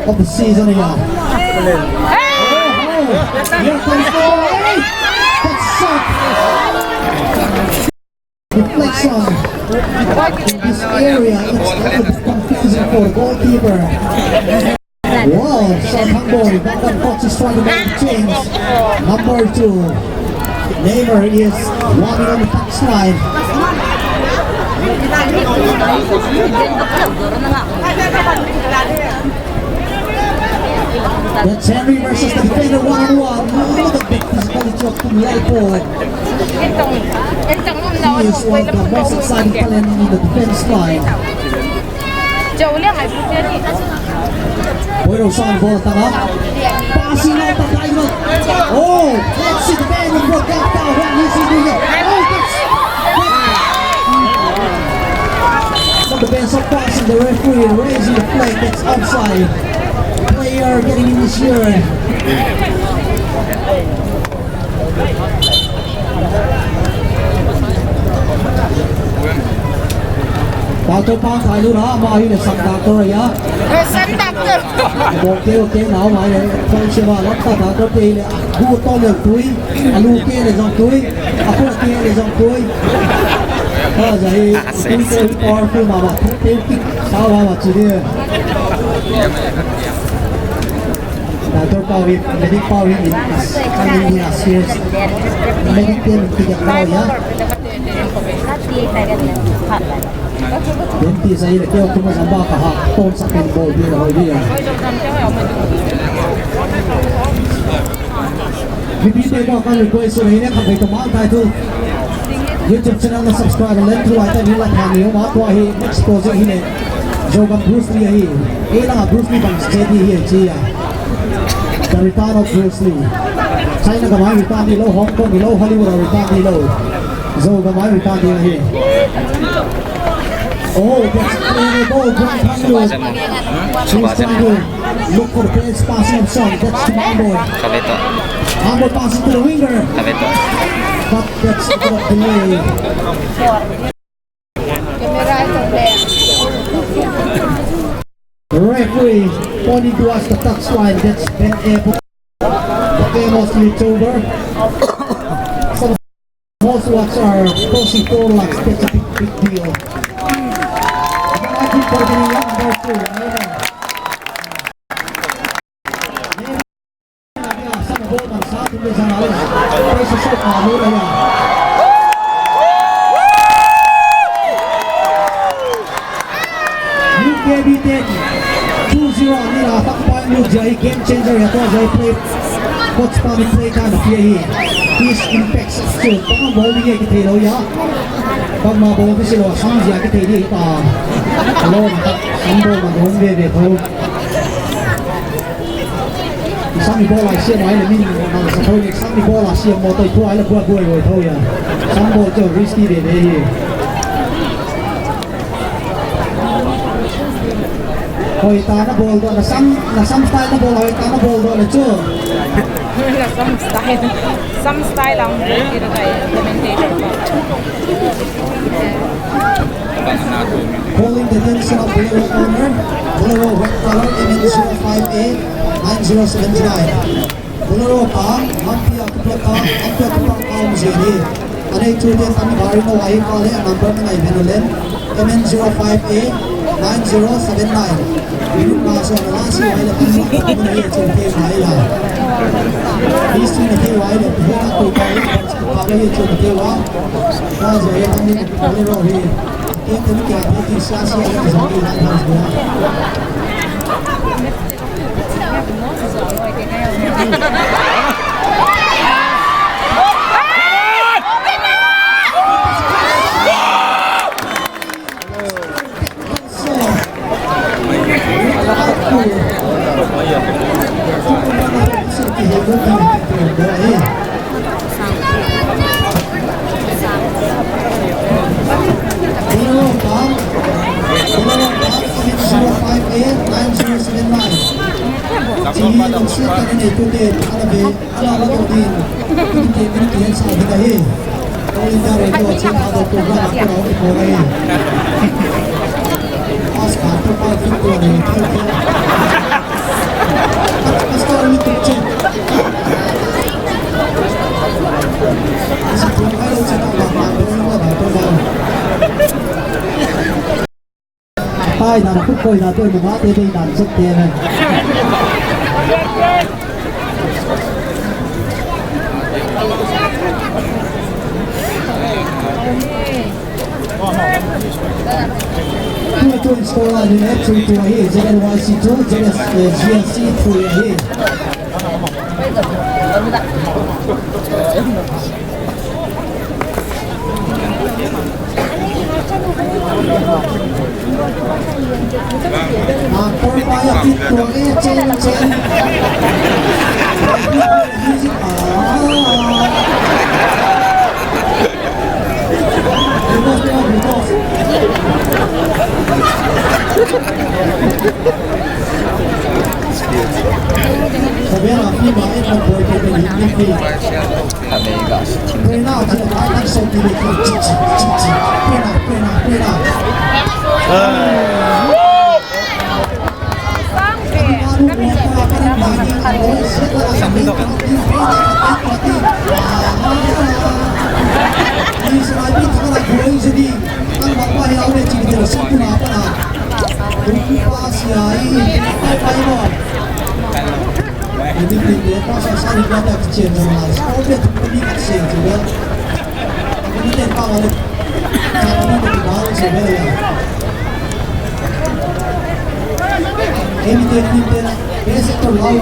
of the season ya. Hey! Here comes the ball. Hey! That's shot. Deflection. In this area, it's a little bit confusing for the goalkeeper. Wow, South Hamburg, Bangkok Fox is trying to make a change. Number two, Neymar is warming on the touchline. That's Henry versus the defender one on one. Look at the physicality of Kum Lalpo. He is one of the most exciting talent in the defense line. Boy Rosang ball tang up. Passing out the diamond. Oh, let's see the man in front. What is he doing? Oh, that's not the best of passing. The referee raising the flag. That's offside. Player getting in this year. Doctor pa thai lu na, ama hi le sam doctor ya. Sam doctor. Mo ke o ke na, ama hi le, kong se ma, lap ta doctor te le, gu to le tui, alu ke le jong tui, apo ke le jong tui. Ha, ja hi, tui te powerful ma ma, te ki, sa ma ma chi de. Doctor pa hi, medic pa hi, kan ni na serious. Medic te ki ya pa ya. Dentist ahi le keu kuma jamba ka ha, ton sa pen bol dia, hoi dia. Mipi te ko ka request na hine ka be to mal tai tu. YouTube channel na subscribe le tu ai ta ni la tha ni ma ko hi next project hine. Jogam Bruce Lee ahi. E la Bruce Lee bang se di hi chi ya. The Return of Bruce Lee. China ka mai return ni lo, Hong Kong ni lo, Hollywood a return ni lo. Zo ka mai return ni ahi. Oh, that's incredible. Guang Thang Lu. He's trying to look for the best passing option. That's to Mambo. Mambo passes to the winger. But that's a bit of delay. Referee pointing towards the touchline. That's Ben Airport. The game was over. Some of us are crossing four lakhs. That's a big, big deal. Imagine for the young boys too. U K B ten, two zero, ni la tak pa lu jai game changer ya ko jai play. Coach pa ni play ka na pia hi. His impact so pa bol ni ki thei lo ya. Pa ma bol ni si lo sam jia ki thei ni pa. Lo na ta sam bol ma dong ve ve ko. Sami bola siam ai le min nang sa thoi ni sami bola siam mo toi thua ai le bua bua bua thoi ya. Sam bol cho risky de de hi. Hoi ta na bol do na sam na sam style na bol hoi ta na bol do le chu. Na sam style. Sam style ang bol ki da kai implementation. Calling the attention of Bolero owner, Bolero white color, M N zero five A nine zero seven nine. Bolero pa, Mampia Kupeka, Ampia Kupeka Kaum Jeni. Anei chu te tan gari no ai pa le number na ngai menu len. M N zero five A nine zero seven nine. Minute ma so na si ai le tan ma ni chu te mai la. History na te wai le, ko ka ko ka le, pa le chu te wa. Ka je ya ni ko le ro hi. Ke te ni ka te ti sa sa le zo ni na na zo. Ala la to din, kiti kiti hen sa kita hi. All India Radio chin ha do program ko na ko na hi. As ka to pa ki ko na hi. As ka ni to chin. As ko na hi chin ba ba ba ba ba. Tai na khu koi na toi ma te dei dan chuk te na. Two two score line in F three two ahi, Z N Y C two, Z S, eh, G S C three ahi. Prena, prena, prena.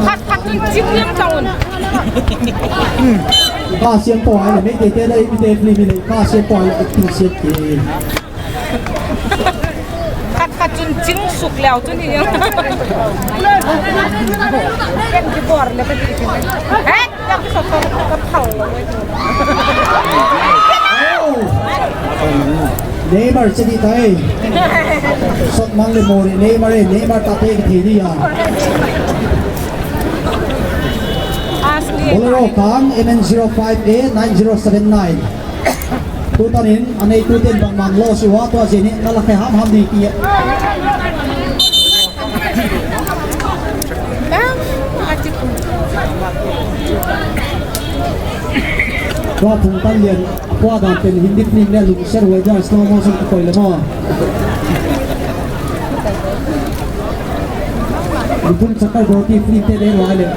Khat, khat chun ching liang chang un. Ka siam poi le, Meitei te la, Meitei film le, ka siam poi le, acting siam ke. Khat, khat chun ching suk leu chun hi. Ken kibor le ka ti. He? Neymar chedi tai. Sot mang le mori Neymar e, Neymar ta pe ki thei dia. Bolero kang M N zero five A nine zero seven nine. Tutanin anei tuten bang mang lo siwa tua jeni nala khe ham ham di ki. Tua phung tan lian, tua dan pen Hindi film le lungset huai dia slow motion ka koi le mo. Lupun chakar roti film te le huai le.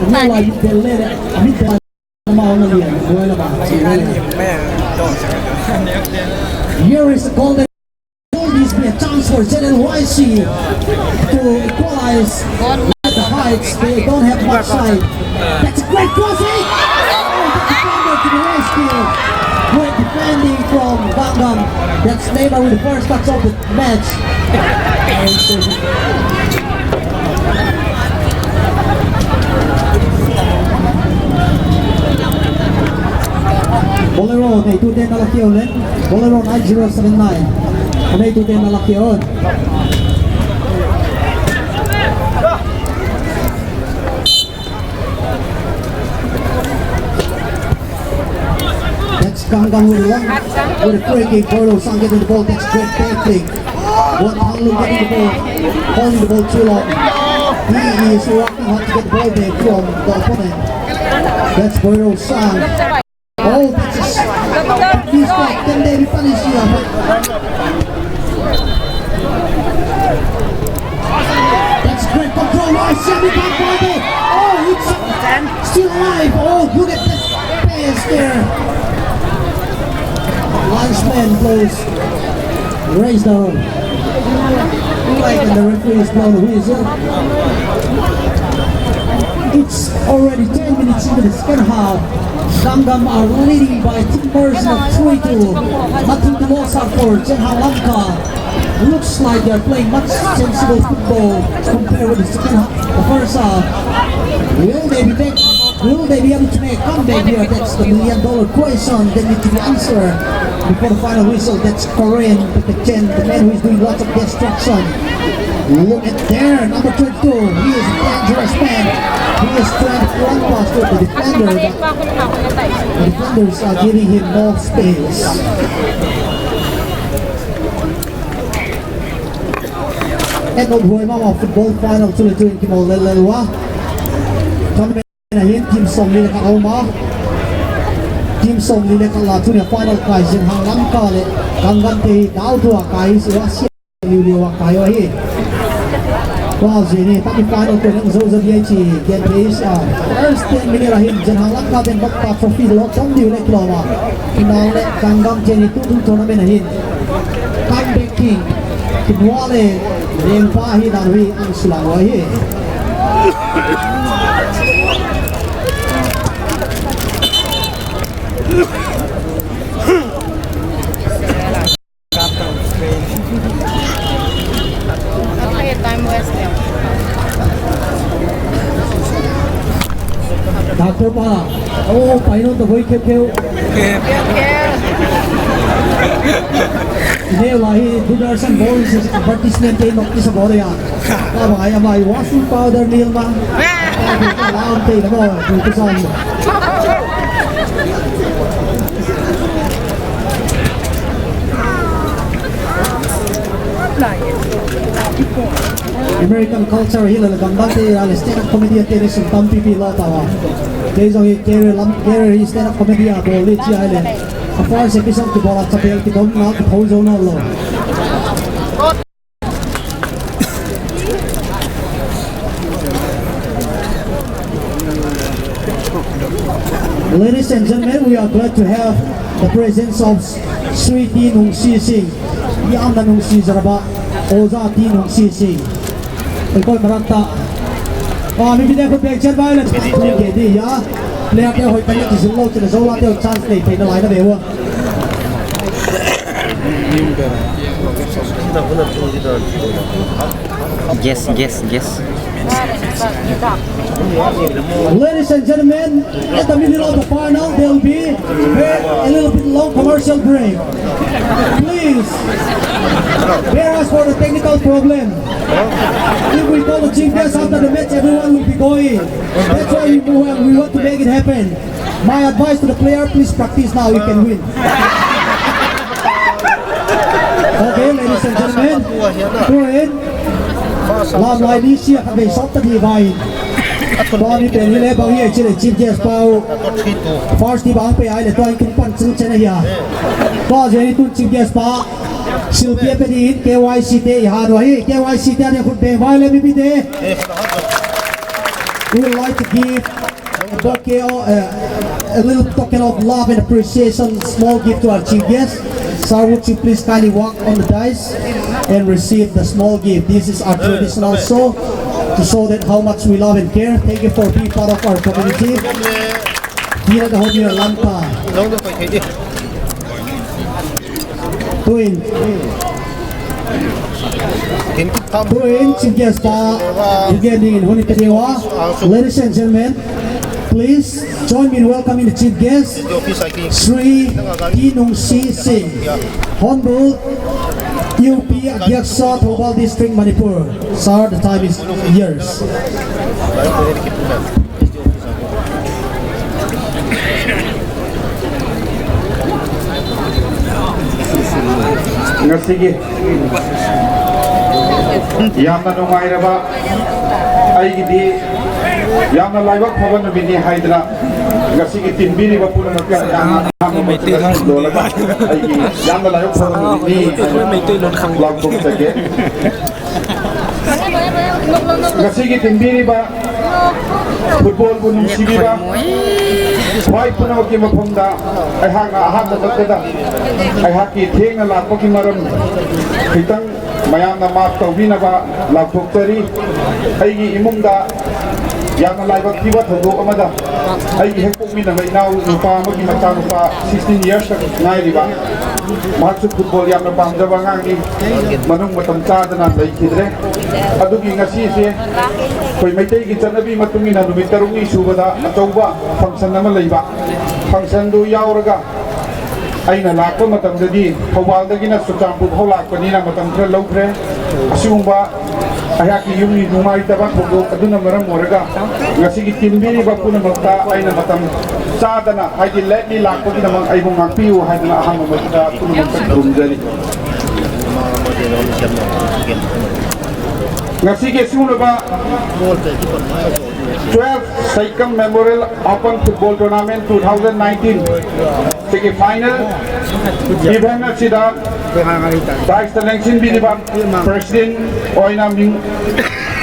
Ani huai mit del le le, amit del ma ona lian, huai le ba, chi le le. Here is the golden Will this be a chance for Z L Y C to equalize at the heights? They don't have much side. That's a great crossing! Oh, the defender to the rescue. Great defending from Gangnam. That's Neymar with the first touch of the match. Bolero, anei tuten nala khe un. Bolero nine zero seven nine. Anei tuten nala khe un. That's Gangnam with a long, with a free kick. Boiro Sang getting the ball. That's great tackling. Wang Hanglu getting the ball, holding the ball too long. He is working hard to get the ball back from the opponent. That's Boiro Sang. Oh, that's a s-, mistake. Can they be punished here? That's great control. Why Sammy can't find it? Oh, it's still alive. Oh, good at that pass there. Linesman blows. Raise the flag and the referee is blown the whistle. It's already ten minutes into the second half. Gangnam are leading by two goals to three two. Nothing to lose out for Chen Hang Lamka. Looks like they're playing much sensible football compared with the second half, the first half. Will they be back? Will they be able to make a comeback here? That's the million dollar question that need to be answered before the final whistle. That's Korean, the ten, the man who is doing lots of destruction. Look at there, number twenty-two. He is a dangerous man. He is trying to run past the defender, but the defenders are giving him more space. End of Roy Mama football final, two two in Kimol Lel Lel Wa. Ahin team somli le khat aum a. Team somli le khat la tunia final kai jing hang Lamka le Gangnam te hi dau thua kai si wa sia liu liu a kai u ahi. Tua jeh in semi final to nang zo zo dia chi gen pe sa. First ten minute ahin jing hang Lamka ten bak pa trophy lo tong diu le kilo ma. Final le Gangnam te ni tu tu tournament ahin. Comeback king. Kibua le lengpa hi dan hui ang silang u ahi. Doctor pa, oh, paino to hoi keu keu. Ine lahi Doordarshan Boys advertisement te nok kisa bol ya. Ka ba ya mai washing powder nil ma. Ka ba lam te na mo, tu tu san. American culture hi la gamdang te a le stand up comedy a te le sum tampi pi lo ta wa. Kei jong hi career lam, career hi stand up comedy a bol le chi a le. A first episode kibol a chapel kidom na kipho jo na lo. Ladies and gentlemen, we are glad to have the presence of Sri T Nungsi Singh, Yamna Nungsi Jaraba, Oja T Nungsi Singh. Ikoi marakta. Ah, mi bide ko pek chen bai le, ke di ya. Player te hoi kanya ti zin lo, ti le zo la te chance nei, te na lai na be wa. Yes, yes, yes. Ladies and gentlemen, at the middle of the final, there will be a little bit long commercial break. Please, bear us for the technical problem. If we call the chief guest after the match, everyone will be going. That's why we, we want to make it happen. My advice to the player, please practice now, you can win. Okay, ladies and gentlemen, go ahead. Lam lai ni sia kha bei sop ta di vai. Tuni pen hi le bang hi chi le chief guest pa u. First ti bang pe ai le to in kin pan chung chen ya. To je ni tu chief guest pa. Silpi pe ni K Y C te ha do hi K Y C te ne khut be vai le mi bi de. We would like to give a bouquet, uh, a little token of love and appreciation, small gift to our chief guest. Sir, would you please kindly walk on the dais and receive the small gift? This is our traditional show to show that how much we love and care. Thank you for being part of our community. Here at the home, your Lampa. Tuin. Tuin, chief guest pa, again, in Huni Pedewa. Ladies and gentlemen, please join me in welcoming the chief guest, Sri T Nungsi Singh, Honorable U P Adhyaksh, Thoubal District, Manipur. Sir, the time is yours. Ngasigi yamna nungairaba, aigidi yamna laibak phaba numit ni haidana, ngasigi tinbiriba punamak'a yamna, yamna, aigi yamna laibak phaba numit ni haidana, laubung sake. Ngasigi tinbiriba, football bu nungsibiba, phai punao ki maphamda, aihakna ahatna tatkada, aihak kithengna lakpa ki maram, khitang mayamna map taubinaba, lauthoktari, aigi imungda, yamna laibak thiba thoudoh amada, aigi hek Pokminaba inao nupa amagi machanupa sixteen years kha ngairiba. Mahakchu football yamna pamjaba angangni. Manung matam chadana leikhitre. Adugi ngasise, khoi Meitei ki chanabi matungina numit tarukni subada achouba function ama leiba. Function du yauraga. Aina lakpa matamdadi, Thoubaldagina Churachandpur hou lakpanina matam khara loukhre. Asiumba, aihak ki yumni nungaitaba thoudoh, aduna maram oiraga, ngasigi tinbiriba punamakta, aina matam chadana, haidi late ni lakpagidamang aibu ngakpiu, haidana ahang mamada, punamakta khurumjari. Ngasigi asiumba, twelve Saikam Memorial Open Football Tournament two thousand nineteen. Sigi final event asida, dais ta lengsinbiriba, President oina ming,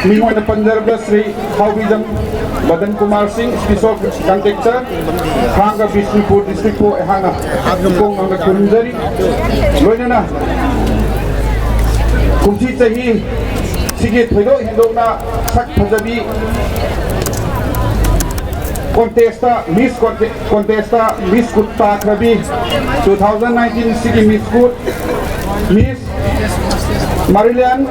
ming oina panjariba Sri Haobijam Madan Kumar Singh, Special Contractor, Hanga Bishnupur District ko ehana, kong nang kunjari, loinana, kumchi chahi, sigi thoidoh hindohna, sak phajabi, Contesta, Miss Conte-, Contesta, Miss Kutta Krabi, two thousand nineteen Sigi Miss Kut, Miss Maryland,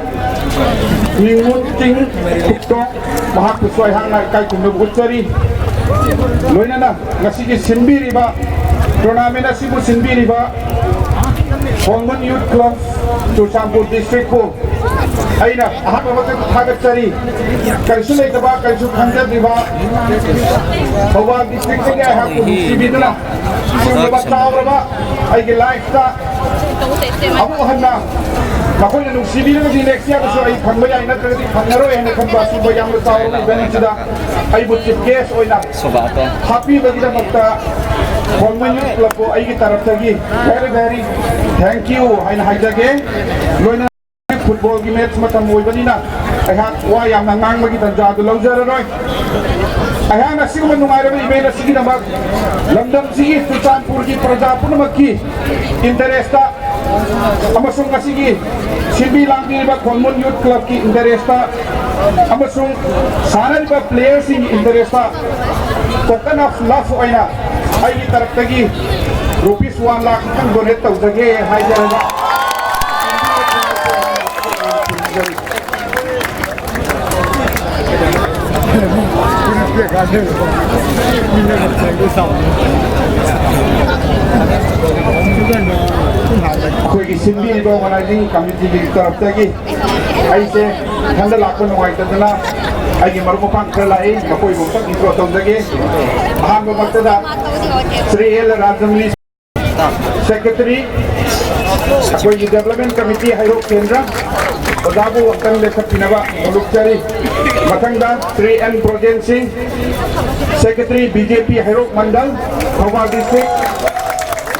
Ningun Ting Kuktok, mahak kusoi hang na kai kumno buchari. Loinana, ngasigi sinbiriba, tournament asibu sinbiriba, Holman Youth Club, Churachandpur District ko, Aina, ahap a matang thagat chari. Kalsu lei taba, kalsu khangja diba. Thoubal district ko kya ahap ko sibidula. Sibidula tau raba. Aigi life ta. ꯑꯃꯨꯛ ꯍꯟꯅ ꯃꯈꯣꯏꯅ ꯅꯨꯡꯁꯤꯕꯤꯔꯒꯗꯤ next year ꯗꯁꯨ ꯑꯩ ꯐꯪꯕ ꯌꯥꯏ, ꯅꯠꯇ꯭ꯔꯒꯗꯤ ꯐꯪꯉꯔꯣꯏ ꯍꯥꯏꯅ ꯈꯟꯕ ꯑꯁꯤꯒꯨꯝꯕ ꯌꯥꯝꯅ ꯆꯥꯎꯔꯕ event ꯑꯁꯤꯗ ꯑꯩꯕꯨ chief guest ꯑꯣꯏꯅ ꯍꯥꯞꯄꯤꯕꯒꯤꯗꯃꯛꯇ ꯈꯣꯡꯃꯩ Youth Club ꯄꯨ ꯑꯩꯒꯤ ꯇꯔꯞꯇꯒꯤ very, very thank you ꯍꯥꯏꯅ ꯍꯥꯏꯖꯒꯦ꯫ ꯂꯣꯏꯅꯅ football ꯒꯤ match ꯃꯇꯝ ꯑꯣꯏꯕꯅꯤꯅ ꯑꯩꯍꯥꯛ ꯋꯥ ꯌꯥꯝꯅ ꯉꯥꯡꯕꯒꯤ ꯇꯟꯖꯥ ꯑꯗꯨ ꯂꯧꯖꯔꯔꯣꯏ꯫ ꯑꯩꯍꯥꯛꯅ ꯑꯁꯤꯒꯨꯝꯕ ꯅꯨꯡꯉꯥꯏꯔꯕ event ꯑꯁꯤꯒꯤꯗꯃꯛ ꯂꯝꯗꯝꯁꯤꯒꯤ ꯆꯨꯔꯆꯥꯟꯄꯨꯔꯒꯤ ꯄ꯭ꯔꯖꯥ ꯄꯨꯝꯅꯃꯛꯀꯤ interest ꯇ ꯑꯃꯁꯨꯡ ꯉꯁꯤꯒꯤ ꯁꯤꯟꯕꯤ ꯂꯥꯡꯕꯤꯔꯤꯕ ꯈꯣꯡꯃꯨꯟ Youth Club ꯀꯤ interest ꯇ ꯑꯃꯁꯨꯡ ꯁꯥꯟꯅꯔꯤꯕ player ꯁꯤꯡꯒꯤ interest ꯇ token of love ꯑꯣꯏꯅ ꯑꯩꯒꯤ ꯇꯔꯞꯇꯒꯤ rupees one lakh ꯈꯤꯇꯪ donate ꯇꯧꯖꯒꯦ ꯍꯥꯏꯖꯔꯒ ꯑꯩꯈꯣꯏꯒꯤ ꯁꯤꯟꯕꯤꯔꯤꯕ organizing committee ꯒꯤ ꯇꯔꯞꯇꯒꯤ ꯑꯩꯁꯦ ꯏꯊꯟꯗ ꯂꯥꯛꯄ ꯅꯨꯡꯉꯥꯏꯇꯗꯅ ꯑꯩꯒꯤ ꯃꯔꯨꯞ ꯃꯄꯥꯡ ꯈꯔ ꯂꯥꯛꯏ, ꯃꯈꯣꯏꯕꯨ ꯑꯝꯇꯪ intro ꯇꯧꯖꯒꯦ꯫ ꯑꯍꯥꯟꯕꯃꯛꯇꯗ ꯁ꯭ꯔꯤ ꯑꯦꯜ ꯔꯥꯖꯃꯅꯤ Secretary, ꯑꯩꯈꯣꯏꯒꯤ Development Committee ꯍꯩꯔꯣꯛ ꯀꯦꯟꯗ꯭ꯔ, ꯑꯣꯖꯥꯕꯨ ꯑꯝꯇꯪ ꯂꯦꯞꯈꯠꯄꯤꯅꯕ ꯅꯣꯂꯨꯛꯆꯔꯤ꯫ ꯃꯊꯪꯗ ꯁ꯭ꯔꯤ ꯑꯦꯟ ꯕ꯭ꯔꯣꯖꯦꯟ ꯁꯤꯡ, Secretary B J P ꯍꯩꯔꯣꯛ ꯃꯟꯗꯜ, ꯊꯧꯕꯥꯜ District,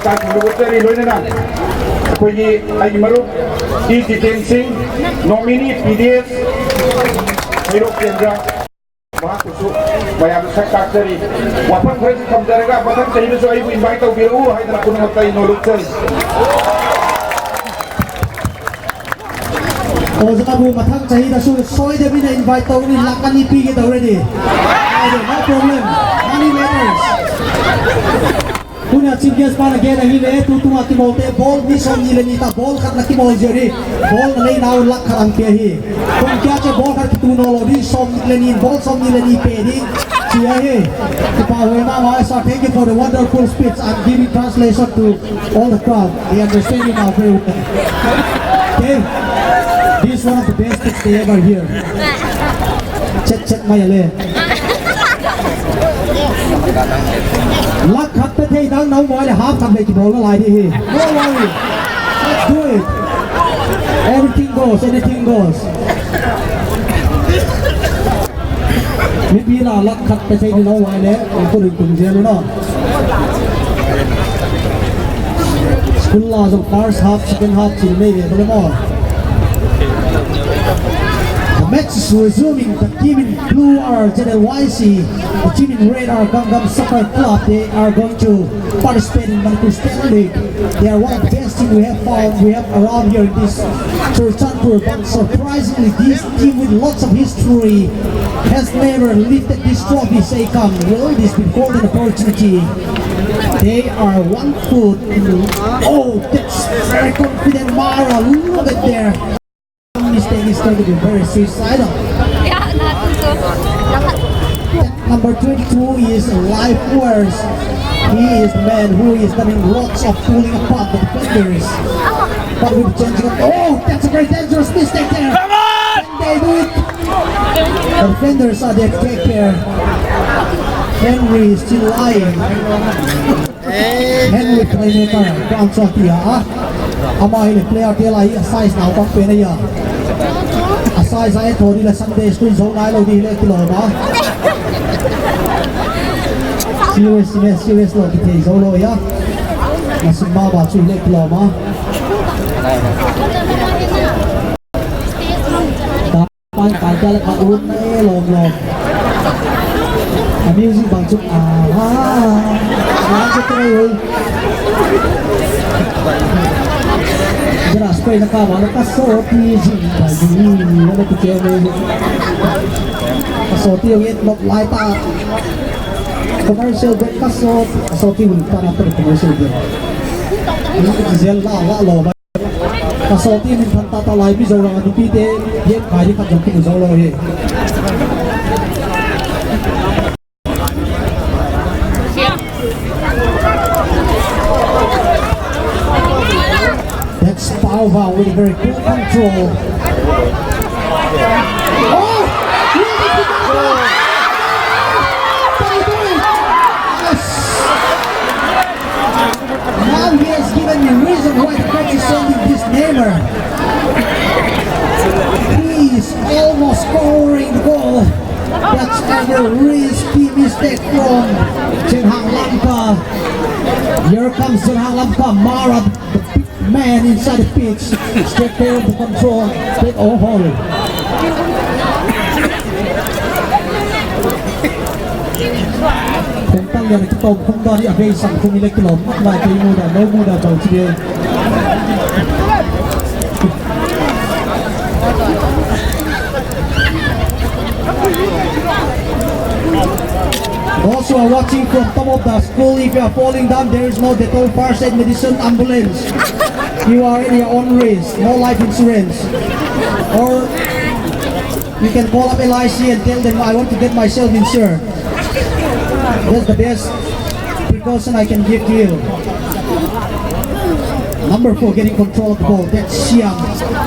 ꯇꯥꯛꯄꯤꯅꯕ ꯅꯣꯂꯨꯛꯆꯔꯤ꯫ ꯂꯣꯏꯅꯅ ꯑꯩꯈꯣꯏꯒꯤ, ꯑꯩꯒꯤ ꯃꯔꯨꯞ ꯏ ꯖꯤꯇꯦꯟ ꯁꯤꯡ, nominee P D S ꯍꯩꯔꯣꯛ ꯀꯦꯟꯗ꯭ꯔ꯫ ꯃꯍꯥꯛꯄꯨꯁꯨ ꯃꯌꯥꯝꯅ ꯁꯛ ꯇꯥꯛꯆꯔꯤ꯫ ꯋꯥꯐꯝ ꯈꯔꯁꯤ ꯊꯝꯖꯔꯒ ꯃꯊꯪ ꯆꯍꯤꯗꯁꯨ ꯑꯩꯕꯨ invite ꯇꯧꯕꯤꯔꯛꯎ ꯍꯥꯏꯗꯅ ꯄꯨꯝꯅꯃꯛꯇ ꯑꯩ ꯅꯣꯂꯨꯛꯆꯔꯤ꯫ ꯑꯣꯖꯥꯕꯨ ꯃꯊꯪ ꯆꯍꯤꯗꯁꯨ ꯁꯣꯏꯗꯕꯤꯗ invite ꯇꯧꯒꯅꯤ, ꯂꯥꯛ ꯑꯅꯤ ꯄꯤꯒꯦ ꯇꯧꯔꯗꯤ꯫ No problem, money matters꯫ Tuna chief guest pana gate ahile, tu tunga kimalte, ball mi som ni le ni ta, ball khat na kimol jeri, ball na lei nau lakh khat ang pe hi. Kum kya che ball khat tu no lo di, som ni le ni, ball som ni le ni pe di, chi ahi. Kipa hoi mama, sir, thank you for the wonderful speech. I'm giving translation to all the crowd. They understand you now very well. Okay? This is one of the best things they ever hear. Chet chet mai le. Lakh khat pe thei dang nau mai le half khat le kibol nalai di hi. No worry. Let's do it. Anything goes, anything goes. Mipi la lakh khat pe thei di nau mai le, ko rin tum je no. School la jong first half, second half, team nei ve bole mo. The match is resuming. The team in blue are Z L Y C. The team in red are Gangnam Soccer Club. They are going to participate in Manipur State League. They are one of the best team we have found, we have around here in this Churachandpur. But surprisingly, this team with lots of history has never lifted this trophy. Say, come, will this be golden opportunity? They are one foot in the, oh, that's very confident, Mara. Look at there. Mistake is going to be very suicidal. Number twenty-two is life worse. He is the man who is coming lots of pulling apart the defenders. But with the change of, oh, that's a very dangerous mistake there. Come on! Can they do it? The defenders are there to take care. Henry is still lying. Henry playmaker, Kwan Soti a. Ama hi player te lai a size nau pang pen a. A size a e thori le Sunday school zo nai lo di le kilom a. Serious, serious, serious lo ki thei zo lo a. Na sim ba ba chu le kilom a. Pan pan ka le ka un e lom lom. A music bang chu a ha. Bang chu tre oi. Jara spray na ka ma na ka so ti ji ba ji. Wala ti ke mo. Ka so ti ong et nok lai ta. Commercial break ka so, ka so ti un ta na ta commercial break. Ni zel la la lo ba. Ka so ti min phan ta ta lai mi zo rang a nupi te, yen kai ni khat jong ki mu zo lo hi. That's Pau Vang with a very cool control. Oh! Yes! Now he has given me reason why the coach is sending this Neymar. He is almost scoring the goal. That's a very risky mistake from Chen Hang Lamka. Here comes Chen Hang Lamka. Mara, the big man inside the pitch. Straight forward to control. Take all hold. Tentang yang kita pun dari abis sang kung ilek kilo mak mai kei muda, no muda bau sini. Those who are watching from top of the school, if you are falling down, there is no Dettol first aid medicine ambulance. You are in your own risk, no life insurance. Or you can call up L I C and tell them, "I want to get myself insured." That's the best precaution I can give to you. Number four getting control of the ball. That's Siam.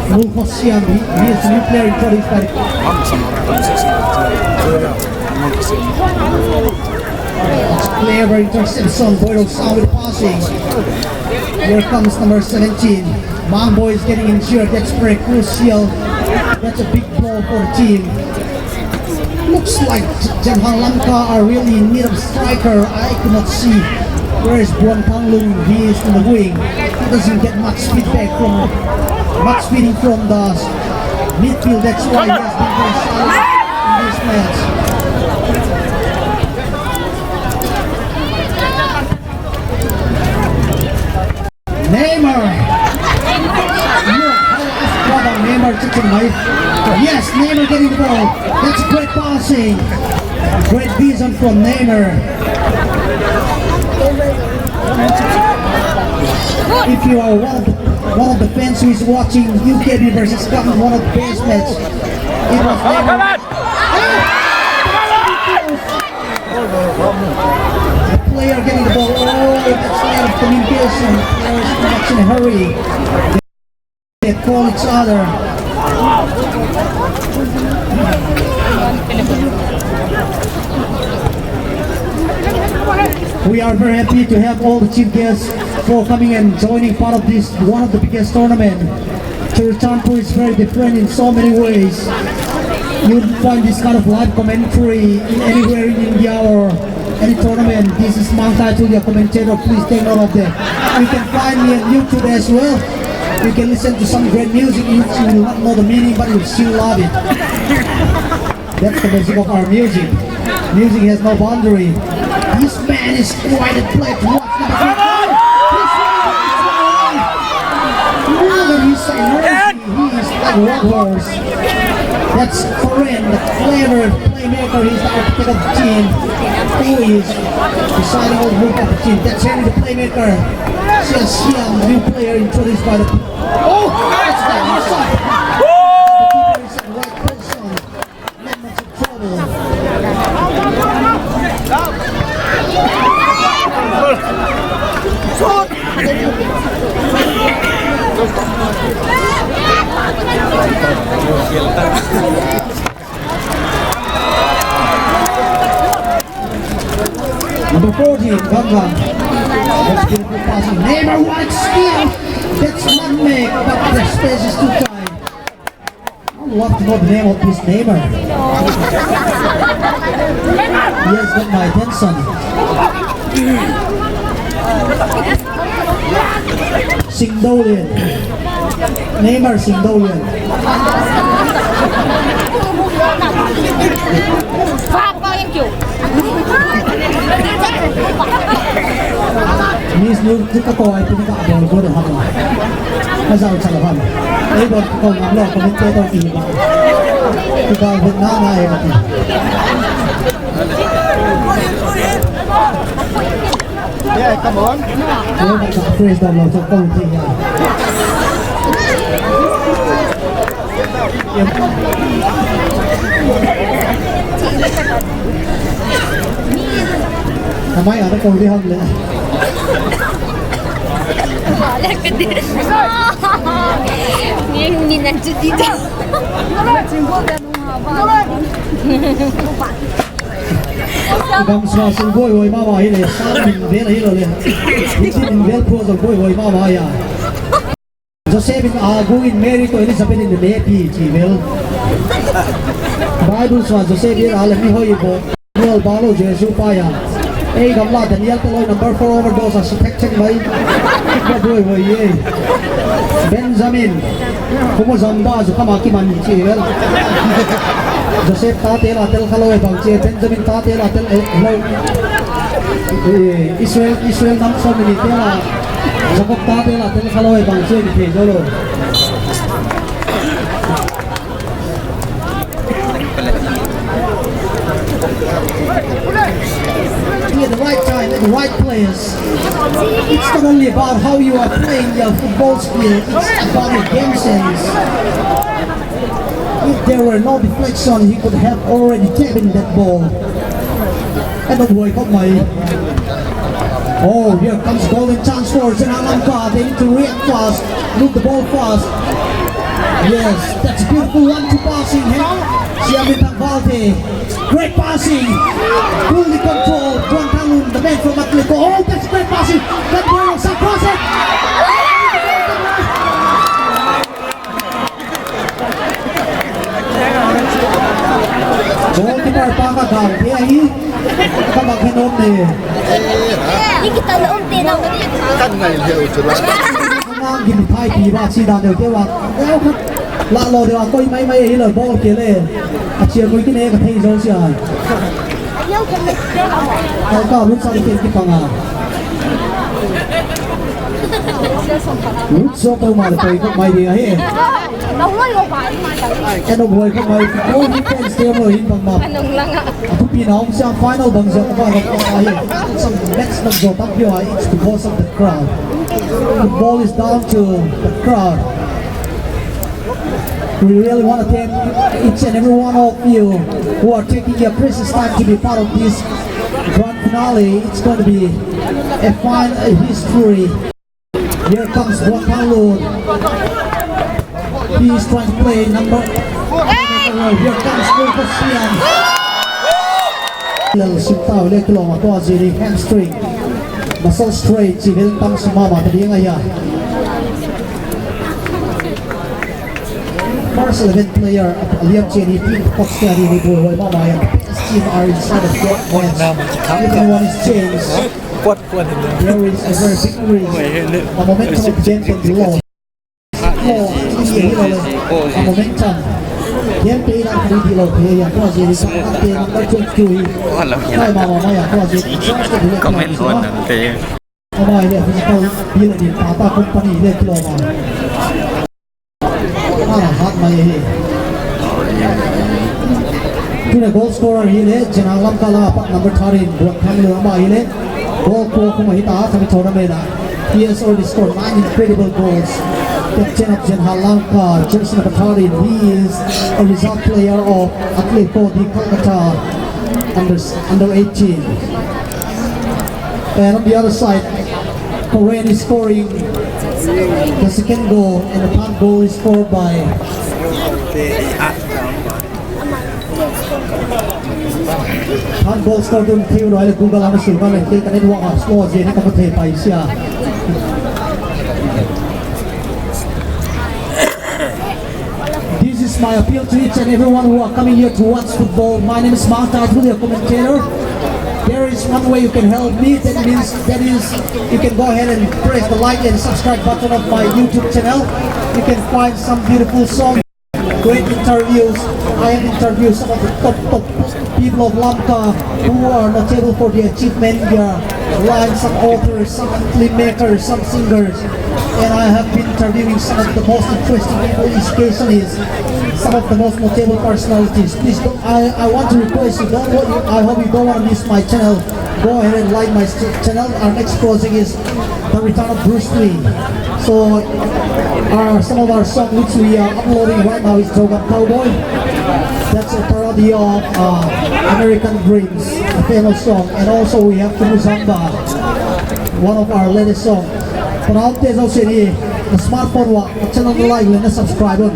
Mulho Siam. He, he is a new player introduced by the Clever interception. Boiro Sang with the passing. Here comes number seventeen. Mang Boy is getting injured. That's very crucial. That's a big blow for the team. Looks like Chen Hang Lamka are really in need of striker. I could not see. Where is Buan Thang Lung? He is in the wing. He doesn't get much feedback from, much feeding from the midfield. That's why he has been very silent in this match. Neymar. Look, I asked brother Neymar to tonight. Yes, Neymar getting the ball. That's a great passing. Great vision from Neymar. If you are one of the, one of the fans who is watching U K B versus Scotland, one of the best match, it was Neymar. The player getting the ball. Oh, that's a lot of communication. Players too much in a hurry. They call each other. We are very happy to have all the chief guests for coming and joining part of this, one of the biggest tournament. Churachandpur is very different in so many ways. You find this kind of live commentary in anywhere in India or any tournament. This is Mang Taichul, your commentator. Please take note of that. You can find me on YouTube as well. You can listen to some great music. You, you will not know the meaning, but you still love it. That's the magic of our music. Music has no boundary. This man is quite a black. What's the Look at his energy. He is like a workhorse. That's Korean, the clever playmaker. He's the architect of the team. Who is deciding all the move of the team? That's Henry, the playmaker. Sia Siang, new player introduced by the. Oh, that's the awesome. The keeper is at the right position. Number fourteen, Ganga. That's beautiful passing. Neymar, what skill! That's one make, but the space is too tight. I love to know the name of this Neymar. He has got my attention. Singdolian. Neymar Singdolian. Miss Nur, tu ka ko ai pun ka bol go de ha. Ka zau cha la ham. Ei bol ko ngam lo ko min te to ki ba. Ki ba bu na na e ba. Yeah, come on. Ei ba ka fresh down lo so ko ti ya. Kamai ada kau di ham le. Wala ka din. Ngayon, hindi na dyan dito. Gamsunga sung boihoi mama hi le, Sam min vel ahi lou le. Hitin min vel pho jong boihoi mama ahi a. Joseph in agu in Mary toh Elizabeth in anepi chi vel. Bible sunga Joseph in ale mihoi bou. Noel Barlow Jesu pa ahi a. Ei gamla Daniel te loi number four overdose a suspect cheng mai. Boihoi e. Benjamin. Kumo jam ba ju kama kiman chi vel. Joseph tate la tel khalou e bang chi, Benjamin tate la tel e lou. Eh, Israel, Israel nam som ni te la. Jacob tate la tel khalou e bang chi ni thei jou lou. Be at the right time, at the right place. It's not only about how you are playing your football skill, it's about your game sense. If there were no deflection, he could have already tapped in that ball. And not wake up, my. Oh, here comes golden chance for Zenhal Lamka. They need to react fast, move the ball fast. Yes, that's a beautiful one-two passing, hey? Siamin Thangvalte. Great passing. Coolly controlled. Buangthanglun, the man from Atletico. Oh, that's great passing. That boy was across it. Goalkeeper pa ka gang te ahi. Ka bang khen om ne. Ni kita na om te na. Kan ngai lheh u chu la. Nang gin phai pi ba chi dan deu te wa. Deu khat. La lo deu a koi mai mai hi lo ball ke le. A chia koi kine ka thei jo sia. Ka ka lut sa ke ki panga. Lut so ko ma le koi ko mai ding ahi. Eno boy ko mai. Oh, he can stay mo hin bang ma. Athupi na hung siang final bang jong ba na ko ahi. Some next na jo tak pio ahi. It's because of the crowd. Football is down to the crowd. We really want to thank each and every one of you who are taking your precious time to be part of this grand finale. It's going to be a fine, a history. Here comes Buangthanglun. He is trying to play number. Here comes Lucas Sian. Lel sim tau le kilom a tua jiri hamstring. Muscle strain, chi vel tam suma ma ta ding ahi a. First eleven player, a liam chen hi team coach te ani ni boihoi mama ahi a. Best team are inside of four points. If anyone is changed, there is a very big risk. The momentum of the game can be lost. Oh, a momentum. Game pe ina kari di lo pe ya ko je ni sa te number twenty-two hi. Kai mama ma ya ko je. Comment on te. Ama ile physical build din pa ta company ile kilom a. Ah, hat mai hi. Tuna goal scorer hi le, Zenhal Lamka langa pat number thirteen, Buangthanglun ama hi le. Goal ko kuma hita, kami tournament a. He has already scored nine incredible goals. Captain of Zenhal Lamka, jersey number thirteen. He is a result player of Atletico de Kolkata under, under eighteen. And on the other side, Korean is scoring the second goal, and the third goal is scored by third goal scored dun thei u loi le Google a na sul ka le thei ka network a slow je ni ka mu thei pai sia. This is my appeal to each and everyone who are coming here to watch football. My name is Mark Taituli, a commentator. There is one way you can help me. That means, that is, you can go ahead and press the like and subscribe button of my YouTube channel. You can find some beautiful songs, great interviews. I have interviewed some of the top, top people of Lamka who are notable for their achievement in their life, some authors, some filmmakers, some singers. And I have been interviewing some of the most interesting people, especially some of the most notable personalities. Please, don't, I, I want to request you, don't, wo- I hope you don't want to miss my channel. Go ahead and like my ch- channel. Our next project is The Return of Bruce Lee. So, our, some of our songs which we are uploading right now is Jogam Cowboy. That's a parody of uh, American Dreams, a famous song. And also we have Kumu Zamba, one of our latest songs. Panau te jouse hi, na smartphone uva, na channel na like le na subscribe un.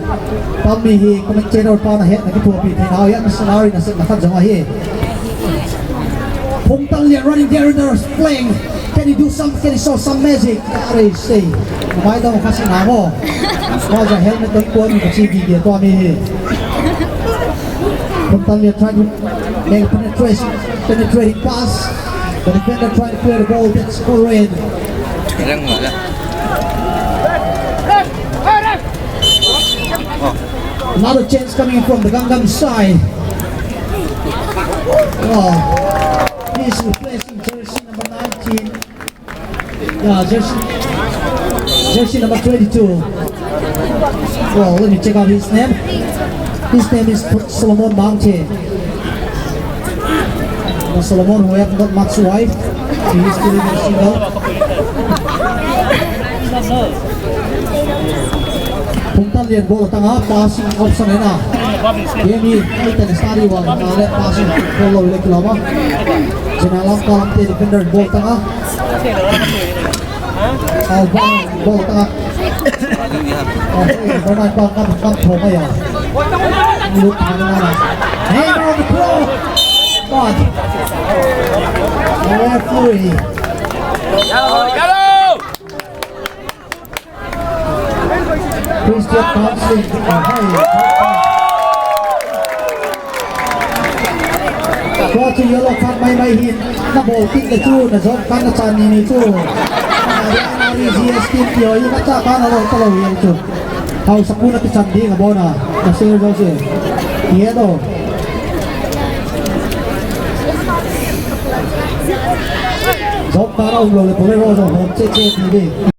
Tam mi hi, comment channel pa na he, na kithupi thei na, ya missionary na se na khat jong ahi. Phungtanlian running there in the flank. Can he do some, can he show some magic? Are say. Mai dong kasi na mo. Mo sa helmet dong kuan kasi video to ami. Phungtanlian trying to make a penetration, penetrating pass. The defender trying to clear the ball. That's Corin. Another chance coming from the Gangnam side. Oh, he's replacing jersey number nineteen. Yeah, jersey, jersey number twenty-two. Well, let me check out his name. His name is Solomon Mangte. Solomon, who have not much wife, he is still living single. Phungtanlian ball tanga, passing option ena. Game hi, ai ten study wa, na le passing ball lo le kiloma. Jena lam kalam te defender ball tanga. Ball tanga. Ball tanga. Ball tanga. Ball tanga. Neymar on the ball. But the referee. Christian Townsend. Tua chu yellow card mai mai hin, na bol kit le chu, na jop kan na chan ni ni chu. Na ri, na ri G S T ti ho, na cha kan na lo, ta lo yel chu. Hausa pu na kichan ding a bona, na sel jo se. Ye do. Jop kan a um lo le, pole ro jo, hom che che ti de.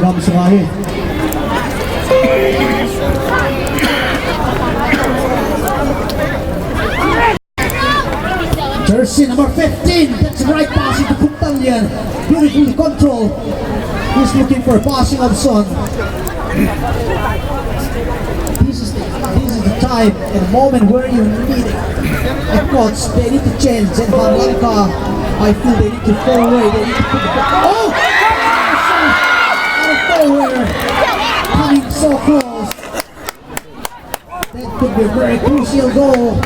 Gam sunga hi. Jersey number fifteen, that's the right pass into Phungtanlian. Beautifully controlled. He's looking for a passing option. This is This is the time and moment where you need it. Of course, they need to change. Zenhang Langkha, I feel they need to fall away. They need to put the ball. Oh! Out of nowhere. Coming so close. That could be a very crucial goal.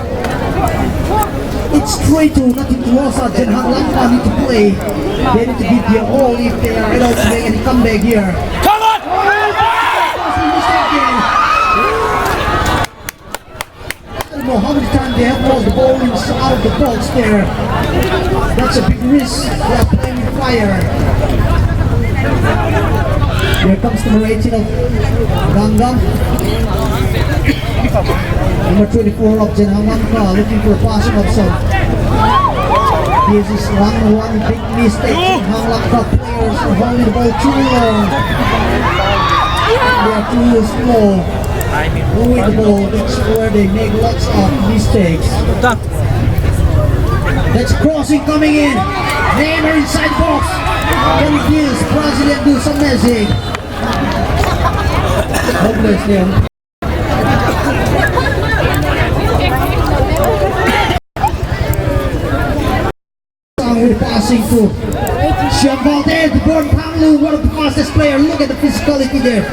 It's three two, nothing to lose. Zenhang Langkha need to play. They need to give their all if they are able to make any comeback here. Come on! Oh, passing mistake there. I don't know how many times they have lost the ball inside of the box there. That's a big risk. They are playing with fire. Here comes number eighteen of Gangnam. Number twenty-four of Zenhang Langkha looking for a passing option. This is one, one big mistake. Zenhang Langkha players are holding the ball too long. They are too slow. With the ball, that's where they make lots of mistakes. That's crossing coming in. Neymar inside box. Can this Brazilian do some magic? Hopeless there. With passing to Siam Valdez, Born Panglu, one of the fastest player. Look at the physicality there.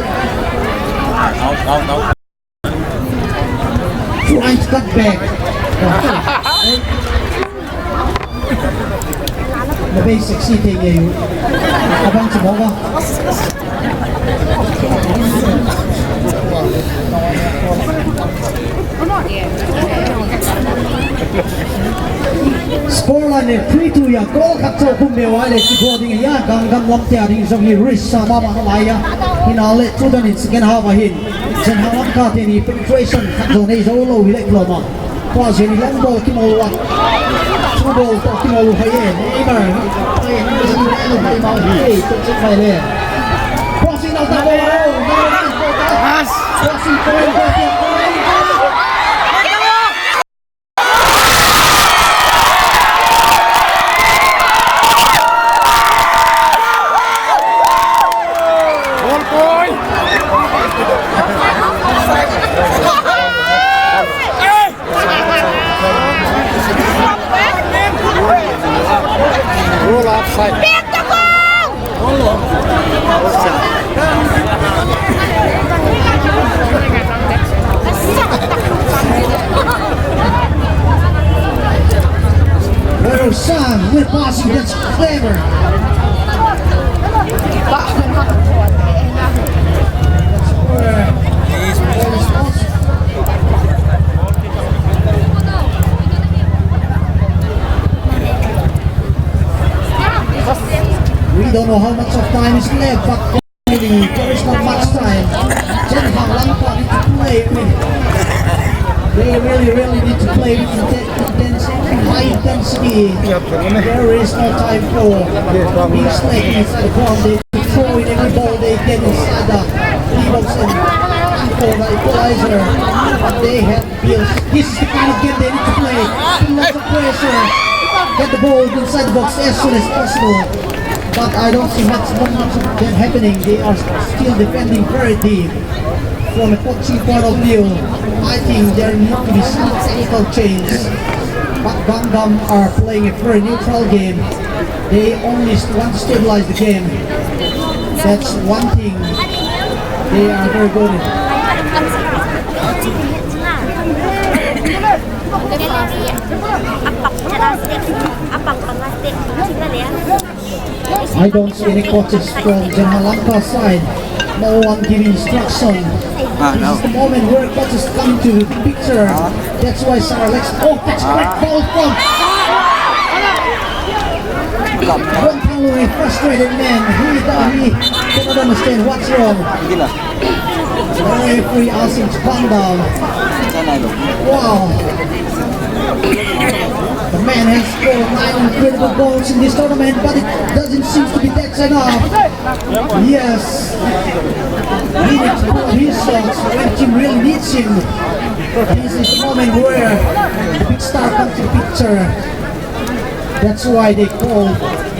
Trying to cut back. The basic seating you. Abang semoga. Score line three two ya, goal khat cho kum meu a le, si goal ding ya, Gangnam lam tia ding jong hi risk sa mama lai ya. Hina le, chu dan in second half a hin. Zenhang Langkha teni penetration khat jo nei jo lou hi le kiloma. Tua jeni long ball kimol a. Through ball to kimol u hai e. Neymar. Hai e, Neymar hai mau. Hey, to chik mai le. Crossing out the ball. Pass. Crossing ball. Ball boy. Roll outside. Passing, that's clever. We don't know how much of time is left, but really, there is not much time. Zhenhao Lamka need to play with. They really, really need to play with inten-, intensity, high intensity. There is no time for being slack inside the ground. They throw in every ball they get inside the D box and for the equalizer. But they have bills. This is the kind of game they need to play. Put lots of pressure. Get the ball inside the box as soon as possible. But I don't see much, much of them happening. They are still defending very deep. From a coaching point of view, I think there need to be some technical change. But Gangnam are playing a very neutral game. They only want to stabilize the game. That's one thing they are very good at. I don't see any coaches from Zhenhao Lamka side. No one giving instruction. Ah, no. This is the moment where coaches come into the picture. Ah. That's why Sir Alex. Oh, that's a great ball from. One Palu, a frustrated man. He, he cannot understand what's wrong. Gila. The referee asking to calm down. Wow. The man has scored nine incredible goals in this tournament, but it doesn't seem to be that enough. Yes. He needs to pull his socks when team really needs him. This is the moment where the big star comes to the picture. That's why they call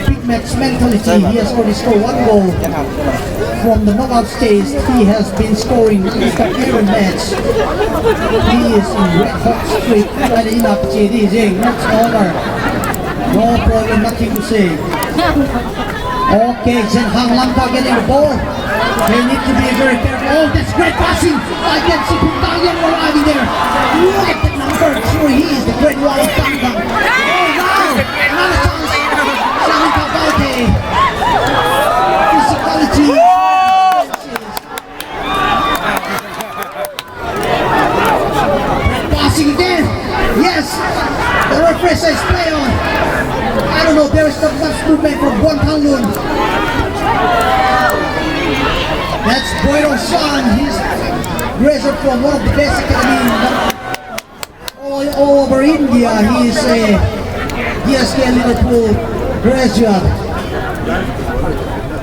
big match mentality. He has already scored one goal from the knockout stage. He has been scoring after every match. He is in red hot streak. Well, enough, J D Zing. That's over. No problem, nothing to say. Okay, Zhenhao Lamka getting the ball. They need to be very careful. Oh, that's great passing. I can see Pung Tang Lian arriving there. Right at number three, he is the great one of Tang Tang. Oh, wow. Another chance. Shanita Baite. Physicality. Passing again. Yes. The referee says play on. I don't know. There is not much movement from Guan Tang Lun. That's Boy Roshan. He's graduate from one of the best academy in all, all over India. He is a D S K Liverpool graduate.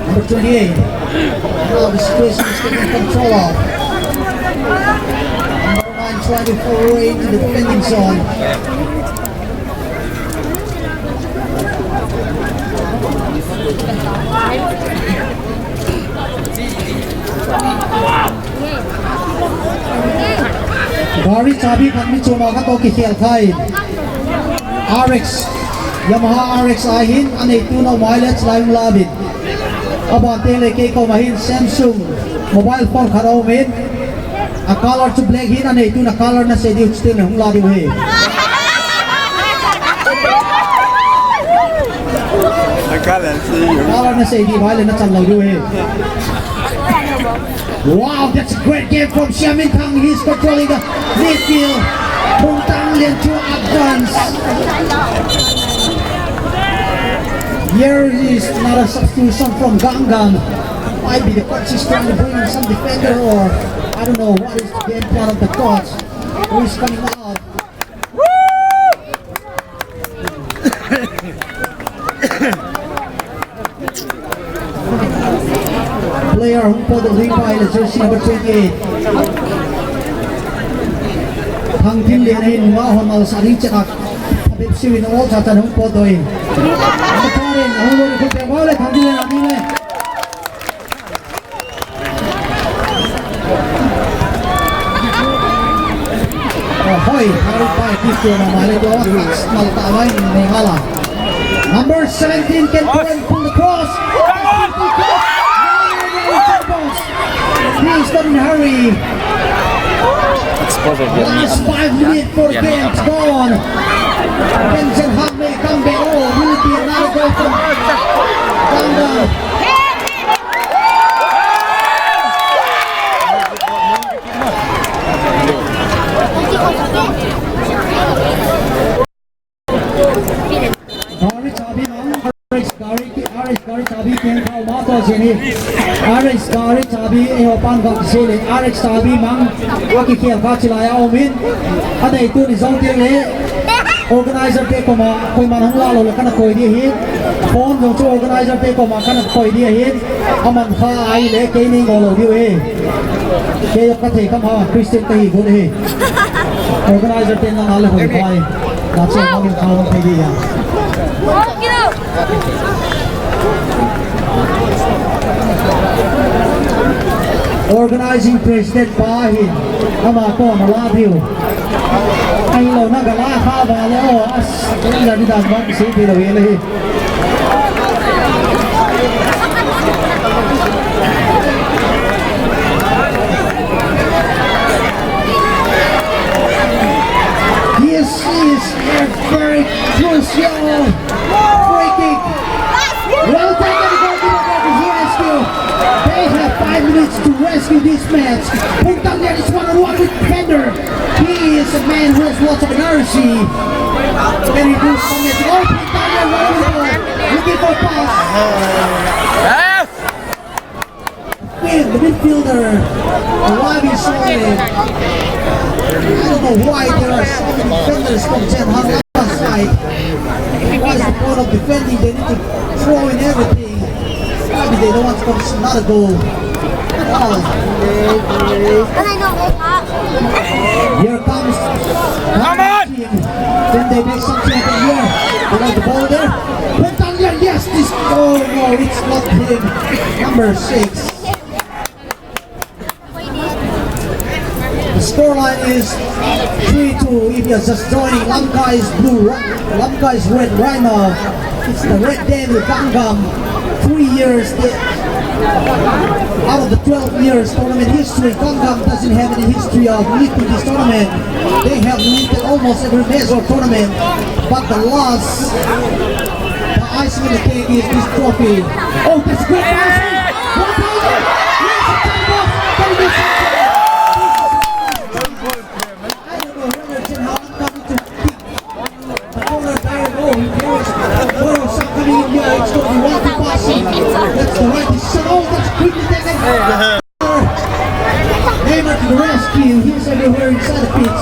Number twenty-eight. Now the situation is taken control of. Number nine trying to foray into the defending zone. Gari chabi khat mi choma khat toh kikhel khai. R X, Yamaha R X ahin, aneitu nau mileage lai hung la uvin. Abante le kei koma hin Samsung mobile phone khat aum in. A color chu black hin, aneitu na color nasei diu, chuti le hung la diu ahi. A color sei diu. Color nasei diu, vai le nachan lou diu ahi. Wow, that's a great game from Sia Min Thang. He's controlling the midfield. Pung Tang Lian to advance. Here is another substitution from Gangnam. Might be the coach is trying to bring in some defender, or I don't know what is the game plan of the coach. Who is coming out? Player hung potdoh ding pa ahile jersey number twenty-eight. Thangthinlen ahin, nunga hon malsah ding cheh a, phabep siu in ol chachan hung potdoh in. Number thirteen, ahung lut in, khut beng vale, Thangthinlen a ding le. Oh, hoi, Harry Pai, this one, Malik Lawak, Malta, Wai, Meghala. Number seventeen can go and pull the cross. He's not in a hurry. Last five minutes for the game to go on. Vincent Hart may come back. Oh, Another goal from Gangam. Gari chabi mang, R X gari, R X gari chabi keng kha ma to jeni. R X gari chabi eiho pan gam sele, R X chabi mang, akikhel kha chilai a um in. Adei tu ni jong teng le, organizer te koma, koiman hung la lou le kana koi di ahi. Phone jong chu organizer te koma kana koi di ahi. Aman kha ahile, kei nei ngol lou diu ahi. Kei kathei kham ha, Christian kahi got ahi. Organizer te nang ale hoi pai. Na che ma min kha hung thei di ya. Organizing President pa hin, ama koma la diu. Ahilou na gala kha vale o, as, kei la di dan ba, sei di lou le hi. This is a very crucial free kick. Well taken, goalkeeper got his rescue. They have five minutes to rescue this match. Phung Thanglian is one on one with defender. He is a man who has lots of energy. Very good combination. Oh, Phung Thanglian, wonderful. Looking for a pass. Mid-, the midfielder, arriving shortly. I don't know why there are so many defenders from Chen Hang Lampa side. What is the point of defending? They need to throw in everything. Maybe they don't want to concede another goal. Oh. Here comes Come on! Then they make something happen here. They like the ball there. Phung Thanglian, yes, this. Oh no, it's not him. Number six. The scoreline is three two. If you're just joining, Lamka is blue. Lamka is red right now. It's the Red Devil Gangam. Three years, they, out of the twelve years tournament history, Gangam doesn't have any history of lifting this tournament. They have lifted almost every major tournament, but the last, the icing on the cake is this trophy. Oh, that's a great pass! One thousand! Yes, it's a pass! That is a I don't know whether it's in how I'm coming to kick. The corner direct, oh, he carries. Boyosang coming in here, it's going to be one two passing. That's the right decision. Oh, that's quickly taken. Neymar to the rescue. He's everywhere inside the pitch.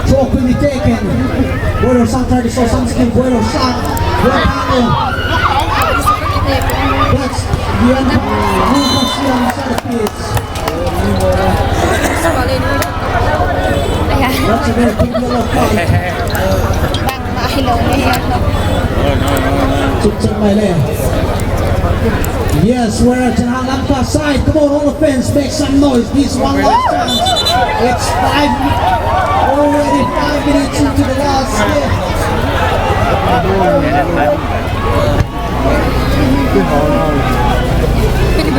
Throw quickly taken. Boyosang tried to show some skill. Boyosang. That's the end. Lucas Young inside the pitch. Yes, we're at Chen Hang Lamka side. Come on, all the fans, make some noise. This one last chance. It's five, already five minutes into the last.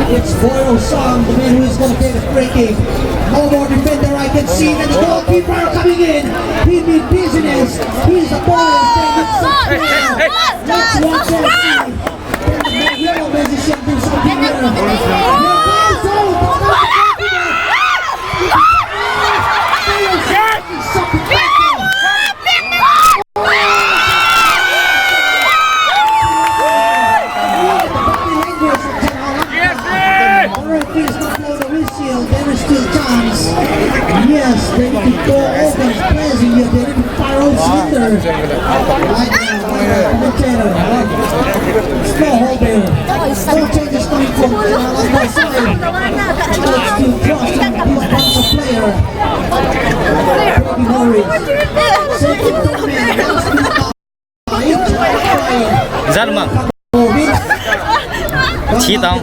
It's Boyosang, the man who is gonna take the free kick. No more defender, I can see, and the goalkeeper coming in. He mean business. He's a ball and take it. Let's watch and see. Then the yellow magician do something there. Here comes out. Alright, please don't blow the whistle. There is still chance. Yes, they need to go open, blazing here. They need to fire out cylinder. Right now, right now, commentator, right? It's no hold there. No changes coming from the Lamka side. It's still crossing this bunch of player. Broken Norwich. Second tournament. Last Zan mang. Thi tang.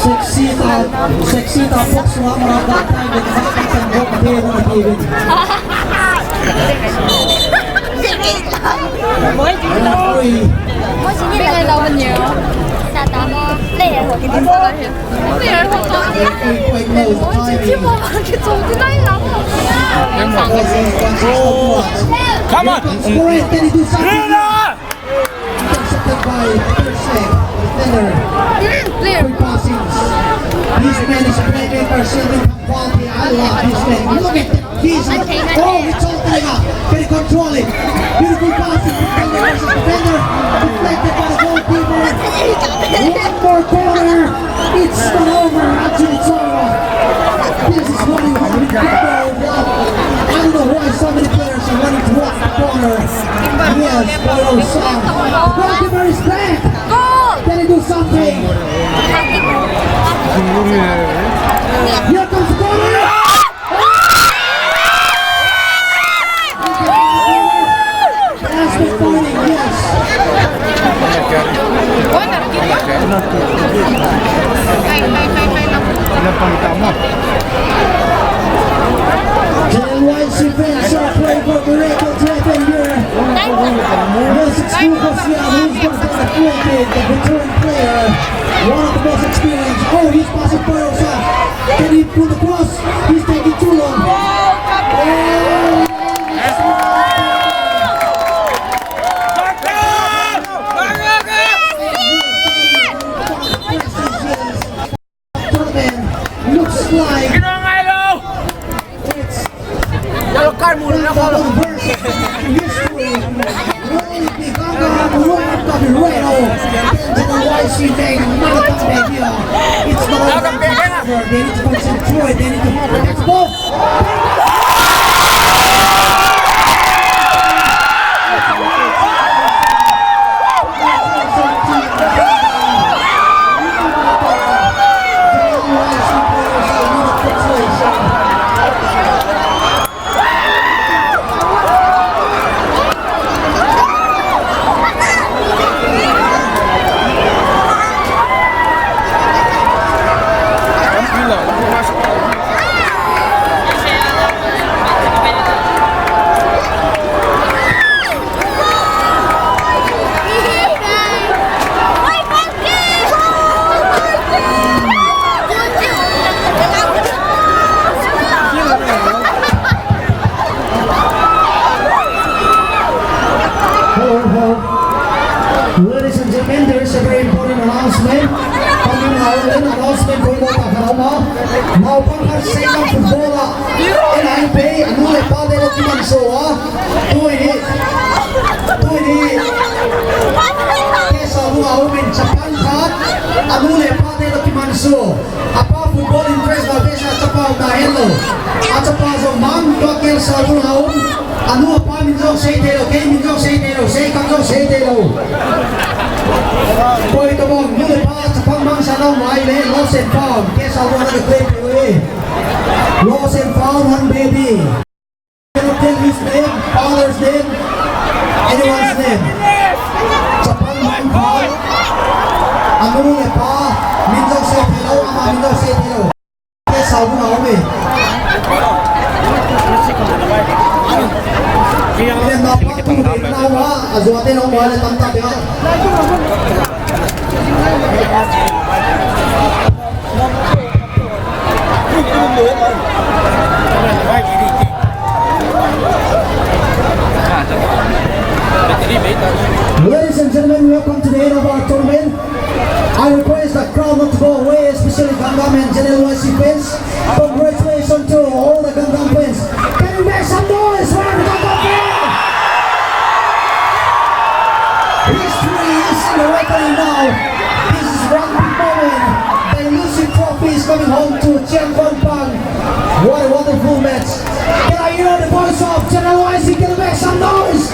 Sexy ta, sexy ta, box wa mara ka time with the back and go there on the field. Boy, do you know? Boy, do you know? Come on. Score it, can you do something? Intercepted by Persik, defender. Quick passing. This man is a playmaker, shielding quality. I love this man. Look at that vision. Oh, it's opening up. Can he control it? Beautiful passing. Defender versus defender. Deflected by the goalkeeper. One more corner. It's not over until it's over. This is what you have to do. I don't know why so many players are running towards the corner. Yes, Boyosang. The goalkeeper is back. Can he do something? Here comes the corner. That's the point, yes. J L Y C fans are praying for miracle to happen here. This is Lucas Young, who's going to take the free kick, the veteran player, one of the most experienced. Oh, he's passing Boyosang. Can he pull the cross? He's taking too long. Oh, looks like it's Yalo kar muna na kalo. History. It's not over. They need to concentrate. They need to, let's go. Hello, hello. Ladies and gentlemen, there is a very important announcement. Coming our announcement for Mota Karama. Now, Pangkar Second Footballer. N I P, anu le pa te lo kimansuh a. Tuni, tuni. Kesa bu a umin chapang khat. Anu le pa te lo kimansuh. Apa football interest ba pesa chapa ta hello. Achapa jong mang to kel sa bu a um. Anu apa min jong sei te lo, kei min jong sei te lo, sei kang jong sei te lo. Koi to bong, nu le pa chapang mang sa lo mai le, lost and found. Kesa bu a na claim pe we. Lost and found one baby. Cannot tell his name, father's name, anyone's name. Chapang mang khat. Anu le pa, min jong sei te lo, ama min jong sei te lo. Ke sa bu na o me. Ile ma pa tu de na wa, a zo te no wa le tam ta de. Ladies and gentlemen, welcome to the end of our tournament. I request the crowd not to go away, especially Gangnam and General Y C fans. Congratulations to all the Gangnam fans. Can you make some noise for the Gangnam fans? History is in the reckoning now. This is one big moment. The elusive trophy is coming home to Chiang Khong Pang. What a wonderful match. Can I hear the voice of General Y C? Can you make some noise?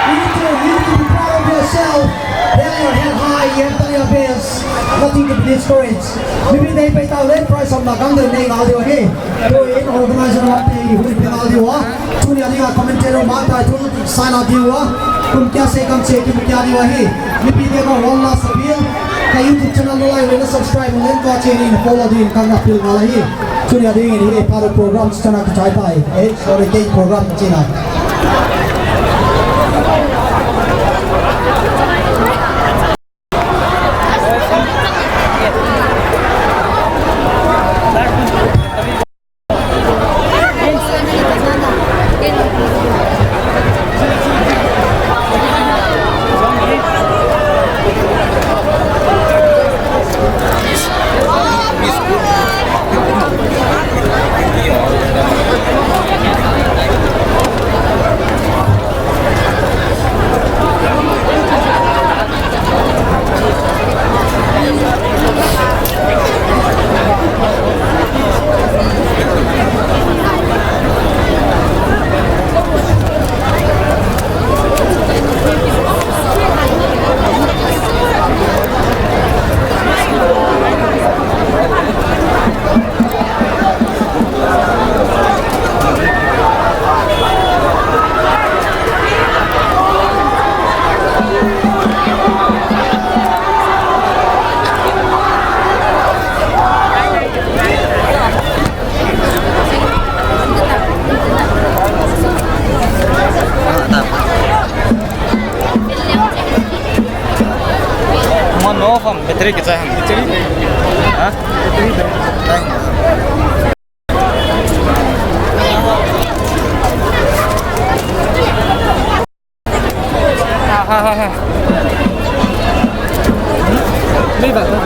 You need to, you need to be proud of yourself. Held your head high, you have done your best. Nothing to be discouraged. Mipi nei pei tau le prize som na kang de nei ngal diu ahi. Tuin organizer lam te i hui pe ngal diu a. Tunia dinga commentator ma tai tu sign out diu a. Kum kia se kam se ki kia diu ahi. Mipi te ko one last appeal. Ka YouTube channel lo lai le subscribe le ko che ni follow din kang appeal ngal ahi. Tunia ding in hi para program chana ka chai tai. Eh, sorry, ke program china. Off ham, battery kichai ham. Battery. Ha? Battery. Ha, ha, ha, ha. Nahi bata.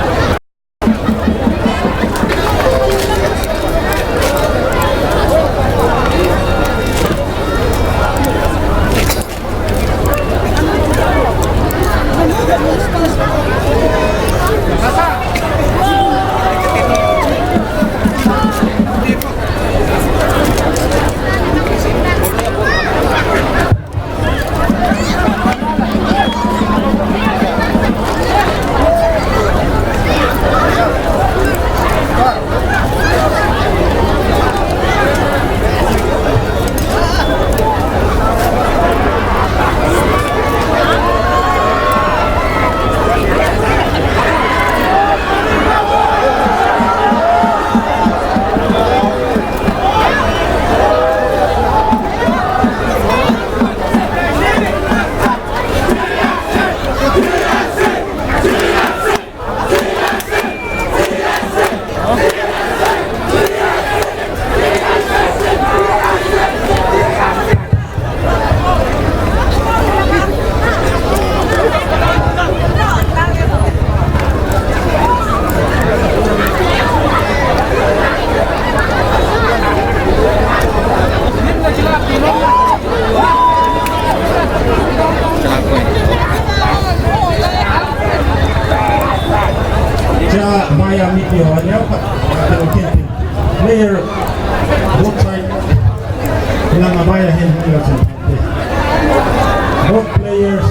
Cha, Maya miti ho, nia pa, pa, pa, pa, player, both side, ilang abaya hin, hin, hin, both players,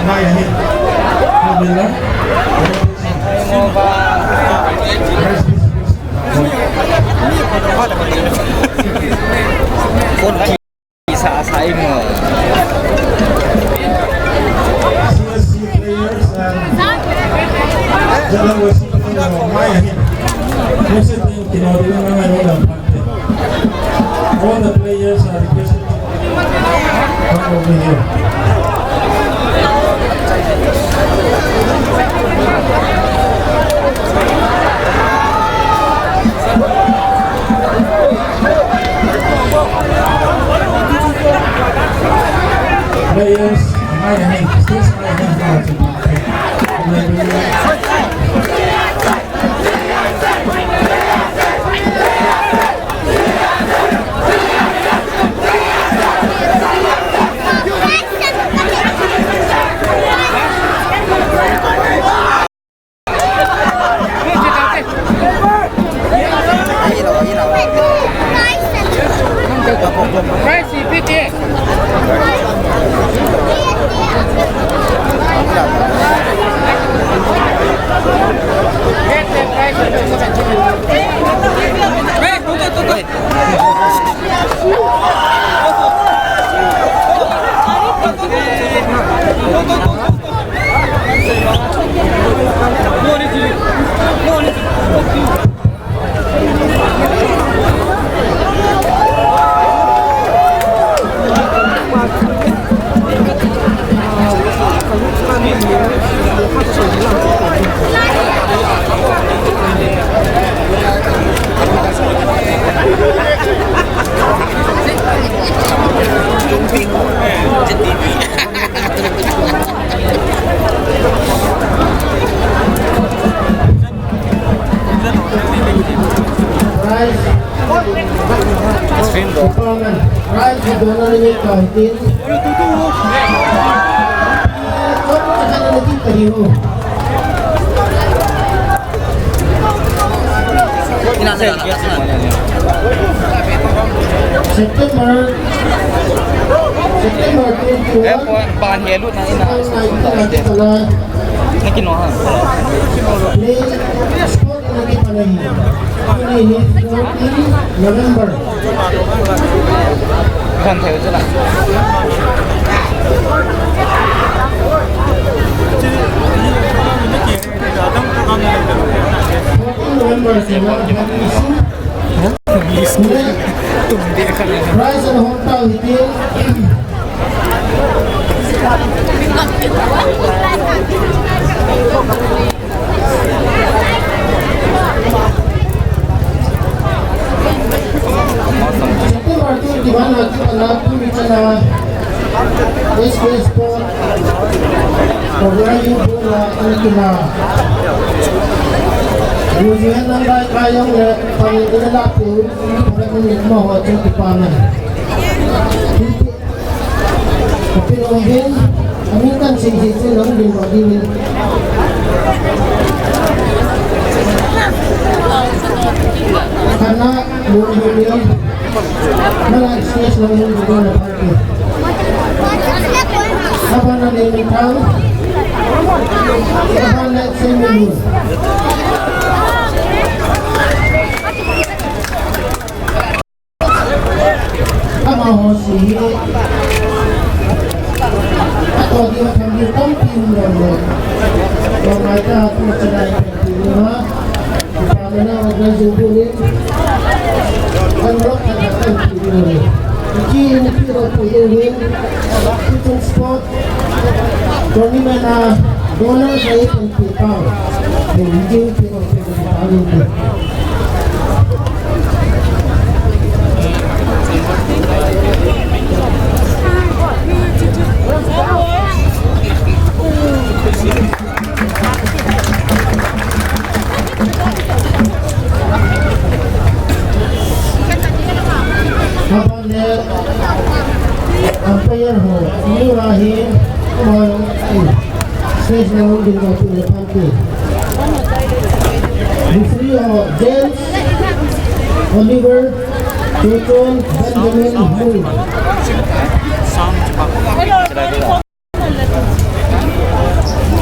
Maya hin, Maya hin. Phone Sa, sa imo. C S C players and Jadang West players, Maya hin. All the players are requested to come over here. Players, Maya hin, please, Maya hin. Prize. Prize hi dona ni ka hitin. September, September twenty-one, two thousand nineteen, Addis Ababa. Play sport na kipanai. Tuni hi fourteen November. Kan thei chu la. Fourteen November se na. Prize ana hong tau hitin. S K Sport Organizing Board la ana kila. New Zealand lam lai kai jong le pang in ana la pu, pang in mo ho chu kipa man. Kapin ong hin, amin kan sing sing sing ong din ong din. Kana mo ni ni. Mala excuse lang mo ni na. Abana ni ni tang. Abana sing ni. Amaho si hi. Ato di ma tham di tampi um lo lo. Lo mai ta tu ma chadai tampi um ha. Pa na na wa ga ju bu ni. Kan lo ka ta tampi um lo. Ki ni pi ro pu um ni. Pi tun sport. Tournament a donor sa ipan pi pau. Pi jing pi pau pi pau pi. Aban le umpire ho, ni wa hi, mo, stage na hung din ko tu le pan ke. Referee ho, James, Oliver, Tuchon, Benjamin, Mui.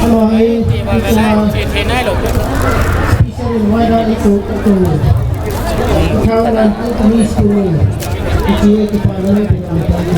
Hello, hi. Special invite to, to. Ikaw lang po, please, to. Iti, iti pa lang po.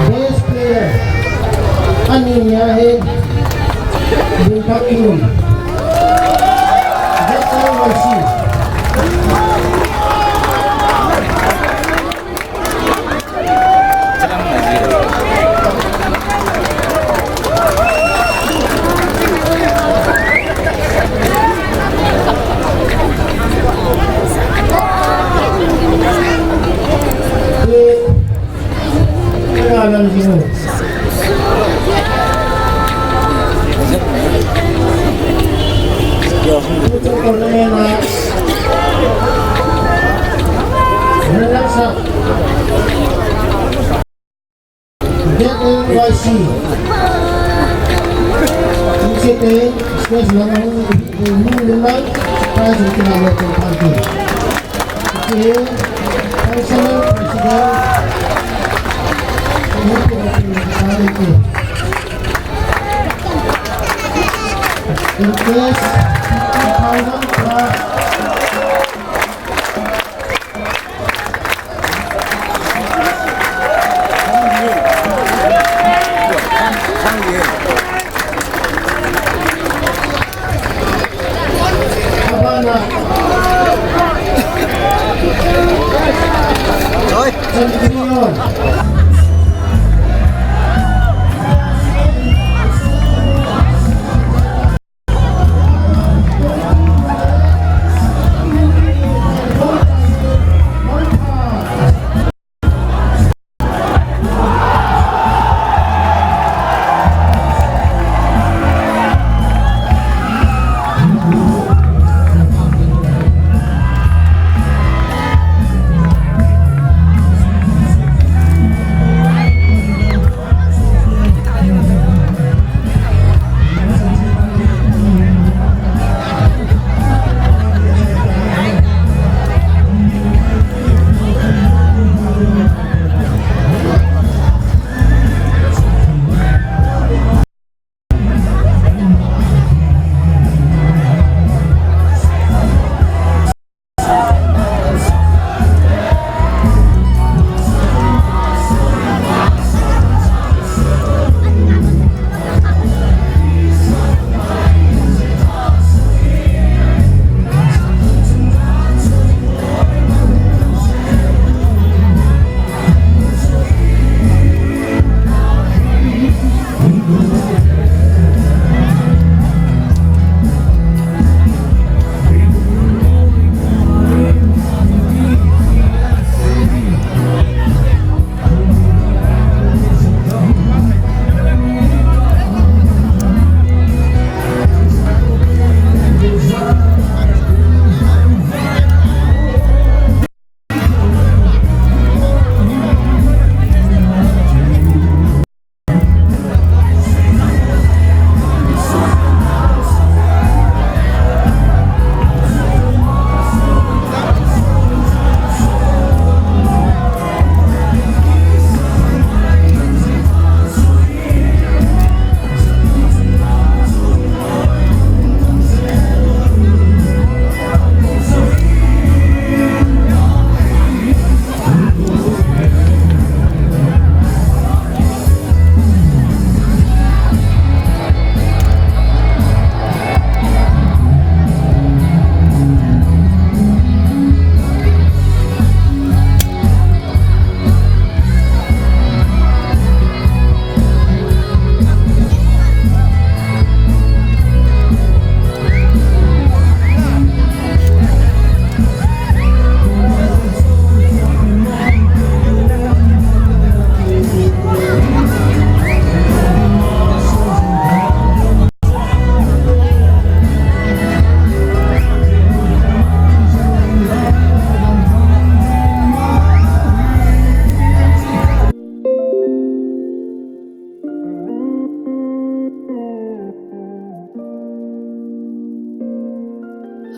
Best player. Ani nia hi. Bintang Inun. Best player Y C. Get in Y C. State, state lang ang hulu lang, para sa kinawa ng party. Okay, Councilor President. Request fifty thousand plus.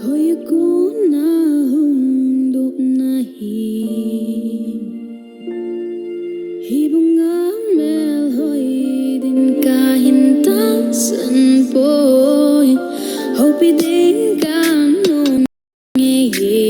Hoi kona hung dopna hi, hibanga melhoi din kahin tahsan poi. Houpi ding kanom nge ye,